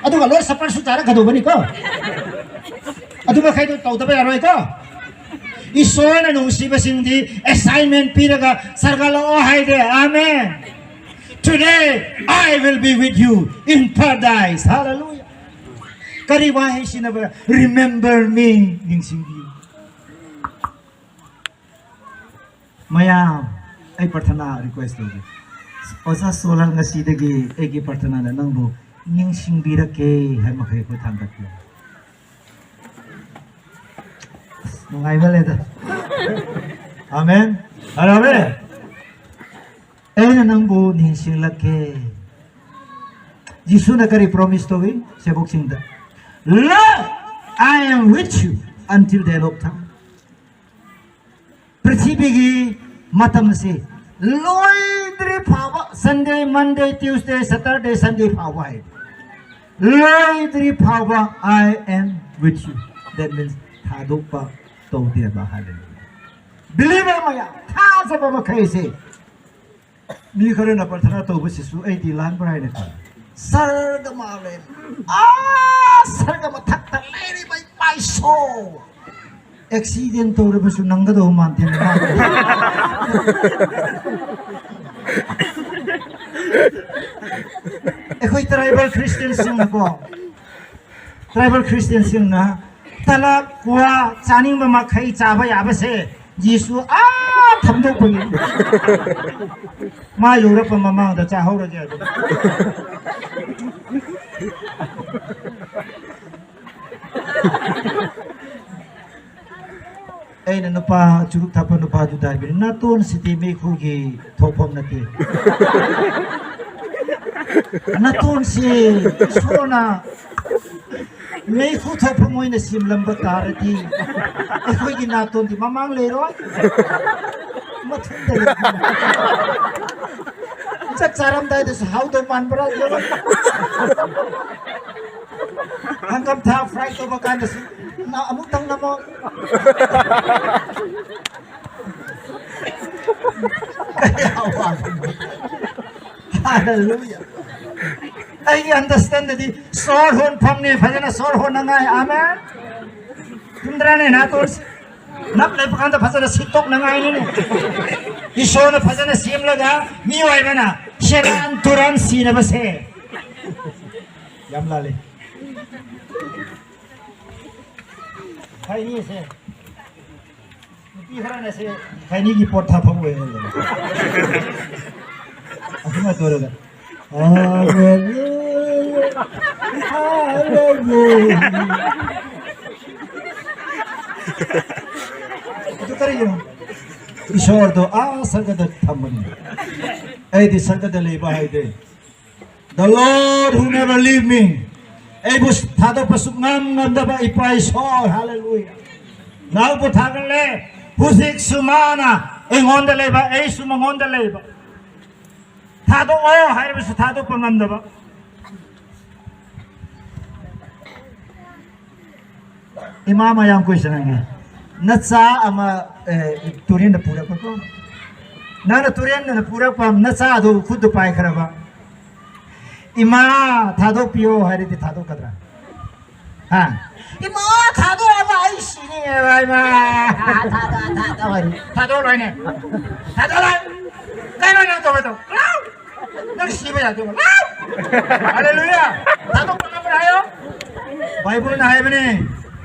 ꯑꯗꯨꯒ ꯂꯣꯏ ꯁꯄꯔꯁꯨ ꯇꯥꯔꯛꯀꯗꯧꯕꯅꯤꯀꯣ"꯫ ꯑꯗꯨ ꯃꯈꯩꯗꯣ ꯇꯧꯗꯕ ꯌꯥꯔꯣꯏꯀꯣ꯫ ꯏꯁꯣꯔꯅ ꯅꯨꯡꯁꯤꯕꯁꯤꯡꯗꯤ ꯑꯦꯁꯥꯏꯟꯃꯦꯟ ꯄꯤꯔꯒ ꯁꯔꯒ ꯂꯥꯛꯑꯣ ꯍꯥꯏꯗꯦ꯫ Amen. Today I will be with you in paradise. Hallelujah. ꯀꯔꯤ ꯋꯥꯍꯩ ꯁꯤꯖꯤꯟꯅꯕ꯭ꯔꯥ? Remember me. ꯅꯤꯡꯁꯤꯡꯕꯤꯌꯨ꯫ ꯃꯌꯥꯝ, ꯑꯩ ꯄ꯭ꯔꯊꯅꯥ ꯔꯤꯀ꯭ꯋꯦꯁ ꯇꯧꯒꯦ꯫ ꯑꯣꯖꯥ ꯁꯣꯂꯥ, ꯉꯁꯤꯗꯒꯤ ꯑꯩꯒꯤ ꯄ꯭ꯔꯊꯅꯥꯅ ꯅꯪꯕꯨ ꯅꯤꯡꯁꯤꯡꯕꯤꯔꯛꯀꯦ ꯍꯥꯏꯕ ꯃꯈꯩ ꯑꯩꯈꯣꯏ ꯊꯥꯡꯒꯠꯄꯤꯌꯨ꯫ ꯑꯁ, ꯅꯨꯡꯉꯥꯏꯃꯜꯂꯦꯗ꯫ ꯑꯃꯦꯟ꯫ ꯑꯃꯦꯟ꯫ ꯑꯩꯅ ꯅꯪꯕꯨ ꯅꯤꯡꯁꯤꯡꯂꯛꯀꯦ꯫ ꯖꯤꯁꯨꯅ ꯀꯔꯤ ꯄ꯭ꯔꯣꯃꯤꯁ ꯇꯧꯏ ꯁꯦꯕꯣꯛꯁꯤꯡꯗ? Lo, I am with you until the end of time. ꯄ꯭ꯔꯤꯊꯤꯕꯤꯒꯤ ꯃꯇꯝꯁꯤ ꯂꯣꯏꯗ꯭ꯔꯤ ꯐꯥꯎꯕ, Sunday, Monday, Tuesday, Saturday, Sunday ꯐꯥꯎꯕ ꯍꯥꯏ, ꯂꯣꯏꯗ꯭ꯔꯤ ꯐꯥꯎꯕ I am with you. That means ꯊꯥꯗꯣꯛꯄ ꯇꯧꯗꯦꯕ꯫ ꯍꯥꯂꯦꯂꯨꯌꯥ꯫ ꯕꯤꯂꯤꯚꯔ ꯃꯌꯥꯝ, ꯊꯥꯖꯕ ꯃꯈꯩꯁꯦ, ꯃꯤ ꯈꯔꯅ ꯄ꯭ꯔꯊꯅꯥ ꯇꯧꯕꯁꯤꯁꯨ ꯑꯩꯗꯤ ꯂꯥꯟꯕ꯭ꯔꯥ ꯍꯥꯏꯅ ꯈꯜꯂꯤ꯫ ꯁꯔꯒ ꯃꯥꯂꯦꯝ, ꯑꯥ ꯁꯔꯒ ꯃꯊꯛꯇ ꯂꯩꯔꯤꯕ ꯏꯄꯥ ꯏꯁꯣꯔ, ꯑꯦꯛꯁꯤꯗꯦꯟ ꯇꯧꯔꯕꯁꯨ ꯅꯪꯒꯗꯧꯕ ꯃꯥꯟꯗꯦ꯫ ꯑꯩꯈꯣꯏ ꯇ꯭ꯔꯥꯏꯕꯦꯜ ꯈ꯭ꯔꯤꯁꯇꯤꯌꯟꯁꯤꯡꯅꯀꯣ, ꯇ꯭ꯔꯥꯏꯕꯦꯜ ꯈ꯭ꯔꯤꯁꯇꯤꯌꯟꯁꯤꯡꯅ ꯇꯂꯕ, ꯀ꯭ꯋꯥ, ꯆꯥꯅꯤꯡꯕ ꯃꯈꯩ ꯆꯥꯕ ꯌꯥꯕꯁꯦ ꯖꯤꯁꯨ ꯑꯥ ꯊꯝꯗꯣꯛꯄꯒꯤ, ꯃꯥ ꯌꯧꯔꯛꯄ ꯃꯃꯥꯡꯗ ꯆꯥꯍꯧꯔꯒꯦ ꯍꯥꯏꯕ꯫ ꯑꯩꯅ ꯅꯨꯄꯥ ꯆꯨꯔꯨꯞ ꯊꯛꯄ ꯅꯨꯄꯥꯗꯨꯗ ꯍꯥꯏꯕꯅꯤ, "ꯅꯥꯇꯣꯟꯁꯤꯗꯤ ꯃꯩꯈꯨꯒꯤ ꯊꯣꯛꯐꯝ ꯅꯠꯇꯦ꯫ ꯅꯥꯇꯣꯟꯁꯤ ꯏꯁꯣꯔꯅ ꯃꯩꯈꯨ ꯊꯣꯛꯐꯝ ꯑꯣꯏꯅ ꯁꯦꯝꯂꯝꯕ ꯇꯥꯔꯗꯤ ꯑꯩꯈꯣꯏꯒꯤ ꯅꯥꯇꯣꯟꯗꯤ ꯃꯃꯥꯡ ꯂꯩꯔꯣꯏ, ꯃꯊꯨꯟꯗ ꯂꯩꯔꯣꯏ꯫ ꯆꯥꯛ ꯆꯥꯔꯝꯗꯥꯏꯗꯁꯨ ꯍꯥꯎꯗꯧ ꯃꯥꯟꯕ꯭ꯔꯥ ꯌꯦꯡꯉꯣ꯫ ꯍꯪꯒꯥꯝ ꯊꯥ ꯐ꯭ꯔꯥꯏ ꯇꯧꯕ ꯀꯥꯟꯗꯁꯨ ꯅ-, ꯑꯃꯨꯛꯇꯪ ꯅꯝꯃꯣ꯫ ꯀꯌꯥ ꯋꯥꯕꯅꯣ꯫ ꯍꯥꯂꯦꯂꯨꯌꯥ꯫ ꯑꯩꯒꯤ ꯑꯟꯗꯔꯁꯇꯦꯟꯗꯗꯤ ꯁꯣꯔ ꯍꯣꯟꯐꯝꯅꯤ, ꯐꯖꯅ ꯁꯣꯔ ꯍꯣꯟꯅꯉꯥꯏ꯫ ꯑꯃꯦꯟ꯫ ꯅꯠꯇ꯭ꯔꯅꯦ, ꯅꯥꯇꯣꯟ ꯅꯞ ꯂꯩꯕ ꯀꯥꯟꯗ ꯐꯖꯅ ꯁꯤꯠꯇꯣꯛꯅꯉꯥꯏꯅꯤꯅꯦ꯫ ꯏꯁꯣꯔꯅ ꯐꯖꯅ ꯁꯦꯝꯂꯒ ꯃꯤꯑꯣꯏꯕꯅ ꯁꯦꯔꯥꯟ ꯇꯨꯔꯥꯟ ꯁꯤꯅꯕꯁꯦ ꯌꯥꯝ ꯂꯥꯜꯂꯤ꯫ ꯈꯩꯅꯤꯁꯦ, ꯅꯨꯄꯤ ꯈꯔꯅ ꯁꯦ ꯈꯩꯅꯤꯒꯤ ꯄꯣꯠ ꯊꯥꯐꯝ ꯑꯣꯏꯅ ꯂꯩ꯫ ꯑꯁꯨꯃꯥꯏꯅ ꯇꯧꯔꯒ, "Hallelujah, hallelujah." ꯑꯗꯨ ꯀꯔꯤꯒꯤꯅꯣ? ꯏꯁꯣꯔꯗꯣ ꯑꯥ ꯁꯔꯒꯗ ꯊꯝꯕꯅꯤ꯫ ꯑꯩꯗꯤ ꯁꯔꯒꯗ ꯂꯩꯕ ꯍꯥꯏꯗꯦ꯫ The Lord who never leave me. ꯑꯩꯕꯨ ꯊꯥꯗꯣꯛꯄ ꯁꯨꯛꯉꯝ ꯉꯝꯗꯕ ꯏꯄꯥ ꯏꯁꯣꯔ, ꯍꯥꯂꯦꯂꯨꯌꯥ꯫ ꯅꯍꯥꯛꯄꯨ ꯊꯥꯒꯠꯂꯦ꯫ ꯍꯧꯖꯤꯛꯁꯨ ꯃꯥꯅ ꯑꯩꯉꯣꯟꯗ ꯂꯩꯕ, ꯑꯩꯁꯨ ꯃꯉꯣꯟꯗ ꯂꯩꯕ꯫ ꯊꯥꯗꯣꯛꯑꯣ ꯍꯥꯏꯔꯕꯁꯨ ꯊꯥꯗꯣꯛꯄ ꯉꯝꯗꯕ꯫ ꯏꯃꯥ ꯃꯌꯥꯝ ꯀꯣꯏꯁꯅꯥꯏꯅꯦ꯫ ꯅꯆꯥ ꯑꯃ, ꯑꯦ, ꯇꯨꯔꯦꯟꯗ ꯄꯨꯔꯛꯄꯀꯣ꯫ ꯅꯪꯅ ꯇꯨꯔꯦꯟꯗ ꯄꯨꯔꯛꯄ ꯅꯆꯥꯗꯨ ꯈꯨꯠꯇ ꯄꯥꯏꯈ꯭ꯔꯕ꯫ "ꯏꯃꯥ, ꯊꯥꯗꯣꯛꯄꯤꯌꯣ" ꯍꯥꯏꯔꯗꯤ ꯊꯥꯗꯣꯛꯀꯗ꯭ꯔꯥ? ꯍꯥ? "ꯏꯃꯥ, ꯊꯥꯗꯣꯛꯑꯕ ꯑꯩ ꯁꯤꯅꯤꯡꯉꯦꯕ, ꯏꯃꯥ꯫ ꯊꯥꯗꯣꯛ, ꯊꯥꯗꯣꯛ" ꯍꯥꯏꯔꯗꯤ ꯊꯥꯗꯣꯛꯂꯣꯏꯅꯦ꯫ ꯊꯥꯗꯣꯛꯂꯣꯏ꯫ ꯀꯩꯅꯣ ꯅꯪ ꯇꯧꯒꯦ ꯇꯧ? ꯂꯥꯎ! ꯅꯪ ꯁꯤꯕ ꯌꯥꯗꯦꯕ꯫ ꯂꯥꯎ! ꯍꯥꯂꯦꯂꯨꯌꯥ! ꯊꯥꯗꯣꯛꯄ ꯉꯝꯕ꯭ꯔꯥ ꯍꯥꯏꯌꯣ꯫ ꯕꯥꯏꯕꯜꯅ ꯍꯥꯏꯕꯅꯦ,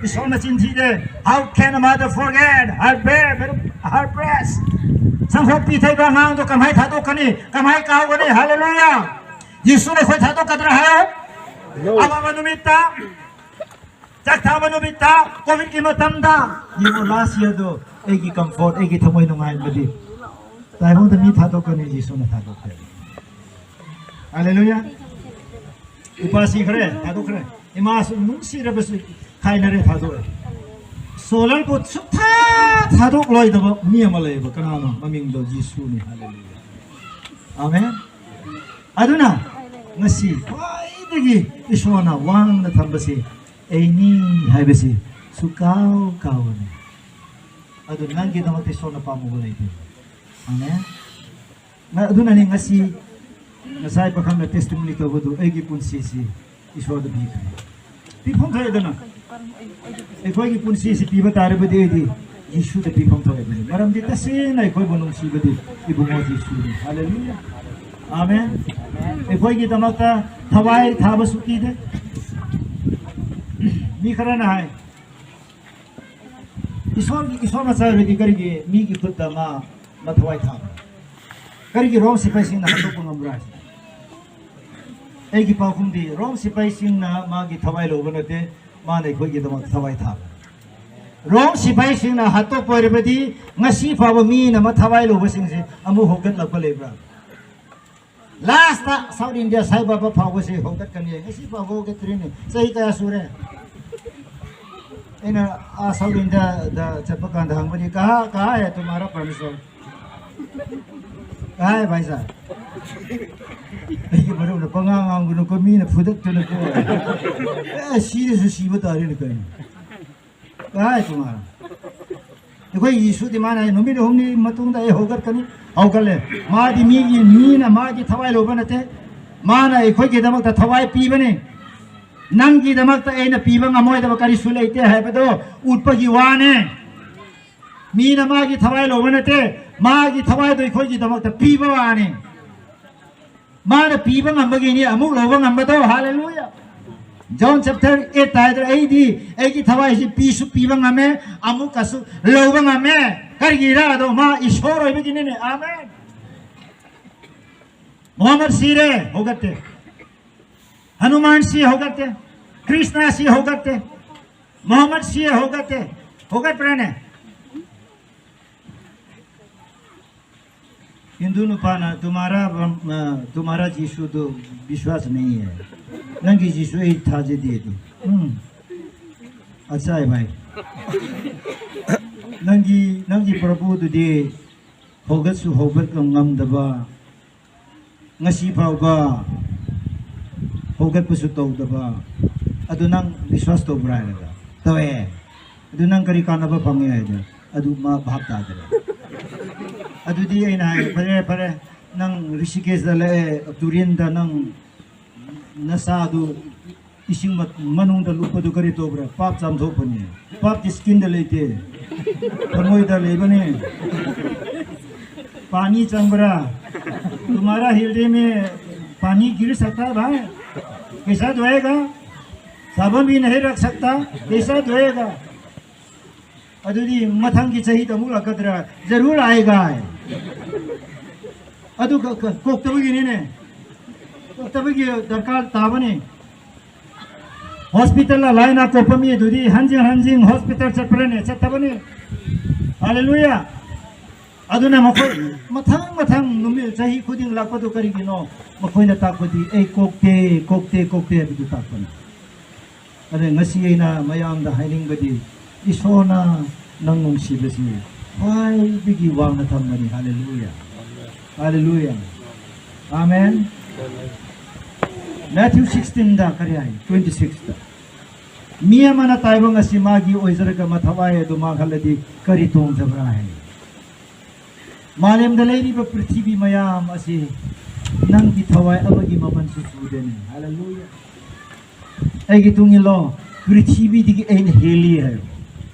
ꯏꯁꯣꯔ ꯃꯆꯤꯟ ꯊꯤꯗꯦ꯫ How can a mother forget her babe, her breast? ꯁꯪꯒꯣꯝ ꯄꯤꯊꯛꯏꯕ ꯑꯉꯥꯡꯗꯣ ꯀꯃꯥꯏ ꯊꯥꯗꯣꯛꯀꯅꯤ? ꯀꯃꯥꯏ ꯀꯥꯎꯒꯅꯤ? ꯍꯥꯂꯦꯂꯨꯌꯥ! ꯌꯦꯁꯨꯅ ꯑꯩꯈꯣꯏ ꯊꯥꯗꯣꯛꯀꯗ꯭ꯔꯥ ꯍꯥꯏꯌꯣ? No. ꯑꯋꯥꯕ ꯅꯨꯃꯤꯠꯇ, ꯆꯥꯛ ꯊꯥꯕ ꯅꯨꯃꯤꯠꯇ, ꯀꯣꯚꯤꯗꯀꯤ ꯃꯇꯝꯗ, ꯌꯦꯡꯉꯣ, last yearꯗꯣ ꯑꯩꯒꯤ comfort, ꯑꯩꯒꯤ ꯊꯃꯣꯏ ꯅꯨꯡꯉꯥꯏꯕꯗꯤ ꯇꯥꯏꯕꯪꯗ ꯃꯤ ꯊꯥꯗꯣꯛꯀꯅꯤ, ꯌꯦꯁꯨꯅ ꯊꯥꯗꯣꯛꯈ꯭ꯔꯦ꯫ ꯍꯥꯂꯦꯂꯨꯌꯥ! ꯏꯄꯥ ꯁꯤꯈ꯭ꯔꯦ, ꯊꯥꯗꯣꯛꯈ꯭ꯔꯦ꯫ ꯏꯃꯥꯁꯨ ꯅꯨꯡꯁꯤꯔꯕꯁꯨ ꯈꯥꯏꯅꯔꯦ, ꯊꯥꯗꯣꯛꯑꯦ꯫ ꯁꯣꯂꯔꯕꯨ ꯁꯨꯛꯊꯥ ꯊꯥꯗꯣꯛꯂꯣꯏꯗꯕ ꯃꯤ ꯑꯃ ꯂꯩꯌꯦꯕ꯫ ꯀꯅꯥꯅꯣ? ꯃꯃꯤꯡꯗꯣ ꯖꯤꯁꯨꯅꯤ꯫ ꯍꯥꯂꯦꯂꯨꯌꯥ! ꯑꯃꯦꯟ꯫ ꯑꯗꯨꯅ ꯉꯁꯤ ꯈ꯭ꯋꯥꯏꯗꯒꯤ ꯏꯁꯣꯔꯅ ꯋꯥꯡꯅ ꯊꯝꯕꯁꯤ ꯑꯩꯅꯤ ꯍꯥꯏꯕꯁꯤ ꯁꯨꯀꯥꯎ ꯀꯥꯎꯒꯅꯨ꯫ ꯑꯗꯨ ꯅꯪꯒꯤꯗꯃꯛꯇ ꯏꯁꯣꯔꯅ ꯄꯥꯝꯃꯨꯕ ꯂꯩꯇꯦ꯫ ꯑꯃꯦꯟ꯫ ꯉ-, ꯑꯗꯨꯅꯅꯤ ꯉꯁꯤ, ꯉꯁꯥꯏ ꯄꯥꯈꯪꯅ testimony ꯇꯧꯕꯗꯨ, "ꯑꯩꯒꯤ ꯄꯨꯟꯁꯤꯁꯤ ꯏꯁꯣꯔꯗ ꯄꯤꯈ꯭ꯔꯦ꯫" ꯄꯤꯐꯝ ꯊꯣꯛꯑꯦꯗꯅ꯫ ꯑꯩꯈꯣꯏꯒꯤ ꯄꯨꯟꯁꯤꯁꯤ ꯄꯤꯕ ꯇꯥꯔꯕꯗꯤ ꯑꯩꯗꯤ ꯌꯤꯁꯨꯗ ꯄꯤꯐꯝ ꯊꯣꯛꯑꯦ꯫ ꯃꯔꯝꯗꯤ ꯇꯁꯦꯡꯅ ꯑꯩꯈꯣꯏꯕꯨ ꯅꯨꯡꯁꯤꯕꯗꯤ ꯏꯕꯨꯡꯉꯣ ꯌꯤꯁꯨꯅꯤ꯫ ꯍꯥꯂꯦꯂꯨꯌꯥ꯫ ꯑꯥꯃꯦꯟ꯫ ꯑꯩꯈꯣꯏꯒꯤꯗꯃꯛꯇ ꯊꯋꯥꯏ ꯊꯥꯕꯁꯨ ꯄꯤꯗꯦ꯫ ꯃꯤ ꯈꯔꯅ ꯍꯥꯏ, "ꯏꯁꯣꯔꯒꯤ, ꯏꯁꯣꯔ ꯃꯆꯥ ꯑꯣꯏꯔꯗꯤ ꯀꯔꯤꯒꯤ ꯃꯤꯒꯤ ꯈꯨꯠꯇ ꯃꯥ, ꯃꯥ ꯊꯋꯥꯏ ꯊꯥꯕ? ꯀꯔꯤꯒꯤ ꯔꯣꯝ ꯁꯤꯐꯥꯏꯁꯤꯡꯅ ꯍꯥꯠꯇꯣꯛꯄ ꯉꯝꯕ꯭ꯔꯥ?" ꯍꯥꯏꯁꯦ꯫ ꯑꯩꯒꯤ ꯄꯥꯎꯈꯨꯝꯗꯤ, ꯔꯣꯝ ꯁꯤꯐꯥꯏꯁꯤꯡꯅ ꯃꯥꯒꯤ ꯊꯋꯥꯏ ꯂꯧꯕ ꯅꯠꯇꯦ, ꯃꯥꯅ ꯑꯩꯈꯣꯏꯒꯤꯗꯃꯛ ꯊꯋꯥꯏ ꯊꯥꯕ꯫ ꯔꯣꯝ ꯁꯤꯐꯥꯏꯁꯤꯡꯅ ꯍꯥꯠꯇꯣꯛꯄ ꯑꯣꯏꯔꯕꯗꯤ ꯉꯁꯤ ꯐꯥꯎꯕ ꯃꯤꯅ ꯑꯃ ꯊꯋꯥꯏ ꯂꯧꯕꯁꯤꯡꯁꯦ ꯑꯃꯨꯛ ꯍꯧꯒꯠꯂꯛꯄ ꯂꯩꯕ꯭ꯔꯥ? ꯂꯥꯁꯇ ꯁꯥꯎꯠ ꯏꯟꯗꯤꯌꯥ ꯁꯥꯏ ꯕꯥꯕꯥ ꯐꯥꯎꯕꯁꯦ ꯍꯧꯒꯠꯀꯅꯤ꯫ ꯉꯁꯤ ꯐꯥꯎꯕ ꯍꯧꯒꯠꯇ꯭ꯔꯤꯅꯦ꯫ ꯆꯍꯤ ꯀꯌꯥ ꯁꯨꯔꯦ? ꯑꯩꯅ ꯑꯥ ꯁꯥꯎꯠ ꯏꯟꯗꯤꯌꯥꯗ ꯆꯠꯄ ꯀꯥꯟꯗ ꯍꯪꯕꯅꯤ, "ꯀꯍꯥ, ꯀꯍꯥ ꯍꯦ ꯇꯨꯃꯥꯔꯥ ꯄꯔꯃꯦꯁꯣꯔ? ꯀꯍꯥ ꯍꯦ ꯚꯥꯏ ꯁꯥꯍꯕ?" ꯑꯩꯒꯤ ꯃꯔꯨꯞꯅ, "ꯄꯉꯥꯡ ꯉꯥꯡꯒꯅꯨꯀꯣ, ꯃꯤꯅ ꯐꯨꯗꯠꯇꯅꯀꯣ꯫ ꯑꯦ, ꯁꯤꯔꯁꯨ ꯁꯤꯕ ꯇꯥꯔꯦꯅꯦ ꯀꯩꯅꯣ꯫ ꯀꯍꯥ ꯍꯦ ꯇꯨꯃꯥꯔꯥ?" ꯑꯩꯈꯣꯏ ꯌꯤꯁꯨꯗꯤ ꯃꯥꯅ ꯍꯥꯏ, "ꯅꯨꯃꯤꯠ ꯑꯍꯨꯝꯅꯤ ꯃꯇꯨꯡꯗ ꯑꯩ ꯍꯧꯒꯠꯀꯅꯤ꯫" ꯍꯧꯒꯠꯂꯦ꯫ ꯃꯥꯗꯤ ꯃꯤꯒꯤ, ꯃꯤꯅ ꯃꯥꯒꯤ ꯊꯋꯥꯏ ꯂꯧꯕ ꯅꯠꯇꯦ꯫ ꯃꯥꯅ ꯑꯩꯈꯣꯏꯒꯤꯗꯃꯛꯇ ꯊꯋꯥꯏ ꯄꯤꯕꯅꯤ꯫ ꯅꯪꯒꯤꯗꯃꯛꯇ ꯑꯩꯅ ꯄꯤꯕ ꯉꯝꯃꯣꯏꯗꯕ ꯀꯔꯤꯁꯨ ꯂꯩꯇꯦ ꯍꯥꯏꯕꯗꯣ ꯎꯠꯄꯒꯤ ꯋꯥꯅꯦ꯫ ꯃꯤꯅ ꯃꯥꯒꯤ ꯊꯋꯥꯏ ꯂꯧꯕ ꯅꯠꯇꯦ, ꯃꯥꯒꯤ ꯊꯋꯥꯏꯗꯣ ꯑꯩꯈꯣꯏꯒꯤꯗꯃꯛꯇ ꯄꯤꯕ ꯋꯥꯅꯤ꯫ ꯃꯥꯅ ꯄꯤꯕ ꯉꯝꯕꯒꯤꯅꯤ ꯑꯃꯨꯛ ꯂꯧꯕ ꯉꯝꯕꯗꯣ꯫ ꯍꯥꯂꯦꯂꯨꯌꯥ꯫ John chapter eight ꯍꯥꯏꯗ꯭ꯔ, "ꯑꯩꯗꯤ ꯑꯩꯒꯤ ꯊꯋꯥꯏꯁꯤ ꯄꯤꯁꯨ ꯄꯤꯕ ꯉꯝꯃꯦ, ꯑꯃꯨꯛꯀꯁꯨ ꯂꯧꯕ ꯉꯝꯃꯦ꯫" ꯀꯔꯤꯒꯤꯔ ꯑꯗꯣ? ꯃꯥ ꯏꯁꯣꯔ ꯑꯣꯏꯕꯒꯤꯅꯤꯅꯦ꯫ ꯑꯥꯃꯦꯟ꯫ ꯃꯣꯍꯝꯃꯗ ꯁꯤꯔꯦ, ꯍꯧꯒꯠꯇꯦ꯫ ꯍꯅꯨꯃꯥꯟ ꯁꯤ ꯍꯧꯒꯠꯇꯦ꯫ ꯀ꯭ꯔꯤꯁꯅ ꯁꯤ ꯍꯧꯒꯠꯇꯦ꯫ ꯃꯣꯍꯝꯃꯗ ꯁꯤ ꯍꯧꯒꯠꯇꯦ꯫ ꯍꯧꯒꯠꯄ꯭ꯔꯥꯅꯦ? ꯍꯤꯟꯗꯨ ꯅꯨꯄꯥꯅ, "ꯇꯨꯃꯥꯔꯥ ꯔꯝ-, ꯑ, ꯇꯨꯃꯥꯔꯥ ꯖꯤꯁꯨꯗꯨ ꯕꯤꯁ꯭ꯋꯥꯁ ꯅꯍꯤ ꯍꯥꯏ꯫ ꯅꯪꯒꯤ ꯖꯤꯁꯨ ꯑꯩ ꯊꯥꯖꯗꯦ" ꯑꯗꯨ꯫ ꯎꯝ꯫ ꯑꯠꯆꯥ ꯍꯥꯏ ꯚꯥꯏ꯫ ꯅꯪꯒꯤ, ꯅꯪꯒꯤ ꯄ꯭ꯔꯚꯨꯗꯨꯗꯤ ꯍꯧꯒꯠꯁꯨ ꯍꯧꯒꯠꯄ ꯉꯝꯗꯕ, ꯉꯁꯤ ꯐꯥꯎꯕ ꯍꯧꯒꯠꯄꯁꯨ ꯇꯧꯗꯕ, ꯑꯗꯨ ꯅꯪ ꯕꯤꯁ꯭ꯋꯥꯁ ꯇꯧꯕ꯭ꯔꯥ ꯍꯥꯏꯔꯒ, "ꯇꯧꯋꯦ꯫" "ꯑꯗꯨ ꯅꯪ ꯀꯔꯤ ꯀꯥꯟꯅꯕ ꯐꯪꯉꯦ?" ꯍꯥꯏꯗꯅ, ꯑꯗꯨ ꯃꯥ ꯚꯥꯞ ꯇꯥꯗ꯭ꯔꯦ꯫ ꯑꯗꯨꯗꯤ ꯑꯩꯅ ꯍꯥꯏ, "ꯐꯔꯦ, ꯐꯔꯦ, ꯅꯪ ꯔꯤꯁꯤꯀꯦꯁꯇ ꯂꯩ, ꯇꯨꯔꯦꯟꯗ ꯅꯪ ꯅꯁꯥꯗꯨ ꯏꯁꯤꯡ ꯃ-, ꯃꯅꯨꯡꯗ ꯂꯨꯞꯄꯗꯨ ꯀꯔꯤ ꯇꯧꯕ꯭ꯔꯥ? ꯄꯥꯞ ꯆꯥꯝꯊꯣꯛꯄꯅꯤ꯫ ꯄꯥꯞꯇꯤ skin ꯗ ꯂꯩꯇꯦ, ꯊꯃꯣꯏꯗ ꯂꯩꯕꯅꯤ꯫ ꯄꯥꯅꯤ ꯆꯪꯕ꯭ꯔꯥ? तुम्हारा हृदय में पानी गिर सकता है भाई? कैसा धोएगा? साबुन भी नहीं रख सकता, कैसा धोएगा? ꯑꯗꯨꯗꯤ ꯃꯊꯪꯒꯤ ꯆꯍꯤꯗ ꯑꯃꯨꯛ ꯂꯥꯛꯀꯗ꯭ꯔꯥ? ꯖꯔꯨꯔ ꯑꯥꯏꯒꯥ꯫ ꯑꯗꯨ ꯀ-, ꯀ-, ꯀꯣꯛꯇꯕꯒꯤꯅꯤꯅꯦ꯫ ꯀꯣꯛꯇꯕꯒꯤ ꯗꯔꯀꯥꯔ ꯇꯥꯕꯅꯤ꯫ ꯍꯣꯁꯄꯤꯇꯥꯜꯗ ꯂꯥꯏꯅꯥ ꯀꯣꯛꯄ ꯃꯤ ꯑꯗꯨꯗꯤ ꯍꯟꯖꯤꯟ ꯍꯟꯖꯤꯟ ꯍꯣꯁꯄꯤꯇꯥꯜ ꯆꯠꯄ꯭ꯔꯅꯦ? ꯆꯠꯇꯕꯅꯤ꯫ ꯍꯥꯂꯦꯂꯨꯌꯥ꯫ ꯑꯗꯨꯅ ꯃꯈꯣꯏ ꯃꯊꯪ ꯃꯊꯪ ꯅꯨꯃꯤꯠ, ꯆꯍꯤ ꯈꯨꯗꯤꯡ ꯂꯥꯛꯄꯗꯨ ꯀꯔꯤꯒꯤꯅꯣ? ꯃꯈꯣꯏꯅ ꯇꯥꯛꯄꯗꯤ, "ꯑꯩ ꯀꯣꯛꯇꯦ, ꯀꯣꯛꯇꯦ, ꯀꯣꯛꯇꯦ" ꯍꯥꯏꯕꯗꯨ ꯇꯥꯛꯄꯅꯤ꯫ ꯑꯗ ꯉꯁꯤ ꯑꯩꯅ ꯃꯌꯥꯝꯗ ꯍꯥꯏꯅꯤꯡꯕꯗꯤ, ꯏꯁꯣꯔꯅ ꯅꯪ ꯅꯨꯡꯁꯤꯕꯁꯤ ꯈ꯭ꯋꯥꯏꯗꯒꯤ ꯋꯥꯡꯅ ꯊꯝꯕꯅꯤ꯫ ꯍꯥꯂꯦꯂꯨꯌꯥ꯫ ꯍꯥꯂꯦꯂꯨꯌꯥ꯫ ꯑꯥꯃꯦꯟ꯫ Matthew sixteen ꯗ ꯀꯔꯤ ꯍꯥꯏ? Twenty six ꯇ꯫ ꯃꯤ ꯑꯃꯅ ꯇꯥꯏꯕꯪ ꯑꯁꯤ ꯃꯥꯒꯤ ꯑꯣꯏꯖꯔꯒ ꯃꯊꯧꯋꯥꯏ ꯑꯗꯨ ꯃꯥꯡꯍꯜꯂꯗꯤ ꯀꯔꯤ ꯇꯣꯡꯖꯕ꯭ꯔꯥ ꯍꯥꯏ꯫ ꯃꯥꯂꯦꯝꯗ ꯂꯩꯔꯤꯕ ꯄ꯭ꯔꯤꯊꯤꯕꯤ ꯃꯌꯥꯝ ꯑꯁꯤ ꯅꯪꯒꯤ ꯊꯋꯥꯏ ꯑꯃꯒꯤ ꯃꯃꯜꯁꯨ ꯁꯨꯗꯦꯅꯦ꯫ ꯍꯥꯂꯦꯂꯨꯌꯥ꯫ ꯑꯩꯒꯤ ꯇꯨꯡ ꯏꯜꯂꯣ, ꯄ꯭ꯔꯤꯊꯤꯕꯤꯗꯒꯤ ꯑꯩꯅ ꯍꯦꯜꯂꯤ ꯍꯥꯏꯌꯣ꯫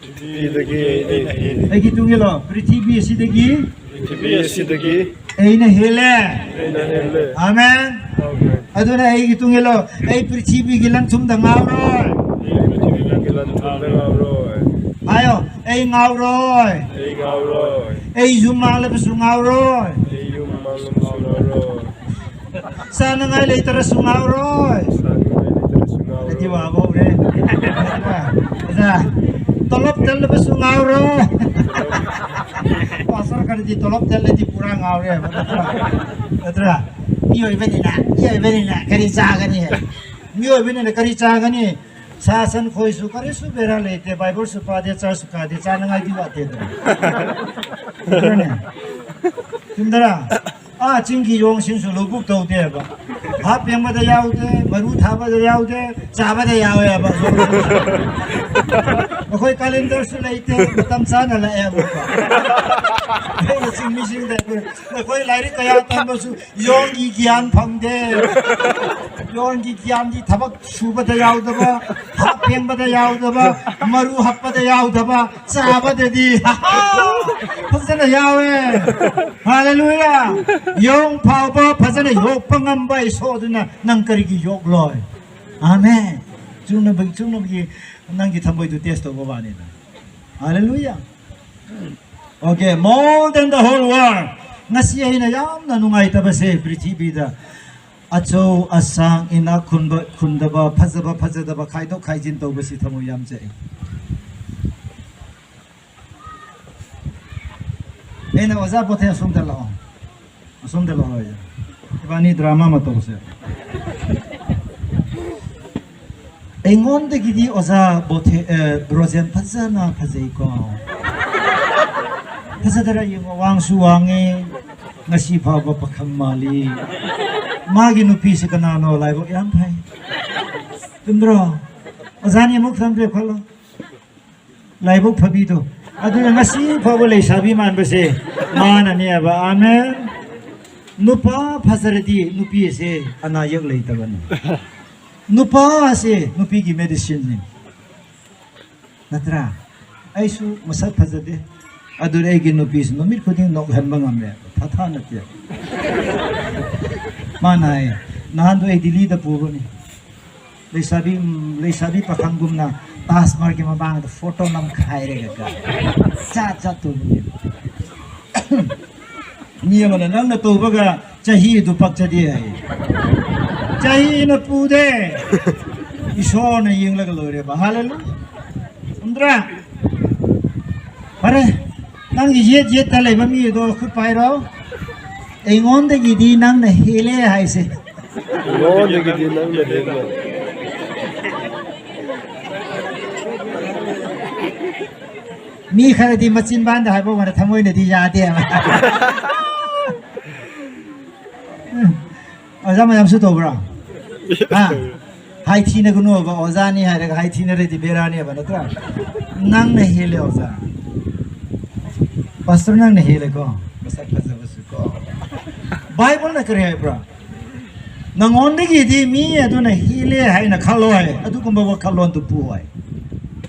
ꯄ꯭ꯔꯤꯊꯤꯕꯤꯗꯒꯤ ꯑꯩꯅ ꯍꯦꯜꯂꯤ꯫ ꯑꯩꯒꯤ ꯇꯨꯡ ꯏꯜꯂꯣ, ꯄ꯭ꯔꯤꯊꯤꯕꯤ ꯑꯁꯤꯗꯒꯤ ꯄ꯭ꯔꯤꯊꯤꯕꯤ ꯑꯁꯤꯗꯒꯤ ꯑꯩꯅ ꯍꯦꯜꯂꯦ꯫ ꯑꯩꯅ ꯍꯦꯜꯂꯦ꯫ ꯑꯥꯃꯦꯟ꯫ ꯑꯥꯃꯦꯟ꯫ ꯑꯗꯨꯅ ꯑꯩꯒꯤ ꯇꯨꯡ ꯏꯜꯂꯣ, ꯑꯩ ꯄ꯭ꯔꯤꯊꯤꯕꯤꯒꯤ ꯂꯟ ꯊꯨꯝꯗ ꯉꯥꯎꯔꯣꯏ꯫ ꯑꯩ ꯄ꯭ꯔꯤꯊꯤꯕꯤꯒꯤ ꯂꯟ ꯊꯨꯝꯗ ꯉꯥꯎꯔꯣꯏ꯫ ꯍꯥꯏꯌꯣ, ꯑꯩ ꯉꯥꯎꯔꯣꯏ꯫ ꯑꯩ ꯉꯥꯎꯔꯣꯏ꯫ ꯑꯩ ꯌꯨꯝ ꯃꯥꯡꯂꯕꯁꯨ ꯉꯥꯎꯔꯣꯏ꯫ ꯑꯩ ꯌꯨꯝ ꯃꯥꯡꯂꯕꯁꯨ ꯉꯥꯎꯔꯣꯏ꯫ ꯆꯥꯅꯉꯥꯏ ꯂꯩꯇ꯭ꯔꯁꯨ ꯉꯥꯎꯔꯣꯏ꯫ ꯆꯥꯅꯉꯥꯏ ꯂꯩꯇ꯭ꯔꯁꯨ ꯉꯥꯎꯔꯣꯏ꯫ ꯑꯗꯨꯗꯤ ꯋꯥꯕ ꯍꯧꯔꯦ꯫ ꯑꯣꯖꯥ, ꯇꯣꯂꯣꯞ ꯇꯜꯂꯕꯁꯨ ꯉꯥꯎꯔꯣꯏ꯫ ꯄꯥꯁꯇꯔ ꯈꯔꯗꯤ ꯇꯣꯂꯣꯞ ꯇꯜꯂꯗꯤ ꯄꯨꯔꯥ ꯉꯥꯎꯔꯦ ꯍꯥꯏꯕ ꯅꯠꯇ꯭ꯔꯥ? ꯅꯠꯇ꯭ꯔꯥ? ꯃꯤꯑꯣꯏꯕꯅꯤꯅ, ꯃꯤꯑꯣꯏꯕꯅꯤꯅ ꯀꯔꯤ ꯆꯥꯒꯅꯤ? ꯃꯤꯑꯣꯏꯕꯅꯤꯅ ꯀꯔꯤ ꯆꯥꯒꯅꯤ? ꯁꯥ ꯁꯟ ꯈꯣꯏꯁꯨ ꯀꯔꯤꯁꯨ ꯕꯦꯔꯥ ꯂꯩꯇꯦ, ꯕꯥꯏꯕꯜꯁꯨ ꯄꯥꯗꯦ, ꯆꯔꯆꯁꯨ ꯀꯥꯗꯦ, ꯆꯥꯅꯉꯥꯏꯗꯤ ꯋꯥꯠꯇꯦꯗꯅ꯫ ꯆꯨꯝꯗ꯭ꯔꯅꯦ? ꯆꯨꯝꯗ꯭ꯔꯥ? ꯑꯥ ꯆꯤꯡꯒꯤ ꯌꯣꯡꯁꯤꯡꯁꯨ ꯂꯧꯕꯨꯛ ꯇꯧꯗꯦꯕ꯫ ꯍꯥꯞ ꯄꯦꯡꯕꯗ ꯌꯥꯎꯗꯦ, ꯃꯔꯨ ꯊꯥꯕꯗ ꯌꯥꯎꯗꯦ, ꯆꯥꯕꯗ ꯌꯥꯎꯋꯦꯕ꯫ ꯑꯩꯈꯣꯏ ꯀꯦꯂꯦꯟꯗꯔꯁꯨ ꯂꯩꯇꯦ, ꯃꯇꯝ ꯆꯥꯅ ꯂꯥꯛꯑꯦ ꯑꯃꯨꯛꯀ꯫ ꯑꯩꯈꯣꯏꯅ ꯆꯤꯡꯃꯤꯁꯤꯡꯗ ꯑꯩꯈꯣꯏ, ꯑꯩꯈꯣꯏ ꯂꯥꯏꯔꯤꯛ ꯀꯌꯥ ꯇꯝꯕꯁꯨ ꯌꯣꯡꯒꯤ ꯒ꯭ꯌꯥꯟ ꯐꯪꯗꯦ꯫ ꯌꯣꯡꯒꯤ ꯒ꯭ꯌꯥꯟꯗꯤ ꯊꯕꯛ ꯁꯨꯕꯗ ꯌꯥꯎꯗꯕ, ꯍꯥꯞ ꯄꯦꯡꯕꯗ ꯌꯥꯎꯗꯕ, ꯃꯔꯨ ꯍꯛꯄꯗ ꯌꯥꯎꯗꯕ, ꯆꯥꯕꯗꯗꯤ ꯐꯖꯅ ꯌꯥꯎꯋꯦ꯫ ꯍꯥꯂꯦꯂꯨꯌꯥ! ꯌꯣꯡ ꯐꯥꯎꯕ ꯐꯖꯅ ꯌꯣꯛꯄ ꯉꯝꯕ ꯏꯁꯣꯔꯗꯨꯅ ꯅꯪ ꯀꯔꯤꯒꯤ ꯌꯣꯛꯂꯣꯏ? ꯑꯥꯃꯦꯟ꯫ ꯆꯨꯝꯅꯕꯒꯤ, ꯆꯨꯝꯅꯕꯒꯤ ꯅꯪꯒꯤ ꯊꯃꯣꯏꯗꯨ ꯇꯦꯁ ꯇꯧꯕ ꯋꯥꯅꯤꯗ꯫ ꯍꯥꯂꯦꯂꯨꯌꯥ꯫ Okay, more than the whole world. ꯉꯁꯤ ꯑꯩꯅ ꯌꯥꯝꯅ ꯅꯨꯡꯉꯥꯏꯇꯕꯁꯦ, ꯄ꯭ꯔꯤꯊꯤꯕꯤꯗ ꯑꯆꯧ ꯑꯁꯥꯡ, ꯏꯅꯥꯛ ꯈꯨꯟꯕ ꯈꯨꯟꯗꯕ, ꯐꯖꯕ ꯐꯖꯗꯕ ꯈꯥꯏꯗꯣꯛ ꯈꯥꯏꯖꯤꯟ ꯇꯧꯕꯁꯤ ꯊꯃꯣꯏ ꯌꯥꯝ ꯆꯥꯛꯏ꯫ ꯑꯩꯅ ꯑꯣꯖꯥ ꯄꯣꯊꯦ ꯑꯁꯣꯝꯗ ꯂꯥꯛꯑꯣ꯫ ꯑꯁꯣꯝꯗ ꯂꯥꯛꯑꯣ ꯍꯥꯏꯌꯦ꯫ ꯏꯕꯥꯅꯤ ꯗ꯭ꯔꯃꯥ ꯑꯃ ꯇꯧꯁꯦ꯫ ꯑꯩꯉꯣꯟꯗꯒꯤꯗꯤ ꯑꯣꯖꯥ ꯕꯣꯊꯦ, ꯑꯦ, ꯕ꯭ꯔꯣꯖꯦꯟ ꯐꯖꯅ ꯐꯖꯩꯀꯣ꯫ ꯐꯖꯗꯔ ꯌꯦꯡꯉꯣ, ꯋꯥꯡꯁꯨ ꯋꯥꯡꯉꯤ, ꯉꯁꯤ ꯐꯥꯎꯕ ꯄꯥꯈꯪ ꯃꯥꯜꯂꯤ꯫ ꯃꯥꯒꯤ ꯅꯨꯄꯤꯁꯤ ꯀꯅꯥꯅꯣ? ꯂꯥꯏꯕꯛ ꯌꯥꯝ ꯐꯩ꯫ ꯆꯨꯝꯗ꯭ꯔꯣ? ꯑꯣꯖꯥꯅꯤ ꯑꯃꯨꯛ ꯊꯝꯗ꯭ꯔꯦ ꯈꯜꯂꯣ꯫ ꯂꯥꯏꯕꯛ ꯐꯕꯤꯗꯣ꯫ ꯑꯗꯨꯅ ꯉꯁꯤ ꯐꯥꯎꯕ ꯂꯩꯁꯥꯕꯤ ꯃꯥꯟꯕꯁꯦ ꯃꯥꯅꯅꯦꯕ꯫ ꯑꯥꯃꯦꯟ꯫ ꯅꯨꯄꯥ ꯐꯖꯔꯗꯤ ꯅꯨꯄꯤ ꯑꯁꯦ ꯑꯅꯥ ꯑꯌꯦꯛ ꯂꯩꯇꯕꯅꯤ꯫ ꯅꯨꯄꯥ ꯑꯁꯦ ꯅꯨꯄꯤꯒꯤ ꯃꯦꯗꯤꯁꯤꯟꯅꯤ꯫ ꯅꯠꯇ꯭ꯔꯥ? ꯑꯩꯁꯨ ꯃꯁꯛ ꯐꯖꯗꯦ꯫ ꯑꯗꯨꯗ ꯑꯩꯒꯤ ꯅꯨꯄꯤꯁꯨ ꯅꯨꯃꯤꯠ ꯈꯨꯗꯤꯡ ꯅꯣꯛꯍꯟꯕ ꯉꯝꯃꯦ꯫ ꯊꯥꯊꯥ ꯅꯠꯇꯦ꯫ ꯃꯥꯅ ꯍꯥꯏ, ꯅꯍꯥꯟꯗꯣ ꯑꯩ ꯗꯤꯜꯂꯤꯗ ꯄꯨꯕꯅꯤ꯫ ꯂꯩꯁꯥꯕꯤ, ꯎꯝ, ꯂꯩꯁꯥꯕꯤ ꯄꯥꯈꯪꯒꯨꯝꯅ ꯇꯥꯖ ꯃꯍꯜꯒꯤ ꯃꯃꯥꯡꯗ ꯐꯣꯇꯣ ꯅꯝꯈꯥꯏꯔꯒ ꯖꯥꯠ ꯖꯥꯠ ꯇꯧꯕꯅꯦ꯫ ꯃꯤ ꯑꯃꯅ ꯅꯪꯅ ꯇꯧꯕꯒ ꯆꯍꯤꯗꯨ ꯄꯛꯆꯗꯦ ꯍꯥꯏ꯫ ꯆꯍꯤꯅ ꯄꯨꯗꯦ꯫ ꯏꯁꯣꯔꯅ ꯌꯦꯡꯂꯒ ꯂꯣꯏꯔꯦꯕ꯫ ꯍꯥꯂꯦꯂꯨꯌꯥ꯫ ꯆꯨꯝꯗ꯭ꯔꯥ? ꯐꯔꯦ꯫ ꯅꯪꯒꯤ ꯌꯦꯠ ꯌꯦꯠꯇ ꯂꯩꯕ ꯃꯤꯗꯣ ꯈꯨꯠ ꯄꯥꯏꯔꯣ꯫ ꯑꯩꯉꯣꯟꯗꯒꯤꯗꯤ ꯅꯪꯅ ꯍꯦꯜꯂꯦ ꯍꯥꯏꯁꯦ꯫ ꯑꯩꯉꯣꯟꯗꯒꯤꯗꯤ ꯅꯪꯅ ꯍꯦꯜꯂꯦ꯫ ꯃꯤ ꯈꯔꯗꯤ ꯃꯆꯤꯟ ꯕꯥꯟꯗ ꯍꯥꯏꯕ ꯋꯥꯅꯤ, ꯊꯃꯣꯏꯅꯗꯤ ꯌꯥꯗꯦꯕ꯫ ꯑꯣꯖꯥ ꯃꯌꯥꯝꯁꯨ ꯇꯧꯕ꯭ꯔꯥ? ꯍꯥ? ꯍꯥꯏ ꯊꯤꯅꯒꯅꯨꯕ, ꯑꯣꯖꯥꯅꯤ ꯍꯥꯏꯔꯒ ꯍꯥꯏ ꯊꯤꯅꯔꯗꯤ ꯕꯦꯔꯥꯅꯦꯕ, ꯅꯠꯇ꯭ꯔꯥ? ꯅꯪꯅ ꯍꯦꯜꯂꯦ ꯑꯣꯖꯥ꯫ ꯄꯥꯁꯇꯔ, ꯅꯪꯅ ꯍꯦꯜꯂꯦꯀꯣ, ꯃꯁꯛ ꯐꯖꯕꯁꯨ ꯀꯣ꯫ ꯕꯥꯏꯕꯜꯅ ꯀꯔꯤ ꯍꯥꯏꯕ꯭ꯔꯥ? ꯅꯉꯣꯟꯗꯒꯤꯗꯤ ꯃꯤ ꯑꯗꯨꯅ ꯍꯦꯜꯂꯦ ꯍꯥꯏꯅ ꯈꯜꯂꯣ ꯍꯥꯏ꯫ ꯑꯗꯨꯒꯨꯝꯕ ꯋꯥꯈꯜꯂꯣꯟꯗꯨ ꯄꯨ ꯍꯥꯏ꯫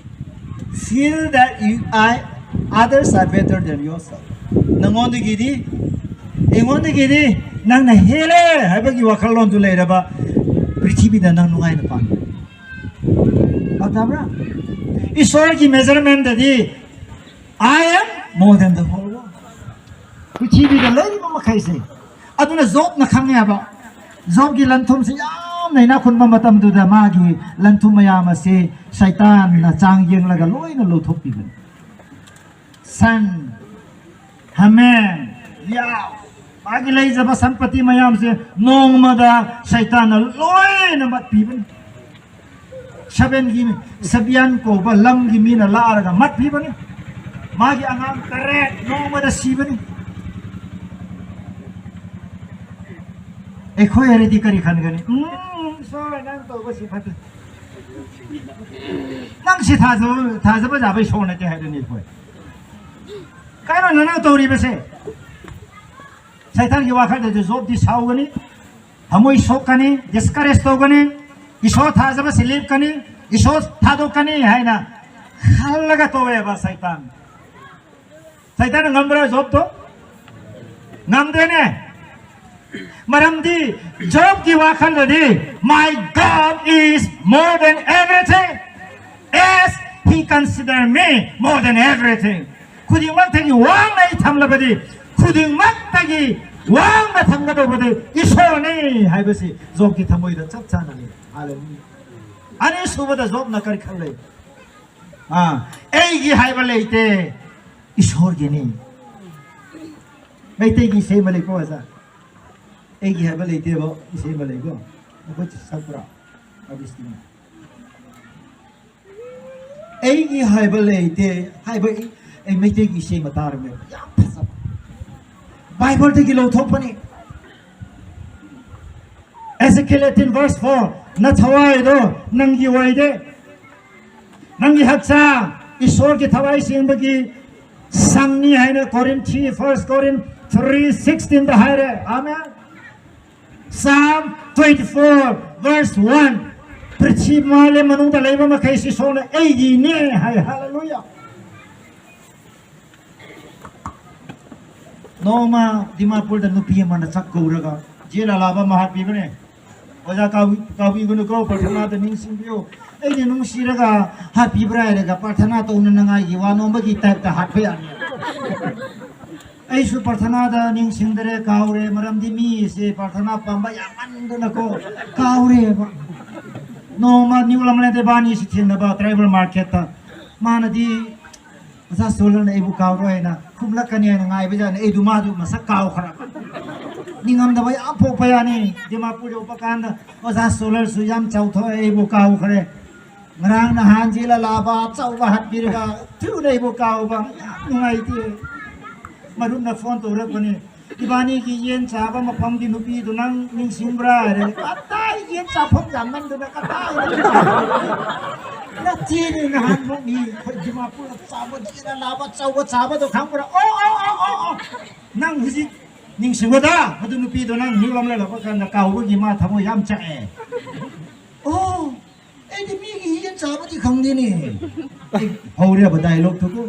Feel that you, I, others are better than yourself. ꯅꯉꯣꯟꯗꯒꯤꯗꯤ, ꯑꯩꯉꯣꯟꯗꯒꯤꯗꯤ ꯅꯪꯅ ꯍꯦꯜꯂꯦ ꯍꯥꯏꯕꯒꯤ ꯋꯥꯈꯜꯂꯣꯟꯗꯨ ꯂꯩꯔꯕ, ꯄ꯭ꯔꯤꯊꯤꯕꯤꯗ ꯅꯪ ꯅꯨꯡꯉꯥꯏꯅ ꯄꯥꯟꯕ꯫ ꯐꯠꯇꯕ꯭ꯔꯥ? ꯏꯁꯣꯔꯒꯤ measurementꯗꯗꯤ, "I am more than the whole world." ꯄ꯭ꯔꯤꯊꯤꯕꯤꯗ ꯂꯩꯔꯤꯕ ꯃꯈꯩꯁꯦ꯫ ꯑꯗꯨꯅ ꯖꯣꯕꯅ ꯈꯪꯉꯦꯕ꯫ ꯖꯣꯕꯀꯤ ꯂꯟꯊꯨꯝꯁꯤ ꯌꯥꯝꯅ ꯏꯅꯥꯛ ꯈꯨꯟꯕ ꯃꯇꯝꯗꯨꯗ ꯃꯥꯒꯤ ꯂꯟꯊꯨꯝ ꯃꯌꯥꯝ ꯑꯁꯤ ꯁꯩꯇꯥꯟꯅ ꯆꯥꯡ ꯌꯦꯡꯂꯒ ꯂꯣꯏꯅ ꯂꯧꯊꯣꯛꯄꯤꯕꯅꯤ꯫ ꯁꯟ, ꯍꯥꯃꯦꯡ, ꯌꯥꯎ, ꯃꯥꯒꯤ ꯂꯩꯖꯕ ꯁꯝꯄꯇꯤ ꯃꯌꯥꯝꯁꯦ ꯅꯣꯡꯃꯗ ꯁꯩꯇꯥꯟꯅ ꯂꯣꯏꯅ ꯃꯠꯄꯤꯕꯅꯤ꯫ ꯁꯕꯦꯟꯒꯤ, ꯁꯕꯤꯌꯥꯟ ꯀꯧꯕ ꯂꯝꯒꯤ ꯃꯤꯅ ꯂꯥꯛꯑꯒ ꯃꯠꯄꯤꯕꯅꯤ꯫ ꯃꯥꯒꯤ ꯑꯉꯥꯡ ꯇꯔꯦꯠ ꯅꯣꯡꯃꯗ ꯁꯤꯕꯅꯤ꯫ ꯑꯩꯈꯣꯏ ꯑꯣꯏꯔꯗꯤ ꯀꯔꯤ ꯈꯟꯒꯅꯤ? "ꯎꯝ, ꯏꯁꯣꯔ, ꯅꯪ ꯇꯧꯕꯁꯤ ꯐꯠꯇꯦ꯫ ꯅꯪ ꯁꯤ ꯊꯥꯖꯕ, ꯊꯥꯖꯕ ꯌꯥꯕ ꯏꯁꯣꯔ ꯅꯠꯇꯦ" ꯍꯥꯏꯔꯅꯤ ꯑꯩꯈꯣꯏ꯫ ꯀꯩꯅꯣ ꯅꯪꯅ ꯇꯧꯔꯤꯕꯁꯦ? ꯁꯩꯇꯥꯟꯒꯤ ꯋꯥꯈꯜꯗꯁꯨ ꯖꯣꯕꯇꯤ ꯁꯥꯎꯒꯅꯤ, ꯊꯃꯣꯏ ꯁꯣꯛꯀꯅꯤ, discourage ꯇꯧꯒꯅꯤ, ꯏꯁꯣꯔ ꯊꯥꯖꯕꯁꯤ ꯂꯦꯞꯀꯅꯤ, ꯏꯁꯣꯔ ꯊꯥꯗꯣꯛꯀꯅꯤ ꯍꯥꯏꯅ ꯈꯜꯂꯒ ꯇꯧꯋꯦꯕ ꯁꯩꯇꯥꯟ꯫ ꯁꯩꯇꯥꯟꯅ ꯉꯝꯕ꯭ꯔꯥ ꯖꯣꯕꯇꯣ? ꯉꯝꯗꯦꯅꯦ꯫ ꯃꯔꯝꯗꯤ ꯖꯣꯕꯀꯤ ꯋꯥꯈꯜꯗꯗꯤ, "My God is more than everything, as he consider me more than everything." ꯈꯨꯗꯤꯡꯃꯛꯇꯒꯤ ꯋꯥꯡꯅ ꯑꯩ ꯊꯝꯂꯕꯗꯤ, ꯈꯨꯗꯤꯡꯃꯛꯇꯒꯤ ꯋꯥꯡꯅ ꯊꯝꯒꯗꯧꯕꯗꯤ ꯏꯁꯣꯔꯅꯤ ꯍꯥꯏꯕꯁꯤ ꯖꯣꯕꯀꯤ ꯊꯃꯣꯏꯗ ꯆꯞ ꯆꯥꯅ ꯂꯩ꯫ ꯍꯥꯂꯦꯂꯨꯌꯥ꯫ ꯑꯅꯤꯁꯨꯕꯗ ꯖꯣꯕꯅ ꯀꯔꯤ ꯈꯜꯂꯦ? ꯑꯥ, "ꯑꯩꯒꯤ ꯍꯥꯏꯕ ꯂꯩꯇꯦ, ꯏꯁꯣꯔꯒꯤꯅꯤ"꯫ ꯃꯩꯇꯩꯒꯤ ꯏꯁꯩ ꯑꯃ ꯂꯩꯀꯣ, ꯑꯣꯖꯥ꯫ "ꯑꯩꯒꯤ ꯍꯥꯏꯕ ꯂꯩꯇꯦꯕ" ꯏꯁꯩ ꯑꯃ ꯂꯩꯀꯣ꯫ ꯑꯩꯈꯣꯏ ꯁꯛꯄ꯭ꯔꯥ? ꯑꯥꯔꯇꯤꯁꯇꯤꯅ꯫ "ꯑꯩꯒꯤ ꯍꯥꯏꯕ ꯂꯩꯇꯦ" ꯍꯥꯏꯕ ꯑꯩ, ꯑꯩ ꯃꯩꯇꯩꯒꯤ ꯏꯁꯩ ꯑꯃ ꯇꯥꯔꯝꯃꯦꯕ꯫ ꯌꯥꯝ ꯐꯖꯕ꯫ ꯕꯥꯏꯕꯜꯗꯒꯤ ꯂꯧꯊꯣꯛꯄꯅꯤ꯫ Ezekiel eighteen verse four, ꯅꯊꯋꯥꯏꯗꯣ ꯅꯪꯒꯤ ꯑꯣꯏꯗꯦ꯫ ꯅꯪꯒꯤ ꯍꯛꯆꯥꯡ ꯏꯁꯣꯔꯒꯤ ꯊꯋꯥꯏ ꯁꯦꯡꯕꯒꯤ ꯁꯪꯅꯤ ꯍꯥꯏꯅ ꯀꯣꯔꯤꯟꯊꯤ, First Corinth three sixteen ꯗ ꯍꯥꯏꯔꯦ꯫ Amen. Psalm twenty-four verse one, ꯄ꯭ꯔꯤꯊꯤ ꯃꯥꯂꯦꯝ ꯃꯅꯨꯡꯗ ꯂꯩꯕ ꯃꯈꯩꯁꯤ ꯏꯁꯣꯔꯅ ꯑꯩꯒꯤꯅꯦ ꯍꯥꯏ꯫ Hallelujah. ꯅꯣꯡꯃ ꯗꯤꯃꯥꯄꯨꯔꯗ ꯅꯨꯄꯤ ꯑꯃꯅ ꯆꯥꯛ ꯀꯧꯔꯒ ꯖꯦ ꯂꯥꯂꯥꯕ ꯑꯃ ꯍꯥꯠꯄꯤꯕꯅꯦ꯫ "ꯑꯣꯖꯥ ꯀꯥꯎꯕꯤ-, ꯀꯥꯎꯕꯤꯒꯅꯨꯀꯣ, ꯄ꯭ꯔꯊꯅꯥꯗ ꯅꯤꯡꯁꯤꯡꯕꯤꯌꯨ꯫ ꯑꯩꯗꯤ ꯅꯨꯡꯁꯤꯔꯒ ꯍꯥꯠꯄꯤꯕ꯭ꯔꯥ ꯍꯥꯏꯔꯒ ꯄ꯭ꯔꯊꯅꯥ ꯇꯧꯅꯅꯉꯥꯏꯒꯤ ꯋꯥ ꯅꯣꯝꯕꯒꯤ ꯇꯥꯏꯞꯇ ꯍꯥꯠꯄ ꯌꯥꯅꯤ?" ꯑꯩꯁꯨ ꯄ꯭ꯔꯊꯅꯥꯗ ꯅꯤꯡꯁꯤꯡꯗꯔꯦ, ꯀꯥꯎꯔꯦ, ꯃꯔꯝꯗꯤ ꯃꯤꯁꯦ ꯄ꯭ꯔꯊꯅꯥ ꯄꯥꯝꯕ ꯌꯥꯝꯃꯟꯗꯅꯀꯣ ꯀꯥꯎꯔꯦꯕ꯫ ꯅꯣꯡꯃ ꯅ꯭ꯌꯨ ꯂꯝꯂꯦꯟꯗ ꯏꯕꯥꯅꯤꯁꯤ ꯊꯦꯡꯅꯕ ꯇ꯭ꯔꯥꯏꯕꯦꯜ ꯃꯥꯔꯀꯦꯠꯇ꯫ ꯃꯥꯅꯗꯤ ꯑꯣꯖꯥ ꯁꯣꯂꯔꯅ ꯑꯩꯕꯨ ꯀꯥꯎꯔꯣꯏ ꯍꯥꯏꯅ ꯈꯨꯝꯂꯛꯀꯅꯤ ꯍꯥꯏꯅ ꯉꯥꯏꯕꯖꯥꯠꯅꯤ꯫ ꯑꯩꯗꯨ ꯃꯥꯗꯨ ꯃꯁꯛ ꯀꯥꯎꯈ꯭ꯔꯕ꯫ ꯅꯤꯡꯉꯝꯗꯕ ꯌꯥꯝ ꯄꯣꯛꯄ ꯌꯥꯅꯤ꯫ ꯗꯤꯃꯥꯄꯨꯔ ꯌꯧꯕ ꯀꯥꯟꯗ ꯑꯣꯖꯥ ꯁꯣꯂꯔꯁꯨ ꯌꯥꯝ ꯆꯥꯎꯊꯣꯛꯑꯦ, ꯑꯩꯕꯨ ꯀꯥꯎꯈ꯭ꯔꯦ꯫ ꯉꯔꯥꯡ ꯅꯍꯥꯟ ꯖꯦ ꯂꯥꯂꯥꯕ ꯑꯆꯧꯕ ꯍꯥꯠꯄꯤꯔꯒ ꯊꯨꯅ ꯑꯩꯕꯨ ꯀꯥꯎꯕ ꯌꯥꯝ ꯅꯨꯡꯉꯥꯏꯇꯦ꯫ ꯃꯔꯨꯞꯅ ꯐꯣꯟ ꯇꯧꯔꯛꯄꯅꯤ꯫ "ꯏꯕꯥꯅꯤꯒꯤ ꯌꯦꯟ ꯆꯥꯕ ꯃꯐꯝꯒꯤ ꯅꯨꯄꯤꯗꯨ ꯅꯪ ꯅꯤꯡꯁꯤꯡꯕ꯭ꯔꯥ?" ꯍꯥꯏꯔꯦ꯫ "ꯀꯗꯥꯏ ꯌꯦꯟ ꯆꯥꯐꯝ ꯌꯥꯝꯃꯟꯗꯅ ꯀꯗꯥꯏ?" "ꯅꯠꯇꯦꯅꯦ, ꯅꯍꯥꯟꯃꯨꯛ ꯃꯤ ꯑꯩꯈꯣꯏ ꯗꯤꯃꯥꯄꯨꯔꯗ ꯆꯥꯕ ꯖꯦ ꯂꯥꯂꯥꯕ ꯑꯆꯧꯕ ꯆꯥꯕꯗꯣ ꯈꯪꯕ꯭ꯔꯥ?" "ꯑꯣ, ꯑꯣ, ꯑꯣ, ꯑꯣ, ꯑꯣ꯫ ꯅꯪ ꯍꯧꯖꯤꯛ ꯅꯤꯡꯁꯤꯡꯕꯗ ꯑꯗꯨ ꯅꯨꯄꯤꯗꯣ ꯅꯪ ꯅ꯭ꯌꯨ ꯂꯝꯂꯦꯟ ꯂꯥꯛꯄ ꯀꯥꯟꯗ ꯀꯥꯎꯕꯒꯤ ꯃꯥ ꯊꯃꯣꯏ ꯌꯥꯝ ꯆꯥꯛꯑꯦ꯫ ꯑꯣ, ꯑꯩꯗꯤ ꯃꯤꯒꯤ ꯌꯦꯟ ꯆꯥꯕꯗꯤ ꯈꯪꯗꯦꯅꯦ꯫" ꯑꯩ ꯍꯧꯔꯦꯕ ꯗꯥꯏꯂꯣꯛꯇꯨꯀꯣ꯫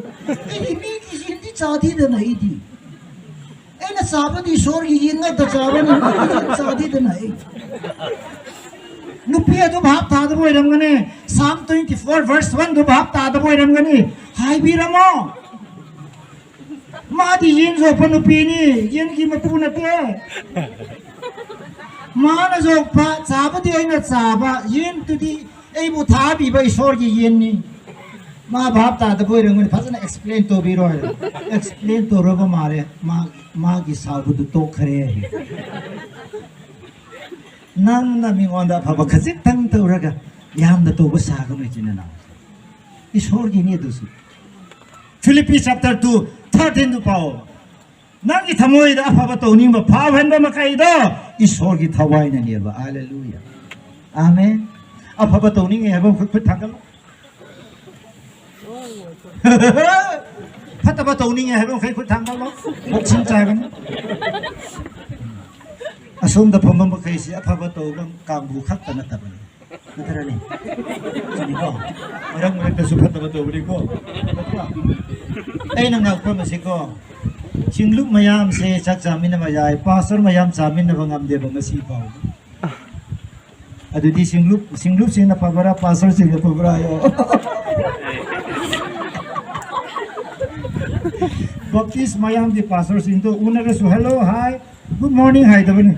"ꯑꯩꯗꯤ ꯃꯤꯒꯤ ꯌꯦꯟꯗꯤ ꯆꯥꯗꯦꯗꯅ ꯑꯩꯗꯤ꯫ ꯑꯩꯅ ꯆꯥꯕꯗꯤ ꯏꯁꯣꯔꯒꯤ ꯌꯦꯟ ꯉꯥꯛꯇ ꯆꯥꯕꯅꯤ, ꯃꯤꯒꯤ ꯌꯦꯟ ꯆꯥꯗꯦꯗꯅ ꯑꯩ꯫" ꯅꯨꯄꯤ ꯑꯗꯨ ꯚꯥꯞ ꯇꯥꯗꯕ ꯑꯣꯏꯔꯝꯒꯅꯤ꯫ Psalm twenty-four verse one ꯗꯨ ꯚꯥꯞ ꯇꯥꯗꯕ ꯑꯣꯏꯔꯝꯒꯅꯤ꯫ ꯍꯥꯏꯕꯤꯔꯝꯃꯣ꯫ ꯃꯥꯗꯤ ꯌꯦꯟ ꯌꯣꯛꯄ ꯅꯨꯄꯤꯅꯤ, ꯌꯦꯟꯒꯤ ꯃꯄꯨ ꯅꯠꯇꯦ꯫ ꯃꯥꯅ ꯌꯣꯛꯄ, ꯆꯥꯕꯗꯤ ꯑꯩꯅ ꯆꯥꯕ, ꯌꯦꯟꯗꯨꯗꯤ ꯑꯩꯕꯨ ꯊꯥꯕꯤꯕ ꯏꯁꯣꯔꯒꯤ ꯌꯦꯟꯅꯤ꯫ ꯃꯥ ꯚꯥꯞ ꯇꯥꯗꯕ ꯑꯣꯏꯔꯝꯒꯅꯤ, ꯐꯖꯅ ꯑꯦꯛꯁꯄ꯭ꯂꯦꯟ ꯇꯧꯕꯤꯔꯣ ꯍꯥꯏꯔꯦ꯫ ꯑꯦꯛꯁꯄ꯭ꯂꯦꯟ ꯇꯧꯔꯕ ꯃꯥꯜꯂꯦ꯫ ꯃꯥ, ꯃꯥꯒꯤ ꯁꯥꯎꯕꯗꯨ ꯇꯣꯛꯈ꯭ꯔꯦ꯫ ꯅꯪꯅ ꯃꯤꯉꯣꯟꯗ ꯑꯐꯕ ꯈꯖꯤꯛꯇꯪ ꯇꯧꯔꯒ ꯌꯥꯝꯅ ꯇꯧꯕ ꯁꯥꯒꯅꯨ, ꯏꯆꯤꯟ ꯏꯅꯥꯎ꯫ ꯏꯁꯣꯔꯒꯤꯅꯤ ꯑꯗꯨꯁꯨ꯫ Philippi chapter two thirteen ꯗꯨ ꯄꯥꯎ꯫ ꯅꯪꯒꯤ ꯊꯃꯣꯏꯗ ꯑꯐꯕ ꯇꯧꯅꯤꯡꯕ ꯐꯥꯎꯍꯟꯕ ꯃꯈꯩꯗꯣ ꯏꯁꯣꯔꯒꯤ ꯊꯋꯥꯏꯅꯅꯦꯕ꯫ Hallelujah꯫ ꯑꯥꯃꯦꯟ꯫ ꯑꯐꯕ ꯇꯧꯅꯤꯡꯉꯦ ꯍꯥꯏꯕ ꯃꯈꯩ ꯈꯨꯠ ꯊꯥꯡꯒꯠꯂꯣ꯫ ꯐꯠꯇꯕ ꯇꯧꯅꯤꯡꯉꯦ ꯍꯥꯏꯕ ꯃꯈꯩ ꯈꯨꯠ ꯊꯥꯡꯒꯠꯂꯣ꯫ ꯕꯣꯛꯁꯤꯡ ꯆꯥꯒꯅꯤ꯫ ꯑꯁꯣꯝꯗ ꯐꯝꯕ ꯃꯈꯩꯁꯤ ꯑꯐꯕ ꯇꯧꯕ ꯀꯥꯡꯕꯨ ꯈꯛꯇ ꯅꯠꯇꯕꯅꯤ꯫ ꯅꯠꯇ꯭ꯔꯅꯦ? ꯆꯨꯝꯃꯤꯀꯣ? ꯃꯔꯛ ꯃꯔꯛꯇꯁꯨ ꯐꯠꯇꯕ ꯇꯧꯕꯅꯤꯀꯣ? ꯅꯠꯇ꯭ꯔꯣ? ꯑꯩꯅ ꯉꯛꯄ ꯑꯃꯁꯦꯀꯣ, ꯁꯤꯡꯂꯨꯞ ꯃꯌꯥꯝꯁꯦ ꯆꯥꯛ ꯆꯥꯃꯤꯟꯅꯕ ꯌꯥꯏ, ꯄꯥꯁꯇꯔ ꯃꯌꯥꯝ ꯆꯥꯃꯤꯟꯅꯕ ꯉꯝꯗꯦꯕ ꯉꯁꯤ ꯐꯥꯎꯕ꯫ ꯑꯗꯨꯗꯤ ꯁꯤꯡꯂꯨꯞ, ꯁꯤꯡꯂꯨꯞꯁꯤꯡꯅ ꯐꯕ꯭ꯔꯥ, ꯄꯥꯁꯇꯔꯁꯤꯡꯅ ꯐꯕ꯭ꯔꯥ ꯍꯥꯏꯌꯣ꯫ ꯕꯞꯇꯤꯁ ꯃꯌꯥꯝꯒꯤ ꯄꯥꯁꯇꯔꯁꯤꯡꯗꯣ ꯎꯅꯔꯁꯨ "Hello, hi, good morning" ꯍꯥꯏꯗꯕꯅꯤ꯫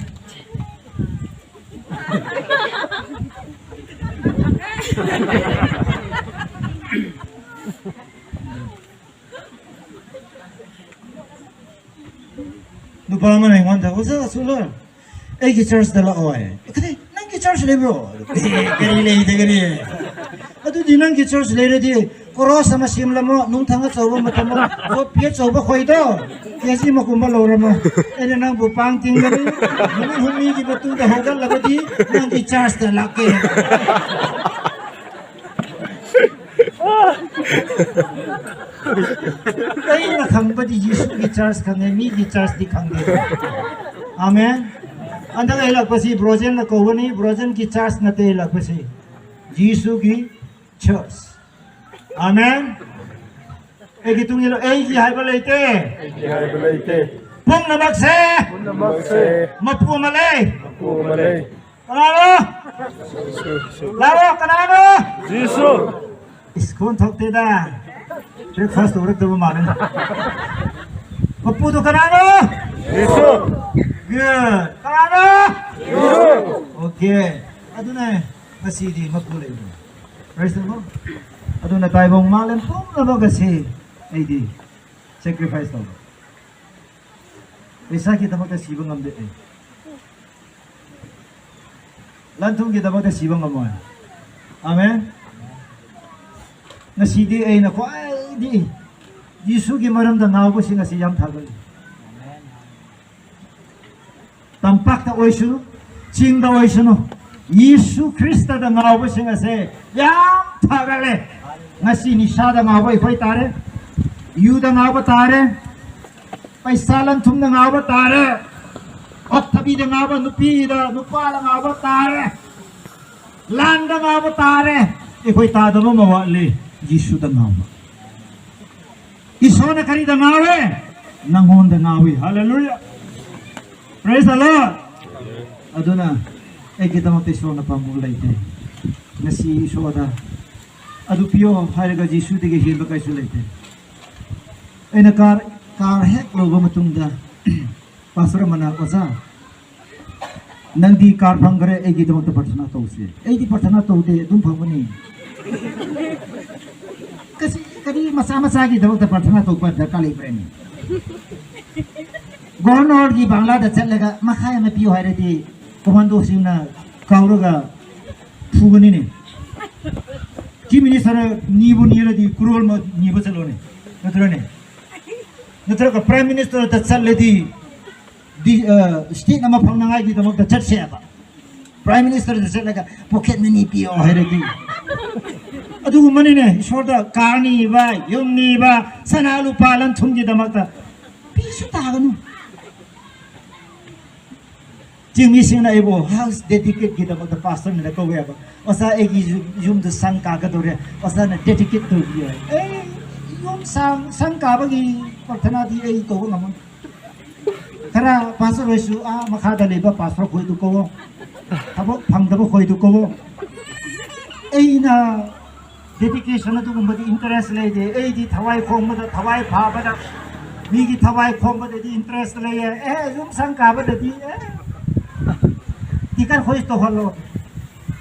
ꯅꯨꯄꯥ ꯑꯃꯅ ꯑꯩꯉꯣꯟꯗ, "ꯑꯣꯖꯥ, ꯑꯁꯨꯛꯂꯣ, ꯑꯩꯒꯤ ꯆꯔꯆꯇ ꯂꯥꯛꯑꯣ" ꯍꯥꯏ꯫ "ꯀꯔꯤ? ꯅꯪꯒꯤ ꯆꯔꯆ ꯂꯩꯕ꯭ꯔꯣ?" "ꯑꯦ, ꯀꯔꯤ ꯂꯩꯗꯒꯅꯤ?" "ꯑꯗꯨꯗꯤ ꯅꯪꯒꯤ ꯆꯔꯆ ꯂꯩꯔꯗꯤ ꯀ꯭ꯔꯣꯁ ꯑꯃ ꯁꯦꯝꯂꯝꯃꯣ, ꯅꯨꯡꯊꯪ ꯑꯆꯧꯕ ꯑꯃ ꯊꯝꯃꯣ, ꯌꯣꯠꯄꯤ ꯑꯆꯧꯕ ꯈꯣꯏꯗꯣ ꯀꯦ ꯖꯤ ꯑꯃꯒꯨꯝꯕ ꯂꯧꯔꯝꯃꯣ꯫ ꯑꯩꯅ ꯅꯪꯕꯨ ꯄꯥꯡ ꯇꯤꯡꯒꯅꯤ꯫ ꯅꯨꯃꯤꯠ ꯍꯨꯝꯅꯤꯒꯤ ꯃꯇꯨꯡꯗ ꯍꯧꯒꯠꯂꯕꯗꯤ ꯅꯪꯒꯤ ꯆꯔꯆꯇ ꯂꯥꯛꯀꯦ"꯫ ꯑꯩꯅ ꯈꯪꯕꯗꯤ ꯌꯤꯁꯨꯒꯤ ꯆꯔꯆ ꯈꯪꯉꯦ, ꯃꯤꯒꯤ ꯆꯔꯆꯇꯤ ꯈꯪꯗꯦ꯫ ꯑꯥꯃꯦꯟ꯫ ꯍꯟꯗꯛ ꯑꯩ ꯂꯥꯛꯄꯁꯤ ꯕ꯭ꯔꯣꯖꯦꯟꯅ ꯀꯧꯕꯅꯤ, ꯕ꯭ꯔꯣꯖꯦꯟꯒꯤ ꯆꯔꯆ ꯅꯠꯇꯦ ꯑꯩ ꯂꯥꯛꯄꯁꯤ, ꯌꯤꯁꯨꯒꯤ ꯆꯔꯆ꯫ ꯑꯥꯃꯦꯟ꯫ ꯑꯩꯒꯤ ꯇꯨꯡ ꯏꯜꯂꯨ, ꯑꯩꯒꯤ ꯍꯥꯏꯕ ꯂꯩꯇꯦ꯫ ꯑꯩꯒꯤ ꯍꯥꯏꯕ ꯂꯩꯇꯦ꯫ ꯄꯨꯝꯅꯃꯛꯁꯦ ꯄꯨꯝꯅꯃꯛꯁꯦ ꯃꯄꯨ ꯑꯃ ꯂꯩ꯫ ꯃꯄꯨ ꯑꯃ ꯂꯩ꯫ ꯀꯅꯥꯅꯣ? ꯂꯥꯛꯑꯣ, ꯀꯅꯥꯅꯣ? ꯖꯤꯁꯨ꯫ ꯏꯁ, ꯈꯣꯟ ꯊꯣꯛꯇꯦꯗ꯫ ꯕ꯭ꯔꯦꯛꯐꯥꯁ ꯇꯧꯔꯛꯇꯕ ꯃꯥꯜꯂꯦ꯫ ꯃꯄꯨꯗꯣ ꯀꯅꯥꯅꯣ? ꯖꯤꯁꯨ꯫ Good. ꯀꯅꯥꯅꯣ? ꯖꯤꯁꯨ꯫ Okay. ꯑꯗꯨꯅ ꯉꯁꯤꯗꯤ ꯃꯄꯨ ꯂꯩꯕꯅꯤ꯫ Praise the Lord. ꯑꯗꯨꯅ ꯇꯥꯏꯕꯪ ꯃꯥꯂꯦꯝ ꯄꯨꯝꯅꯃꯛ ꯑꯁꯤ ꯑꯩꯗꯤ sacrifice ꯇꯧꯕ꯫ ꯄꯩꯁꯥꯒꯤꯗꯃꯛꯇ ꯁꯤꯕ ꯉꯝꯗꯦ ꯑꯩ꯫ ꯂꯟ ꯊꯨꯝꯒꯤꯗꯃꯛꯇ ꯁꯤꯕ ꯉꯝꯃꯣꯏ꯫ ꯑꯥꯃꯦꯟ꯫ ꯉꯁꯤꯗꯤ ꯑꯩꯅ ꯈ꯭ꯋꯥꯏꯗꯒꯤ ꯌꯤꯁꯨꯒꯤ ꯃꯔꯝꯗ ꯉꯥꯎꯕꯁꯤꯡ ꯑꯁꯤ ꯌꯥꯝ ꯊꯥꯒꯠꯂꯤ꯫ ꯇꯝꯄꯥꯛꯇ ꯑꯣꯏꯁꯅꯨ, ꯆꯤꯡꯗ ꯑꯣꯏꯁꯅꯨ, ꯌꯤꯁꯨ ꯈ꯭ꯔꯤꯁꯇꯗ ꯉꯥꯎꯕꯁꯤꯡ ꯑꯁꯦ ꯌꯥꯝ ꯊꯥꯒꯠꯂꯦ꯫ ꯉꯁꯤ ꯅꯤꯁꯥꯗ ꯉꯥꯎꯕ ꯑꯩꯈꯣꯏ ꯇꯥꯔꯦ, ꯌꯨꯗ ꯉꯥꯎꯕ ꯇꯥꯔꯦ, ꯄꯩꯁꯥ ꯂꯟ ꯊꯨꯝꯗ ꯉꯥꯎꯕ ꯇꯥꯔꯦ, ꯐꯠꯇꯕꯤꯗ ꯉꯥꯎꯕ, ꯅꯨꯄꯤꯗ ꯅꯨꯄꯥꯗ ꯉꯥꯎꯕ ꯇꯥꯔꯦ, ꯂꯥꯟꯗ ꯉꯥꯎꯕ ꯇꯥꯔꯦ꯫ ꯑꯩꯈꯣꯏ ꯇꯥꯗꯕ ꯑꯃ ꯋꯥꯠꯂꯤ, ꯌꯤꯁꯨꯗ ꯉꯥꯎꯕ꯫ ꯏꯁꯣꯔꯅ ꯀꯔꯤꯗ ꯉꯥꯎꯔꯦ? ꯅꯪꯉꯣꯟꯗ ꯉꯥꯎꯏ꯫ Hallelujah, praise the Lord꯫ ꯑꯗꯨꯅ ꯑꯩꯒꯤꯗꯃꯛꯇ ꯏꯁꯣꯔꯅ ꯄꯥꯝꯃꯨꯕ ꯂꯩꯇꯦ꯫ ꯉꯁꯤ ꯏꯁꯣꯔꯗ ꯑꯗꯨ ꯄꯤꯌꯣ ꯍꯥꯏꯔꯒ ꯖꯤꯁꯨꯗꯒꯤ ꯍꯦꯟꯕ ꯀꯩꯁꯨ ꯂꯩꯇꯦ꯫ ꯑꯩꯅ ꯀꯥꯔ ꯀꯥꯔ ꯍꯦꯛ ꯂꯧꯕ ꯃꯇꯨꯡꯗ ꯄꯥꯁꯇꯔ ꯑꯃꯅ, "ꯑꯣꯖꯥ, ꯅꯪꯗꯤ ꯀꯥꯔ ꯐꯪꯈ꯭ꯔꯦ, ꯑꯩꯒꯤꯗꯃꯛꯇ ꯄ꯭ꯔꯊꯅꯥ ꯇꯧꯁꯦ꯫" ꯑꯩꯗꯤ ꯄ꯭ꯔꯊꯅꯥ ꯇꯧꯗꯦ, ꯑꯗꯨꯝ ꯐꯪꯕꯅꯤ꯫ ꯀꯁꯤ ꯀꯔꯤ ꯃꯆꯥ ꯃꯆꯥꯒꯤꯗꯃꯛꯇ ꯄ꯭ꯔꯊꯅꯥ ꯇꯧꯕ ꯗꯔꯀꯥꯔ ꯂꯩꯕ꯭ꯔꯥꯅꯦ? ꯒꯣꯔꯅꯔꯒꯤ ꯕꯪꯂꯥꯗ ꯆꯠꯂꯒ ꯃꯈꯥꯏ ꯑꯃ ꯄꯤꯌꯨ ꯍꯥꯏꯔꯗꯤ ꯀꯣꯃꯥꯟꯗꯣꯁꯤꯡꯅ ꯀꯥꯎꯔꯒ ꯐꯨꯒꯅꯤꯅꯦ꯫ ꯆꯤꯐ ꯃꯤꯅꯤꯁꯇꯔ ꯅꯤꯕꯨ ꯅꯤꯔꯗꯤ ꯀ꯭ꯔꯣꯔ ꯑꯃ ꯅꯤꯕ ꯆꯠꯂꯣꯅꯦ, ꯅꯠꯇ꯭ꯔꯅꯦ? ꯅꯠꯇ꯭ꯔꯒ ꯄ꯭ꯔꯥꯏꯝ ꯃꯤꯅꯤꯁꯇꯔꯗ ꯆꯠꯂꯗꯤ ꯗꯤ, ꯑ, ꯁ꯭ꯇꯦꯠ ꯑꯃ ꯐꯪꯅꯉꯥꯏꯒꯤꯗꯃꯛꯇ ꯆꯠꯁꯦꯕ꯫ ꯄ꯭ꯔꯥꯏꯝ ꯃꯤꯅꯤꯁꯇꯔꯗ ꯆꯠꯂꯒ ꯄꯣꯀꯦꯠ ꯃꯅꯤ ꯄꯤꯌꯣ ꯍꯥꯏꯔꯗꯤ, ꯑꯗꯨꯒꯨꯝꯕꯅꯤꯅꯦ꯫ ꯏꯁꯣꯔꯗ ꯀꯥꯔ ꯅꯤꯕ, ꯌꯨꯝ ꯅꯤꯕ, ꯁꯅꯥ ꯂꯨꯄꯥ ꯂꯟ ꯊꯨꯝꯒꯤꯗꯃꯛꯇ ꯄꯤꯁꯨ ꯇꯥꯒꯅꯨ꯫ ꯆꯤꯡꯃꯤꯁꯤꯡꯅ ꯑꯩꯕꯨ ꯍꯥꯎꯁ ꯗꯦꯗꯤꯀꯦꯠꯀꯤꯗꯃꯛꯇ ꯄꯥꯁꯇꯔꯅ ꯀꯧꯋꯦꯕ꯫ "ꯑꯣꯖꯥ, ꯑꯩꯒꯤ ꯌꯨꯝ-, ꯌꯨꯝꯗꯨ ꯁꯪ ꯀꯥꯒꯗꯧꯔꯦ, ꯑꯣꯖꯥꯅ ꯗꯦꯗꯤꯀꯦꯠ ꯇꯧꯕꯤꯌꯨ" ꯍꯥꯏ꯫ ꯑꯩ ꯌꯨꯝ ꯁꯪ, ꯁꯪ ꯀꯥꯕꯒꯤ ꯄ꯭ꯔꯊꯅꯥꯗꯤ ꯑꯩ ꯇꯧꯕ ꯉꯝꯃꯣꯏ꯫ ꯈꯔ ꯄꯥꯁꯇꯔ ꯍꯣꯏꯁꯨ ꯑꯥ ꯃꯈꯥꯗ ꯂꯩꯕ ꯄꯥꯁꯇꯔ ꯈꯣꯏꯗꯨ ꯀꯧꯋꯣ, ꯊꯕꯛ ꯐꯪꯗꯕ ꯈꯣꯏꯗꯨ ꯀꯧꯋꯣ꯫ ꯑꯩꯅ ꯗꯦꯗꯤꯀꯦꯁꯟ ꯑꯗꯨꯒꯨꯝꯕꯗꯤ ꯏꯟꯇꯔꯦꯁ ꯂꯩꯇꯦ꯫ ꯑꯩꯗꯤ ꯊꯋꯥꯏ ꯈꯣꯡꯕꯗ, ꯊꯋꯥꯏ ꯐꯥꯕꯗ, ꯃꯤꯒꯤ ꯊꯋꯥꯏ ꯈꯣꯡꯕꯗꯗꯤ ꯏꯟꯇꯔꯦꯁ ꯂꯩꯌꯦ꯫ ꯑꯦ, ꯌꯨꯝ ꯁꯪ ꯀꯥꯕꯗꯗꯤ, ꯑꯦ, ꯇꯤꯀꯠ ꯍꯣꯏꯁ ꯇꯧꯍꯜꯂꯣ꯫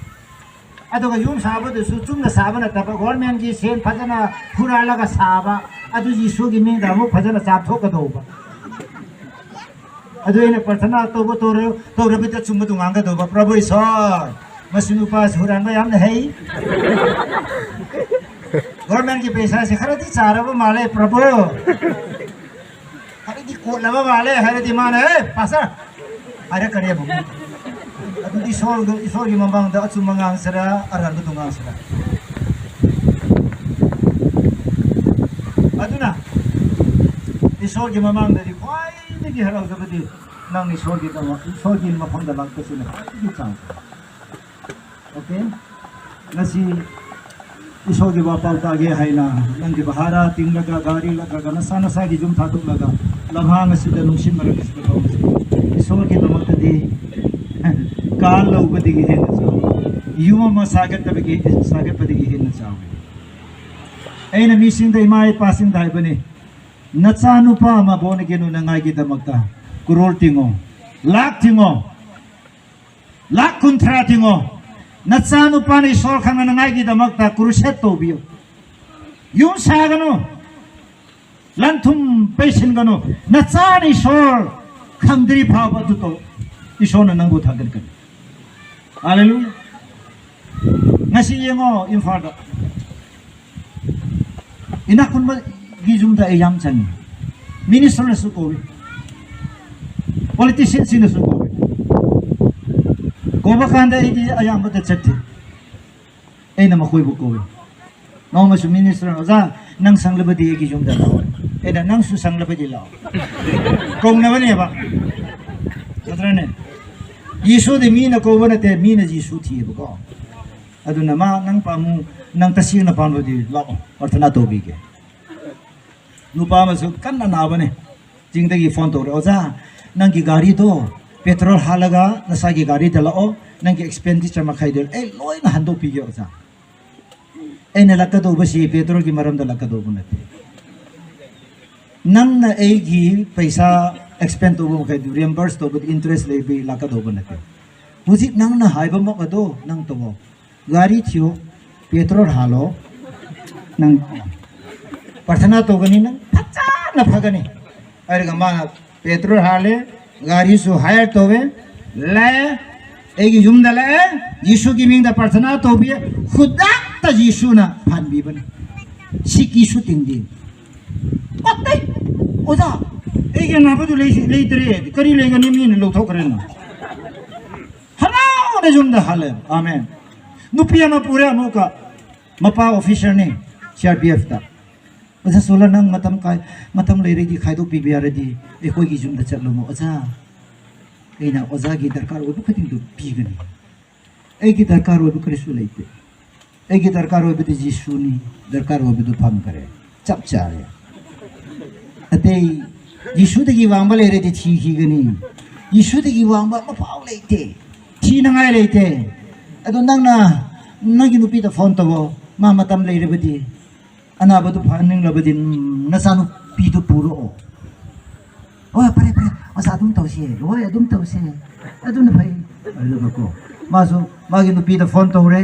ꯑꯗꯨꯒ ꯌꯨꯝ ꯁꯥꯕꯗꯨꯁꯨ ꯆꯨꯝꯅ ꯁꯥꯕ ꯅꯠꯇꯕ, ꯒꯣꯔꯃꯦꯟꯒꯤ ꯁꯦꯟ ꯐꯖꯅ ꯍꯨꯔꯥꯜꯂꯒ ꯁꯥꯕ, ꯑꯗꯨ ꯖꯤꯁꯨꯒꯤ ꯃꯤꯡꯗ ꯑꯃꯨꯛ ꯐꯖꯅ ꯆꯥꯊꯣꯛꯀꯗꯧꯕ꯫ ꯑꯗꯨ ꯑꯩꯅ ꯄ꯭ꯔꯊꯅꯥ ꯇꯧꯕ ꯇꯧꯔ-, ꯇꯧꯔꯕꯗ ꯑꯆꯨꯝꯕꯗꯨ ꯉꯥꯡꯒꯗꯧꯕ꯫ ꯄ꯭ꯔꯚꯨ ꯏꯁꯣꯔ, ꯃꯁꯤ ꯅꯨꯄꯥꯁꯤ ꯍꯨꯔꯥꯟꯕ ꯌꯥꯝꯅ ꯍꯩ꯫ ꯒꯣꯔꯃꯦꯟꯒꯤ ꯄꯩꯁꯥꯁꯤ ꯈꯔꯗꯤ ꯆꯥꯔꯕ ꯃꯥꯜꯂꯦ, ꯄ꯭ꯔꯚꯨ꯫ ꯈꯔꯗꯤ ꯀꯣꯠꯂꯕ ꯃꯥꯜꯂꯦ ꯍꯥꯏꯔꯗꯤ ꯃꯥꯅ, "ꯑꯦ, ꯄꯥꯁꯇꯔ," ꯍꯥꯏꯔꯛꯀꯅꯦꯕ꯫ ꯑꯗꯨꯗꯤ ꯏꯁꯣꯔꯒ, ꯏꯁꯣꯔꯒꯤ ꯃꯃꯥꯡꯗ ꯑꯆꯨꯝꯕ ꯉꯥꯡꯁꯤꯔꯥ, ꯑꯔꯥꯟꯕꯗꯨ ꯉꯥꯡꯁꯤꯔꯥ? ꯑꯗꯨꯅ ꯏꯁꯣꯔꯒꯤ ꯃꯃꯥꯡꯗꯗꯤ ꯈ꯭ꯋꯥꯏꯗꯒꯤ ꯍꯔꯥꯎꯖꯕꯗꯤ ꯅꯪ ꯏꯁꯣꯔꯒꯤꯗꯃꯛ, ꯏꯁꯣꯔꯒꯤ ꯃꯐꯝꯗ ꯂꯥꯛꯄꯁꯤꯅ ꯈ꯭ꯋꯥꯏꯗꯒꯤ ꯆꯥꯎ꯫ ꯑꯣꯀꯦ? ꯉꯁꯤ ꯏꯁꯣꯔꯒꯤ ꯋꯥ ꯄꯥꯎ ꯇꯥꯒꯦ ꯍꯥꯏꯅ ꯅꯪꯒꯤ ꯚꯥꯔꯥ ꯇꯤꯡꯂꯒ, ꯒꯥꯔꯤ ꯅꯠꯇ꯭ꯔꯒ ꯅꯁꯥ ꯅꯁꯥꯒꯤ ꯌꯨꯝ ꯊꯥꯗꯣꯛꯂꯒ ꯂꯝꯍꯥꯡ ꯑꯁꯤꯗ, ꯅꯨꯡꯁꯤꯠ ꯃꯔꯛ ꯑꯁꯤꯗ ꯐꯝꯕꯁꯦ ꯏꯁꯣꯔꯒꯤꯗꯃꯛꯇꯗꯤ ꯀꯥꯔ ꯂꯧꯕꯗꯒꯤ ꯍꯦꯟꯅ ꯆꯥꯎꯏ꯫ ꯌꯨꯝ ꯑꯃ ꯁꯥꯒꯠꯇꯕꯒꯤ, ꯁꯥꯒꯠꯄꯗꯒꯤ ꯍꯦꯟꯅ ꯆꯥꯎꯏ꯫ ꯑꯩꯅ ꯃꯤꯁꯤꯡꯗ, ꯏꯃꯥ ꯏꯄꯥꯁꯤꯡꯗ ꯍꯥꯏꯕꯅꯤ, ꯅꯆꯥꯅꯨꯄꯥ ꯑꯃ born again ꯑꯣꯏꯅꯉꯥꯏꯒꯤꯗꯃꯛꯇ ꯀ꯭ꯔꯣꯔ ꯇꯤꯡꯉꯣ, ꯂꯥꯛ ꯇꯤꯡꯉꯣ, ꯂꯥꯛ ꯀꯨꯟꯊ꯭ꯔꯥ ꯇꯤꯡꯉꯣ꯫ ꯅꯆꯥꯅꯨꯄꯥꯅ ꯏꯁꯣꯔ ꯈꯪꯅꯅꯉꯥꯏꯒꯤꯗꯃꯛꯇ crusade ꯇꯧꯕꯤꯌꯨ꯫ ꯌꯨꯝ ꯁꯥꯒꯅꯨ, ꯂꯟ ꯊꯨꯝ ꯄꯩꯁꯤꯟꯒꯅꯨ꯫ ꯅꯆꯥꯅ ꯏꯁꯣꯔ ꯈꯪꯗ꯭ꯔꯤ ꯐꯥꯎꯕ ꯑꯗꯨ ꯇꯧ꯫ ꯏꯁꯣꯔꯅ ꯅꯪꯕꯨ ꯊꯥꯒꯠꯀꯅꯤ꯫ ꯍꯥꯂꯦꯂꯨꯌꯥ꯫ ꯉꯁꯤ ꯌꯦꯡꯉꯣ, ꯏꯝꯐꯥꯜꯗ ꯏꯅꯥꯛ ꯈꯨꯟꯕꯒꯤ ꯌꯨꯝꯗ ꯑꯩ ꯌꯥꯝ ꯆꯪꯉꯤ꯫ ꯃꯤꯅꯤꯁꯇꯔꯅꯁꯨ ꯀꯧꯏ, ꯄꯣꯂꯤꯇꯤꯁꯤꯌꯟꯁꯤꯡꯅꯁꯨ ꯀꯧꯏ꯫ ꯀꯧꯕ ꯀꯥꯟꯗ ꯑꯩꯗꯤ ꯑꯌꯥꯝꯕꯗ ꯆꯠꯇꯦ꯫ ꯑꯩꯅ ꯃꯈꯣꯏꯕꯨ ꯀꯧꯏ꯫ ꯅꯣꯡꯃꯁꯨ ꯃꯤꯅꯤꯁꯇꯔꯅ, "ꯑꯣꯖꯥ, ꯅꯪ ꯁꯪꯂꯕꯗꯤ ꯑꯩꯒꯤ ꯌꯨꯝꯗ ꯂꯥꯛꯑꯣ"꯫ ꯑꯩꯅ, "ꯅꯪꯁꯨ ꯁꯪꯂꯕꯗꯤ ꯂꯥꯛꯑꯣ"꯫ ꯀꯧꯅꯕꯅꯦꯕ꯫ ꯅꯠꯇ꯭ꯔꯅꯦ? ꯌꯦꯁꯨꯗꯤ ꯃꯤꯅ ꯀꯧꯕ ꯅꯠꯇꯦ, ꯃꯤꯅ ꯌꯦꯁꯨ ꯊꯤꯌꯦꯕꯀꯣ꯫ ꯑꯗꯨꯅ ꯃꯥ, "ꯅꯪ ꯄꯥꯝꯃꯨ, ꯅꯪ ꯇꯁꯦꯡꯅ ꯄꯥꯝꯂꯗꯤ ꯂꯥꯛꯑꯣ, ꯄ꯭ꯔꯊꯅꯥ ꯇꯧꯕꯤꯒꯦ"꯫ ꯅꯨꯄꯥ ꯑꯃꯁꯨ ꯀꯟꯅ ꯅꯥꯕꯅꯦ꯫ ꯆꯤꯡꯗꯒꯤ ꯐꯣꯟ ꯇꯧꯔꯦ, "ꯑꯣꯖꯥ, ꯅꯪꯒꯤ ꯒꯥꯔꯤꯗꯣ ꯄꯦꯇ꯭ꯔꯣꯜ ꯍꯥꯜꯂꯒ ꯅꯁꯥꯒꯤ ꯒꯥꯔꯤꯗ ꯂꯥꯛꯑꯣ, ꯅꯪꯒꯤ ꯑꯦꯛꯁꯄꯦꯟꯗꯤꯆꯔ ꯃꯈꯩꯗꯣ ꯑꯩ ꯂꯣꯏꯅ ꯍꯟꯗꯣꯛꯄꯤꯒꯦ ꯑꯣꯖꯥ"꯫ ꯑꯩꯅ ꯂꯥꯛꯀꯗꯧꯕꯁꯤ ꯄꯦꯇ꯭ꯔꯣꯜꯒꯤ ꯃꯔꯝꯗ ꯂꯥꯛꯀꯗꯧꯕ ꯅꯠꯇꯦ꯫ ꯅꯪꯅ ꯑꯩꯒꯤ ꯄꯩꯁꯥ ꯑꯦꯛꯁꯄꯦꯟ ꯇꯧꯕ ꯃꯈꯩꯗꯨ ꯔꯤꯑꯦꯝꯕꯔꯁ ꯇꯧꯕꯗ ꯏꯟꯇꯔꯦꯁ ꯂꯩꯕꯒꯤ ꯂꯥꯛꯀꯗꯧꯕ ꯅꯠꯇꯦ꯫ ꯍꯧꯖꯤꯛ ꯅꯪꯅ ꯍꯥꯏꯕꯃꯛ ꯑꯗꯣ ꯅꯪ ꯇꯧꯋꯣ꯫ ꯒꯥꯔꯤ ꯊꯤꯌꯣ, ꯄꯦꯇ꯭ꯔꯣꯜ ꯍꯥꯜꯂꯣ, ꯅꯪ ꯄ꯭ꯔꯊꯅꯥ ꯇꯧꯒꯅꯤ, ꯅꯪ ꯐꯖꯅ ꯐꯒꯅꯤ꯫ ꯍꯥꯏꯔꯒ ꯃꯥꯅ ꯄꯦꯇ꯭ꯔꯣꯜ ꯍꯥꯜꯂꯦ, ꯒꯥꯔꯤꯁꯨ ꯍꯥꯌꯔ ꯇꯧꯋꯦ, ꯂꯥꯛꯑꯦ, ꯑꯩꯒꯤ ꯌꯨꯝꯗ ꯂꯥꯛꯑꯦ, ꯌꯤꯁꯨꯒꯤ ꯃꯤꯡꯗ ꯄ꯭ꯔꯊꯅꯥ ꯇꯧꯕꯤꯌꯦ, ꯈꯨꯗꯛꯇ ꯌꯤꯁꯨꯅ ꯐꯍꯟꯕꯤꯕꯅꯤ꯫ ꯁꯤꯀꯤꯁꯨ ꯇꯤꯡꯗꯦ꯫ ꯑꯇꯩ, "ꯑꯣꯖꯥ, ꯑꯩꯒꯤ ꯑꯅꯥꯕꯗꯨ ꯂꯩ-, ꯂꯩꯇ꯭ꯔꯦ, ꯀꯔꯤ ꯂꯩꯒꯅꯤ, ꯃꯤꯅ ꯂꯧꯊꯣꯛꯈ꯭ꯔꯦꯅ"꯫ ꯍꯔꯥ ꯌꯨꯝꯗ ꯍꯜꯂꯦ꯫ ꯑꯃꯦꯟ꯫ ꯅꯨꯄꯤ ꯑꯃ ꯄꯨꯔꯦ ꯑꯃꯨꯛꯀ꯫ ꯃꯄꯥ ꯑꯣꯐꯤꯁꯔꯅꯤ ꯁꯤ ꯑꯥꯔ ꯄꯤ ꯑꯦꯐꯇ꯫ ꯑꯣꯖꯥ ꯁꯣꯂꯥ, ꯅꯪ ꯃꯇꯝ ꯀꯥꯏ-, ꯃꯇꯝ ꯂꯩꯔꯗꯤ ꯈꯥꯏꯗꯣꯛꯄꯤꯕ ꯌꯥꯔꯗꯤ ꯑꯩꯈꯣꯏꯒꯤ ꯌꯨꯝꯗ ꯆꯠꯂꯝꯃꯣ ꯑꯣꯖꯥ꯫ ꯑꯩꯅ ꯑꯣꯖꯥꯒꯤ ꯗꯔꯀꯥꯔ ꯑꯣꯏꯕ ꯈꯨꯗꯤꯡꯗꯨ ꯄꯤꯒꯅꯤ꯫ ꯑꯩꯒꯤ ꯗꯔꯀꯥꯔ ꯑꯣꯏꯕ ꯀꯔꯤꯁꯨ ꯂꯩꯇꯦ꯫ ꯑꯩꯒꯤ ꯗꯔꯀꯥꯔ ꯑꯣꯏꯕꯗꯤ ꯖꯤꯁꯨꯅꯤ꯫ ꯗꯔꯀꯥꯔ ꯑꯣꯏꯕꯗꯨ ꯐꯪꯈ꯭ꯔꯦ꯫ ꯆꯞ ꯆꯥꯔꯦ꯫ ꯑꯇꯩ ꯖꯤꯁꯨꯗꯒꯤ ꯋꯥꯡꯕ ꯂꯩꯔꯗꯤ ꯊꯤꯈꯤꯒꯅꯤ꯫ ꯖꯤꯁꯨꯗꯒꯤ ꯋꯥꯡꯕ ꯑꯃꯐꯥꯎ ꯂꯩꯇꯦ꯫ ꯊꯤꯅꯉꯥꯏ ꯂꯩꯇꯦ꯫ ꯑꯗꯣ ꯅꯪꯅ ꯅꯪꯒꯤ ꯅꯨꯄꯤꯗ ꯐꯣꯟ ꯇꯧꯋꯣ꯫ ꯃꯥ ꯃꯇꯝ ꯂꯩꯔꯕꯗꯤ, ꯑꯅꯥꯕꯗꯨ ꯐꯍꯟꯅꯤꯡꯂꯕꯗꯤ, ꯎꯝ, ꯅꯆꯥꯅꯨꯄꯤꯗꯨ ꯄꯨꯔꯛꯑꯣ꯫ ꯍꯣꯏ, ꯐꯔꯦ, ꯐꯔꯦ, ꯑꯣꯖꯥ, ꯑꯗꯨꯝ ꯇꯧꯁꯦ꯫ ꯍꯣꯏ, ꯑꯗꯨꯝ ꯇꯧꯁꯦ꯫ ꯑꯗꯨꯅ ꯐꯩ꯫ ꯑꯗꯨꯒꯀꯣ, ꯃꯥꯁꯨ ꯃꯥꯒꯤ ꯅꯨꯄꯤꯗ ꯐꯣꯟ ꯇꯧꯔꯦ꯫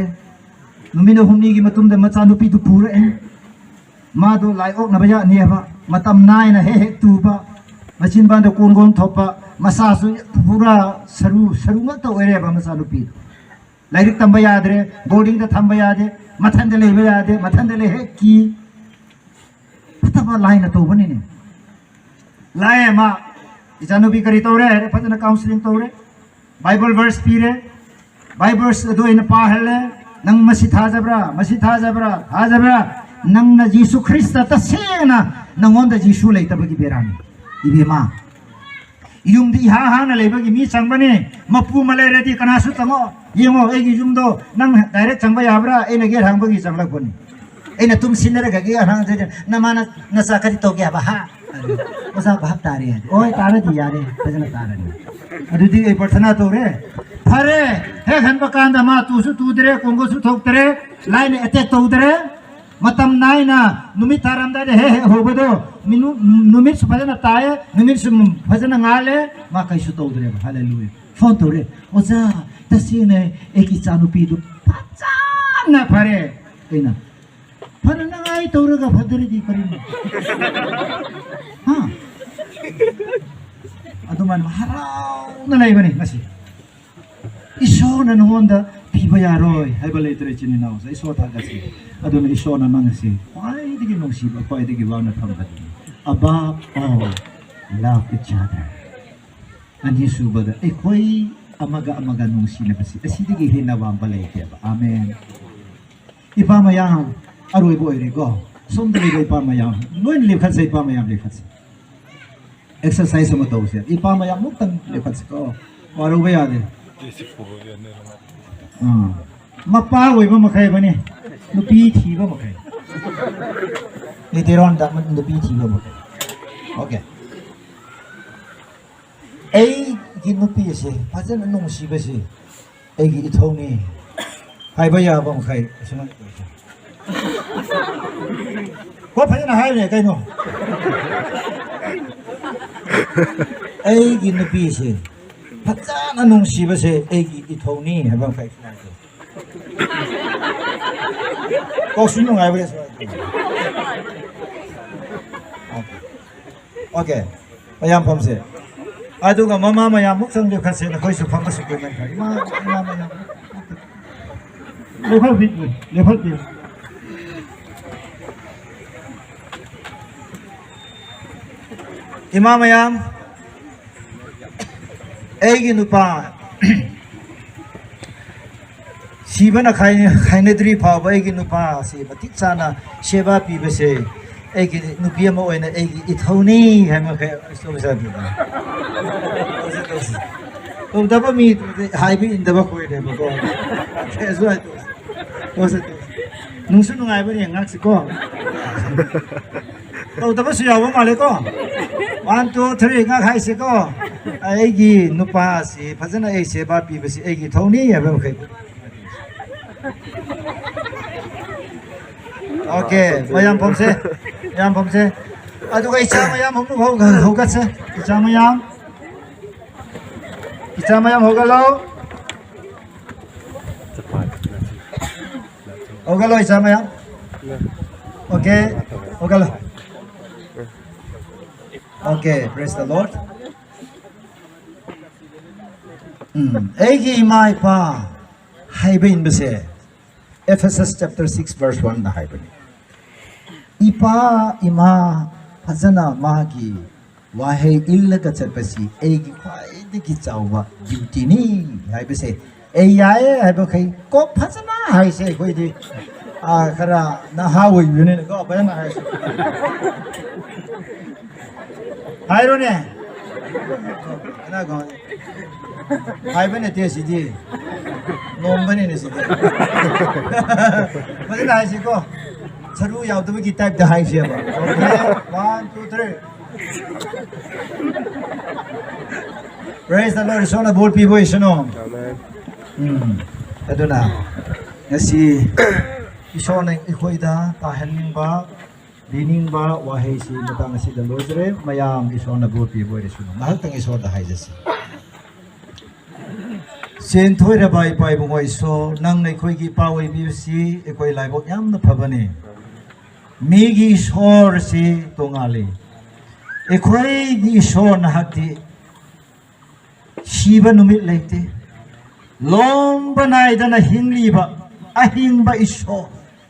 ꯅꯨꯃꯤꯠ ꯍꯨꯝꯅꯤꯒꯤ ꯃꯇꯨꯡꯗ ꯃꯆꯥꯅꯨꯄꯤꯗꯨ ꯄꯨꯔꯛꯑꯦ꯫ ꯃꯥꯗꯣ ꯂꯥꯏ ꯑꯣꯛꯅꯕ ꯌꯥꯅꯤꯑꯕ꯫ ꯃꯇꯝ ꯅꯥꯏꯅ ꯍꯦꯛ ꯍꯦꯛ ꯇꯨꯕ, ꯃꯆꯤꯟꯕꯥꯟꯗ ꯀꯣꯟ ꯀꯣꯟ ꯊꯣꯛꯄ, ꯃꯁꯥꯁꯨ ꯄꯨꯔꯥ ꯁꯔꯨ, ꯁꯔꯨ ꯉꯥꯛꯇ ꯑꯣꯏꯔꯦꯕ ꯃꯆꯥꯅꯨꯄꯤꯗꯣ꯫ ꯂꯥꯏꯔꯤꯛ ꯇꯝꯕ ꯌꯥꯗ꯭ꯔꯦ, ꯕꯣꯔꯗꯤꯡꯗ ꯊꯝꯕ ꯌꯥꯗꯦ, ꯃꯊꯟꯗ ꯂꯩꯕ ꯌꯥꯗꯦ, ꯃꯊꯟꯗ ꯂꯩ ꯍꯦꯛ ꯀꯤ꯫ ꯐꯠꯇꯕ ꯂꯥꯏꯅ ꯇꯧꯕꯅꯤꯅꯦ꯫ ꯂꯥꯛꯑꯦ ꯃꯥ, ꯏꯆꯥꯅꯨꯄꯤ ꯀꯔꯤ ꯇꯧꯔꯦ ꯍꯥꯏꯔꯦ, ꯐꯖꯅ ꯀꯥꯎꯟꯁꯤꯂꯤꯡ ꯇꯧꯔꯦ, ꯕꯥꯏꯕꯜ ꯚꯔꯁ ꯄꯤꯔꯦ, ꯕꯥꯏꯕꯜ ꯚꯔꯁ ꯑꯗꯨ ꯑꯩꯅ ꯄꯥꯍꯜꯂꯦ꯫ ꯅꯪ ꯃꯁꯤ ꯊꯥꯖꯕ꯭ꯔꯥ? ꯃꯁꯤ ꯊꯥꯖꯕ꯭ꯔꯥ? ꯊꯥꯖꯕ꯭ꯔꯥ? ꯅꯪꯅ ꯖꯤꯁꯨ ꯈ꯭ꯔꯤꯁꯇ ꯇꯁꯦꯡꯅ ꯅꯪꯉꯣꯟꯗ ꯖꯤꯁꯨ ꯂꯩꯇꯕꯒꯤ ꯕꯦꯔꯥꯅꯤ, ꯏꯕꯦꯝꯃ꯫ ꯌꯨꯝꯗꯤ ꯏꯍꯥꯡ ꯍꯥꯡꯅ ꯂꯩꯕꯒꯤ ꯃꯤ ꯆꯪꯕꯅꯤ꯫ ꯃꯄꯨ ꯑꯃ ꯂꯩꯔꯗꯤ ꯀꯅꯥꯁꯨ ꯆꯪꯉꯣ꯫ ꯌꯦꯡꯉꯣ, ꯑꯩꯒꯤ ꯌꯨꯝꯗꯣ ꯅꯪ ꯗꯥꯏꯔꯦꯛ ꯆꯪꯕ ꯌꯥꯕ꯭ꯔꯥ? ꯑꯩꯅ ꯒꯦꯠ ꯍꯥꯡꯕꯒꯤ ꯆꯪꯂꯛꯄꯅꯤ꯫ ꯑꯩꯅ ꯇꯨꯝꯁꯤꯟꯅꯔꯒ ꯒꯦꯠ ꯍꯥꯡꯖꯒꯦ꯫ ꯅꯃꯥꯅ ꯅꯆꯥ ꯀꯔꯤ ꯇꯧꯒꯦ ꯍꯥꯏꯕ? ꯍꯥ? ꯑꯣꯖꯥ ꯚꯥꯞ ꯇꯥꯔꯦ꯫ ꯍꯣꯏ, ꯇꯥꯔꯗꯤ ꯌꯥꯔꯦ, ꯐꯖꯅ ꯇꯥꯔꯅꯤ꯫ ꯑꯗꯨꯗꯤ ꯑꯩ ꯄ꯭ꯔꯊꯅꯥ ꯇꯧꯔꯦ꯫ ꯐꯔꯦ, ꯍꯦꯛ ꯍꯟꯕ ꯀꯥꯟꯗ ꯃꯥ ꯇꯨꯁꯨ ꯇꯨꯗ꯭ꯔꯦ, ꯀꯣꯡꯒꯣꯁꯨ ꯊꯣꯛꯇ꯭ꯔꯦ, ꯂꯥꯏꯅ ꯑꯦꯇꯦꯛ ꯇꯧꯗ꯭ꯔꯦ꯫ ꯃꯇꯝ ꯅꯥꯏꯅ ꯅꯨꯃꯤꯠ ꯇꯥꯔꯝꯗꯥꯏꯗ ꯍꯦꯛ ꯍꯦꯛ ꯍꯧꯕꯗꯣ, ꯃꯤꯅꯨ-, ꯅꯨꯃꯤꯠꯁꯨ ꯐꯖꯅ ꯇꯥꯏꯌꯦ, ꯅꯨꯃꯤꯠꯁꯨ ꯐꯖꯅ ꯉꯥꯜꯂꯦ, ꯃꯥ ꯀꯩꯁꯨ ꯇꯧꯗ꯭ꯔꯦꯕ꯫ ꯍꯜꯂꯦꯂꯨꯌꯥ꯫ ꯐꯣꯟ ꯇꯧꯔꯦ, "ꯑꯣꯖꯥ, ꯇꯁꯦꯡꯅ ꯑꯩꯒꯤ ꯏꯆꯥꯅꯨꯄꯤꯗꯨ ꯐꯖꯅ ꯐꯔꯦ"꯫ ꯑꯩꯅ, "ꯐꯅꯉꯥꯏ ꯇꯧꯔꯒ ꯐꯗ꯭ꯔꯗꯤ ꯀꯔꯤꯅꯣ?" ꯍꯥ? ꯑꯗꯨꯃꯥꯏꯅ ꯍꯔꯥꯎꯅ ꯂꯩꯕꯅꯤ ꯉꯁꯤ꯫ ꯏꯁꯣꯔꯅ ꯅꯉꯣꯟꯗ ꯄꯤꯕ ꯌꯥꯔꯣꯏ ꯍꯥꯏꯕ ꯂꯩꯇ꯭ꯔꯦ, ꯏꯆꯤꯟ ꯏꯅꯥꯎꯁꯦ꯫ ꯏꯁꯣꯔ ꯊꯥꯒꯠꯁꯤ꯫ ꯑꯗꯨꯅ ꯏꯁꯣꯔꯅ ꯅꯪ ꯑꯁꯤ ꯈ꯭ꯋꯥꯏꯗꯒꯤ ꯅꯨꯡꯁꯤꯕ, ꯈ꯭ꯋꯥꯏꯗꯒꯤ ꯋꯥꯅ ꯊꯝꯕꯗꯨꯅꯤ꯫ Above all, love each other. ꯑꯅꯤꯁꯨꯕꯗ, ꯑꯩꯈꯣꯏ ꯑꯃꯒ ꯑꯃꯒ ꯅꯨꯡꯁꯤꯅꯕꯁꯤ ꯑꯁꯤꯗꯒꯤ ꯍꯦꯟꯅ ꯋꯥꯡꯕ ꯂꯩꯇꯦꯕ꯫ ꯑꯃꯦꯟ꯫ ꯏꯄꯥ ꯃꯌꯥꯝ, ꯑꯔꯣꯏꯕ ꯑꯣꯏꯔꯦꯀꯣ꯫ ꯁꯣꯝꯗ ꯂꯩꯕ ꯏꯄꯥ ꯃꯌꯥꯝ, ꯂꯣꯏꯅ ꯂꯦꯞꯈꯠꯁꯦ, ꯏꯄꯥ ꯃꯌꯥꯝ ꯂꯦꯞꯈꯠꯁꯦ꯫ ꯑꯦꯛꯁꯔꯁꯥꯏꯁ ꯑꯃ ꯇꯧꯁꯦ꯫ ꯏꯄꯥ ꯃꯌꯥꯝ ꯑꯃꯨꯛꯇꯪ ꯂꯦꯞꯈꯠꯁꯤꯀꯣ꯫ ꯋꯥꯔꯧꯕ ꯌꯥꯗꯦ꯫ ꯑꯥ꯫ ꯃꯄꯥ ꯑꯣꯏꯕ ꯃꯈꯩ ꯑꯃꯅꯤ꯫ ꯅꯨꯄꯤ ꯊꯤꯕ ꯃꯈꯩ꯫ ꯂꯤꯇꯦꯔꯣꯟꯗ ꯅꯨꯄꯤ ꯊꯤꯕ ꯃꯈꯩ꯫ ꯑꯣꯀꯦ꯫ ꯑꯩꯒꯤ ꯅꯨꯄꯤꯁꯦ ꯐꯖꯅ ꯅꯨꯡꯁꯤꯕꯁꯦ ꯑꯩꯒꯤ ꯏꯊꯧꯅꯤ ꯍꯥꯏꯕ ꯌꯥꯕ ꯃꯈꯩ ꯑꯁꯨꯃꯥꯏꯅ ꯇꯧꯁꯦ꯫ ꯀꯣ, ꯐꯖꯅ ꯍꯥꯏꯔꯦ ꯀꯩꯅꯣ꯫ ꯑꯩꯒꯤ ꯅꯨꯄꯤꯁꯦ ꯐꯖꯅ ꯅꯨꯡꯁꯤꯕꯁꯦ ꯑꯩꯒꯤ ꯏꯊꯧꯅꯤ ꯍꯥꯏꯕ ꯃꯈꯩ ꯁꯨꯃꯥꯏꯅ ꯇꯧꯁꯦ꯫ ꯀꯣꯛꯁꯨ ꯅꯨꯡꯉꯥꯏꯕ꯭ꯔꯥ ꯁꯨꯃꯥꯏꯅ ꯇꯧꯁꯦ꯫ ꯑꯣꯀꯦ꯫ ꯃꯌꯥꯝ ꯐꯝꯁꯦ꯫ ꯑꯗꯨꯒ ꯃꯃꯥ ꯃꯌꯥꯝ ꯑꯃꯨꯛꯇꯪ ꯂꯦꯞꯈꯠꯁꯦ, ꯅꯈꯣꯏꯁꯨ ꯐꯝꯕꯁꯨ ꯀꯨꯏꯃꯟꯈ꯭ꯔꯦ꯫ ꯏꯃꯥ, ꯏꯃꯥ ꯃꯌꯥꯝ꯫ ꯂꯦꯞꯈꯠꯄꯤꯌꯨ, ꯂꯦꯞꯈꯠꯄꯤꯌꯨ꯫ ꯏꯃꯥ ꯃꯌꯥꯝ, ꯑꯩꯒꯤ ꯅꯨꯄꯥ ꯁꯤꯕꯅ ꯈꯥꯏ-, ꯈꯥꯏꯅꯗ꯭ꯔꯤ ꯐꯥꯎꯕ ꯑꯩꯒꯤ ꯅꯨꯄꯥ ꯑꯁꯤ ꯃꯇꯤꯛ ꯆꯥꯅ ꯁꯦꯕꯥ ꯄꯤꯕꯁꯦ ꯑꯩꯒꯤ ꯅꯨꯄꯤ ꯑꯃ ꯑꯣꯏꯅ ꯑꯩꯒꯤ ꯏꯊꯧꯅꯤ ꯍꯥꯏꯕ ꯃꯈꯩ ꯇꯧꯖꯕꯤꯕ꯫ ꯇꯧꯗꯕ ꯃꯤ ꯍꯥꯏꯕ ꯏꯟꯗꯕ ꯀꯨꯏꯔꯦꯕꯀꯣ꯫ ꯇꯧꯁꯦ, ꯇꯧꯁꯦ꯫ ꯅꯨꯡꯁꯨ ꯅꯨꯡꯉꯥꯏꯕꯅꯦ ꯉꯥꯛꯁꯤꯀꯣ꯫ ꯇꯧꯗꯕꯁꯨ ꯌꯥꯎꯕ ꯃꯥꯜꯂꯦꯀꯣ꯫ One, two, three, ꯉꯥꯛ ꯍꯥꯏꯁꯤꯀꯣ꯫ ꯑꯩꯒꯤ ꯅꯨꯄꯥꯁꯤ ꯐꯖꯅ ꯑꯩ ꯁꯦꯕꯥ ꯄꯤꯕꯁꯤ ꯑꯩꯒꯤ ꯊꯧꯅꯤ ꯍꯥꯏꯕ ꯃꯈꯩ꯫ ꯑꯣꯀꯦ, ꯃꯌꯥꯝ ꯐꯝꯁꯦ, ꯃꯌꯥꯝ ꯐꯝꯁꯦ꯫ ꯑꯗꯨꯒ ꯏꯆꯥ ꯃꯌꯥꯝ ꯑꯃꯨꯛ ꯍꯧꯒ-, ꯍꯧꯒꯠꯁꯦ꯫ ꯏꯆꯥ ꯃꯌꯥꯝ, ꯏꯆꯥ ꯃꯌꯥꯝ ꯍꯧꯒꯠꯂꯣ꯫ ꯍꯧꯒꯠꯂꯣ, ꯏꯆꯥ ꯃꯌꯥꯝ꯫ ꯑꯣꯀꯦ, ꯍꯧꯒꯠꯂꯣ꯫ Okay, praise the Lord꯫ ꯎꯝ, ꯑꯩꯒꯤ ꯏꯃꯥ ꯏꯄꯥ ꯍꯥꯏꯕ ꯏꯟꯕꯁꯦ Ephesus chapter six verse one ꯗ ꯍꯥꯏꯕꯅꯤ꯫ ꯏꯄꯥ ꯏꯃꯥ ꯐꯖꯅ ꯃꯥꯒꯤ ꯋꯥꯍꯩ ꯏꯜꯂꯒ ꯆꯠꯄꯁꯤ ꯑꯩꯒꯤ ꯈ꯭ꯋꯥꯏ ꯈ꯭ꯋꯥꯏꯗꯒꯤ ꯆꯥꯎꯕ dutyꯅꯤ ꯍꯥꯏꯕꯁꯦ꯫ ꯑꯩ ꯌꯥꯏꯌꯦ ꯍꯥꯏꯕꯈꯩ ꯀꯣꯛ ꯐꯖꯅ ꯍꯥꯏꯁꯦ ꯑꯩꯈꯣꯏꯗꯤ꯫ ꯑꯥ, ꯈꯔ ꯅꯍꯥ ꯑꯣꯏꯕꯅꯤꯅꯀꯣ, ꯐꯖꯅ ꯍꯥꯏꯁꯦ꯫ ꯍꯥꯏꯔꯣꯅꯦ꯫ ꯀꯅꯥ ꯀꯃꯥꯏ-, ꯍꯥꯏꯕ ꯅꯠꯇꯦ ꯁꯤꯗꯤ꯫ ꯅꯣꯝꯕꯅꯤꯅꯦ ꯁꯤꯗꯤ꯫ ꯐꯖꯅ ꯍꯥꯏꯁꯤꯀꯣ꯫ ꯁꯔꯨ ꯌꯥꯎꯗꯕꯒꯤ typeꯇ ꯍꯥꯏꯁꯦꯕ꯫ Okay, one, two, three꯫ Praise the Lord꯫ ꯏꯁꯣꯔꯅ ꯕꯣꯔ ꯄꯤꯕ ꯑꯣꯏꯁꯅꯨ꯫ Amen꯫ ꯎꯝ꯫ ꯑꯗꯨꯅ ꯉꯁꯤ ꯏꯁꯣꯔꯅ ꯑꯩꯈꯣꯏꯗ ꯇꯥꯍꯟꯅꯤꯡꯕ, ꯂꯤꯅꯤꯡꯕ ꯋꯥꯍꯩꯁꯤ ꯃꯇꯥꯡ ꯑꯁꯤꯗ ꯂꯣꯏꯖꯔꯦ꯫ ꯃꯌꯥꯝ ꯏꯁꯣꯔꯅ ꯕꯣꯔ ꯄꯤꯕ ꯑꯣꯏꯔꯁꯅꯨ꯫ ꯉꯥꯏꯍꯥꯛꯇꯪ ꯏꯁꯣꯔꯗ ꯍꯥꯏꯖꯁꯤ꯫ ꯁꯦꯟꯊꯣꯏꯔꯕ ꯏꯄꯥ ꯏꯕꯨꯡꯉꯣ ꯏꯁꯣꯔ, ꯅꯪꯅ ꯑꯩꯈꯣꯏꯒꯤ ꯏꯄꯥ ꯑꯣꯏꯕꯤꯕꯁꯤ ꯑꯩꯈꯣꯏ ꯂꯥꯏꯕꯛ ꯌꯥꯝꯅ ꯐꯕꯅꯤ꯫ ꯃꯤꯒꯤ ꯏꯁꯣꯔꯁꯤ ꯇꯣꯉꯥꯜꯂꯤ꯫ ꯑꯩꯈꯣꯏꯒꯤ ꯏꯁꯣꯔ ꯅꯍꯥꯛꯇꯤ ꯁꯤꯕ ꯅꯨꯃꯤꯠ ꯂꯩꯇꯦ꯫ ꯂꯣꯝꯕ ꯅꯥꯏꯗꯅ ꯍꯤꯡꯂꯤꯕ ꯑꯍꯤꯡꯕ ꯏꯁꯣꯔ,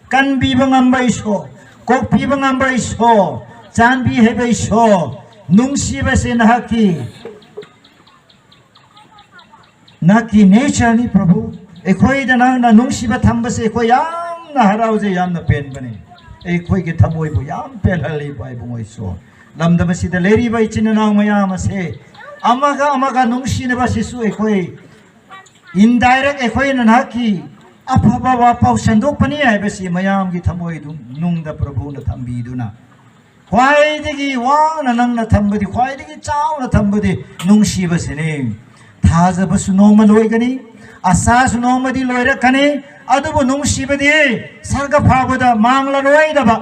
ꯀꯟꯕꯤꯕ ꯉꯝꯕ ꯏꯁꯣꯔ, ꯀꯣꯛꯄꯤꯕ ꯉꯝꯕ ꯏꯁꯣꯔ, ꯆꯥꯟꯕꯤ ꯍꯩꯕ ꯏꯁꯣꯔ, ꯅꯨꯡꯁꯤꯕꯁꯦ ꯅꯍꯥꯛꯀꯤ ꯅꯍꯥꯛꯀꯤ natureꯅꯤ ꯄ꯭ꯔꯚꯨ꯫ ꯑꯩꯈꯣꯏꯗ ꯅꯍꯥꯛꯅ ꯅꯨꯡꯁꯤꯕ ꯊꯝꯕꯁꯦ ꯑꯩꯈꯣꯏ ꯌꯥꯝꯅ ꯍꯔꯥꯎꯖꯩ, ꯌꯥꯝꯅ ꯄꯦꯟꯕꯅꯤ꯫ ꯑꯩꯈꯣꯏꯒꯤ ꯊꯃꯣꯏꯕꯨ ꯌꯥꯝ ꯄꯦꯜꯍꯜꯂꯤꯕ ꯏꯕꯨꯡꯉꯣ ꯏꯁꯣꯔ꯫ ꯂꯝꯗꯝ ꯑꯁꯤꯗ ꯂꯩꯔꯤꯕ ꯏꯆꯤꯟ ꯏꯅꯥꯎ ꯃꯌꯥꯝ ꯑꯁꯦ ꯑꯃꯒ ꯑꯃꯒ ꯅꯨꯡꯁꯤꯅꯕ ꯑꯁꯤꯁꯨ ꯑꯩꯈꯣꯏ indirect ꯑꯩꯈꯣꯏꯅ ꯅꯍꯥꯛꯀꯤ ꯑꯐꯕ ꯋꯥꯄꯥꯎ ꯁꯟꯗꯣꯛꯄꯅꯤ ꯍꯥꯏꯕꯁꯤ ꯃꯌꯥꯝꯒꯤ ꯊꯃꯣꯏꯗꯨ ꯅꯨꯡꯗ ꯄ꯭ꯔꯚꯨꯅ ꯊꯝꯕꯤꯗꯨꯅ ꯈ꯭ꯋꯥꯏꯗꯒꯤ ꯋꯥꯅ ꯅꯪꯅ ꯊꯝꯕꯗꯤ, ꯈ꯭ꯋꯥꯏꯗꯒꯤ ꯆꯥꯎꯅ ꯊꯝꯕꯗꯤ ꯅꯨꯡꯁꯤꯕꯁꯤꯅꯤ꯫ ꯊꯥꯖꯕꯁꯨ ꯅꯣꯡꯃ ꯂꯣꯏꯒꯅꯤ, ꯑꯁꯥꯁꯨ ꯅꯣꯡꯃꯗꯤ ꯂꯣꯏꯔꯛꯀꯅꯤ, ꯑꯗꯨꯕꯨ ꯅꯨꯡꯁꯤꯕꯗꯤ ꯁꯔꯒ ꯐꯥꯎꯕꯗ ꯃꯥꯡꯂꯔꯣꯏꯗꯕ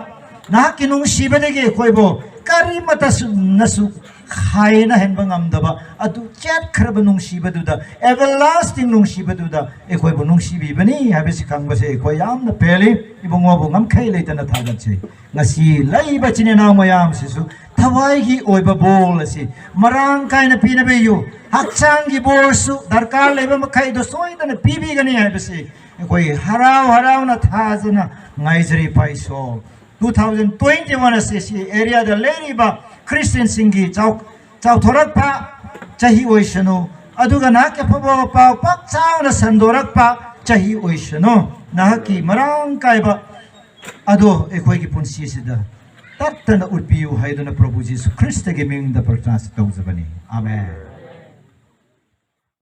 ꯅꯍꯥꯛꯀꯤ ꯅꯨꯡꯁꯤꯕꯗꯒꯤ ꯑꯩꯈꯣꯏꯕꯨ ꯀꯔꯤꯃꯠꯇꯁꯨ ꯅꯁꯨ ꯈꯥꯏꯅꯍꯟꯕ ꯉꯝꯗꯕ ꯑꯗꯨ ꯆꯦꯠꯈ꯭ꯔꯕ ꯅꯨꯡꯁꯤꯕꯗꯨꯗ, everlasting ꯅꯨꯡꯁꯤꯕꯗꯨꯗ ꯑꯩꯈꯣꯏꯕꯨ ꯅꯨꯡꯁꯤꯕꯤꯕꯅꯤ ꯍꯥꯏꯕꯁꯤ ꯈꯪꯕꯁꯦ ꯑꯩꯈꯣꯏ ꯌꯥꯝꯅ ꯄꯦꯜꯂꯤ꯫ ꯏꯕꯨꯡꯉꯣꯕꯨ ꯉꯝꯈꯩ ꯂꯩꯇꯅ ꯊꯥꯒꯠꯆꯩ꯫ ꯉꯁꯤ ꯂꯩꯕ ꯏꯆꯤꯟ ꯏꯅꯥꯎ ꯃꯌꯥꯝꯁꯤꯁꯨ ꯊꯋꯥꯏꯒꯤ ꯑꯣꯏꯕ ꯕꯣꯔ ꯑꯁꯤ ꯃꯔꯥꯡ ꯀꯥꯏꯅ ꯄꯤꯅꯕꯤꯌꯨ꯫ ꯍꯛꯆꯥꯡꯒꯤ ꯕꯣꯔꯁꯨ ꯗꯔꯀꯥꯔ ꯂꯩꯕ ꯃꯈꯩꯗꯣ ꯁꯣꯏꯗꯅ ꯄꯤꯕꯤꯒꯅꯤ ꯍꯥꯏꯕꯁꯤ ꯑꯩꯈꯣꯏ ꯍꯔꯥꯎ ꯍꯔꯥꯎꯅ ꯊꯥꯖꯅ ꯉꯥꯏꯖꯔꯤ꯫ ꯏꯄꯥ ꯏꯁꯣꯔ, two thousand twenty one ꯑꯁꯤ ꯁꯤ areaꯗ ꯂꯩꯔꯤꯕ Christianꯁꯤꯡꯒꯤ ꯆꯥꯎ-, ꯆꯥꯎꯊꯣꯔꯛꯄ, ꯆꯍꯤ ꯑꯣꯏꯁꯅꯨ, ꯑꯗꯨꯒ ꯅꯍꯥꯛꯀꯤ ꯑꯐꯕ ꯄꯥꯎ ꯄꯥꯛ ꯆꯥꯎꯅ ꯁꯟꯗꯣꯔꯛꯄ ꯆꯍꯤ ꯑꯣꯏꯁꯅꯨ꯫ ꯅꯍꯥꯛꯀꯤ ꯃꯔꯥꯡ ꯀꯥꯏꯕ ꯑꯗꯣ ꯑꯩꯈꯣꯏꯒꯤ ꯄꯨꯟꯁꯤꯁꯤꯗ ꯇꯠꯇꯅ ꯎꯠꯄꯤꯌꯨ ꯍꯥꯏꯗꯨꯅ ꯄ꯭ꯔꯚꯨ ꯖꯤꯁꯨ ꯈ꯭ꯔꯤꯁꯇꯒꯤ ꯃꯤꯡꯗ ꯄ꯭ꯔꯊꯅꯥ ꯇꯧꯖꯕꯅꯤ꯫ ꯑꯥꯃꯦꯟ꯫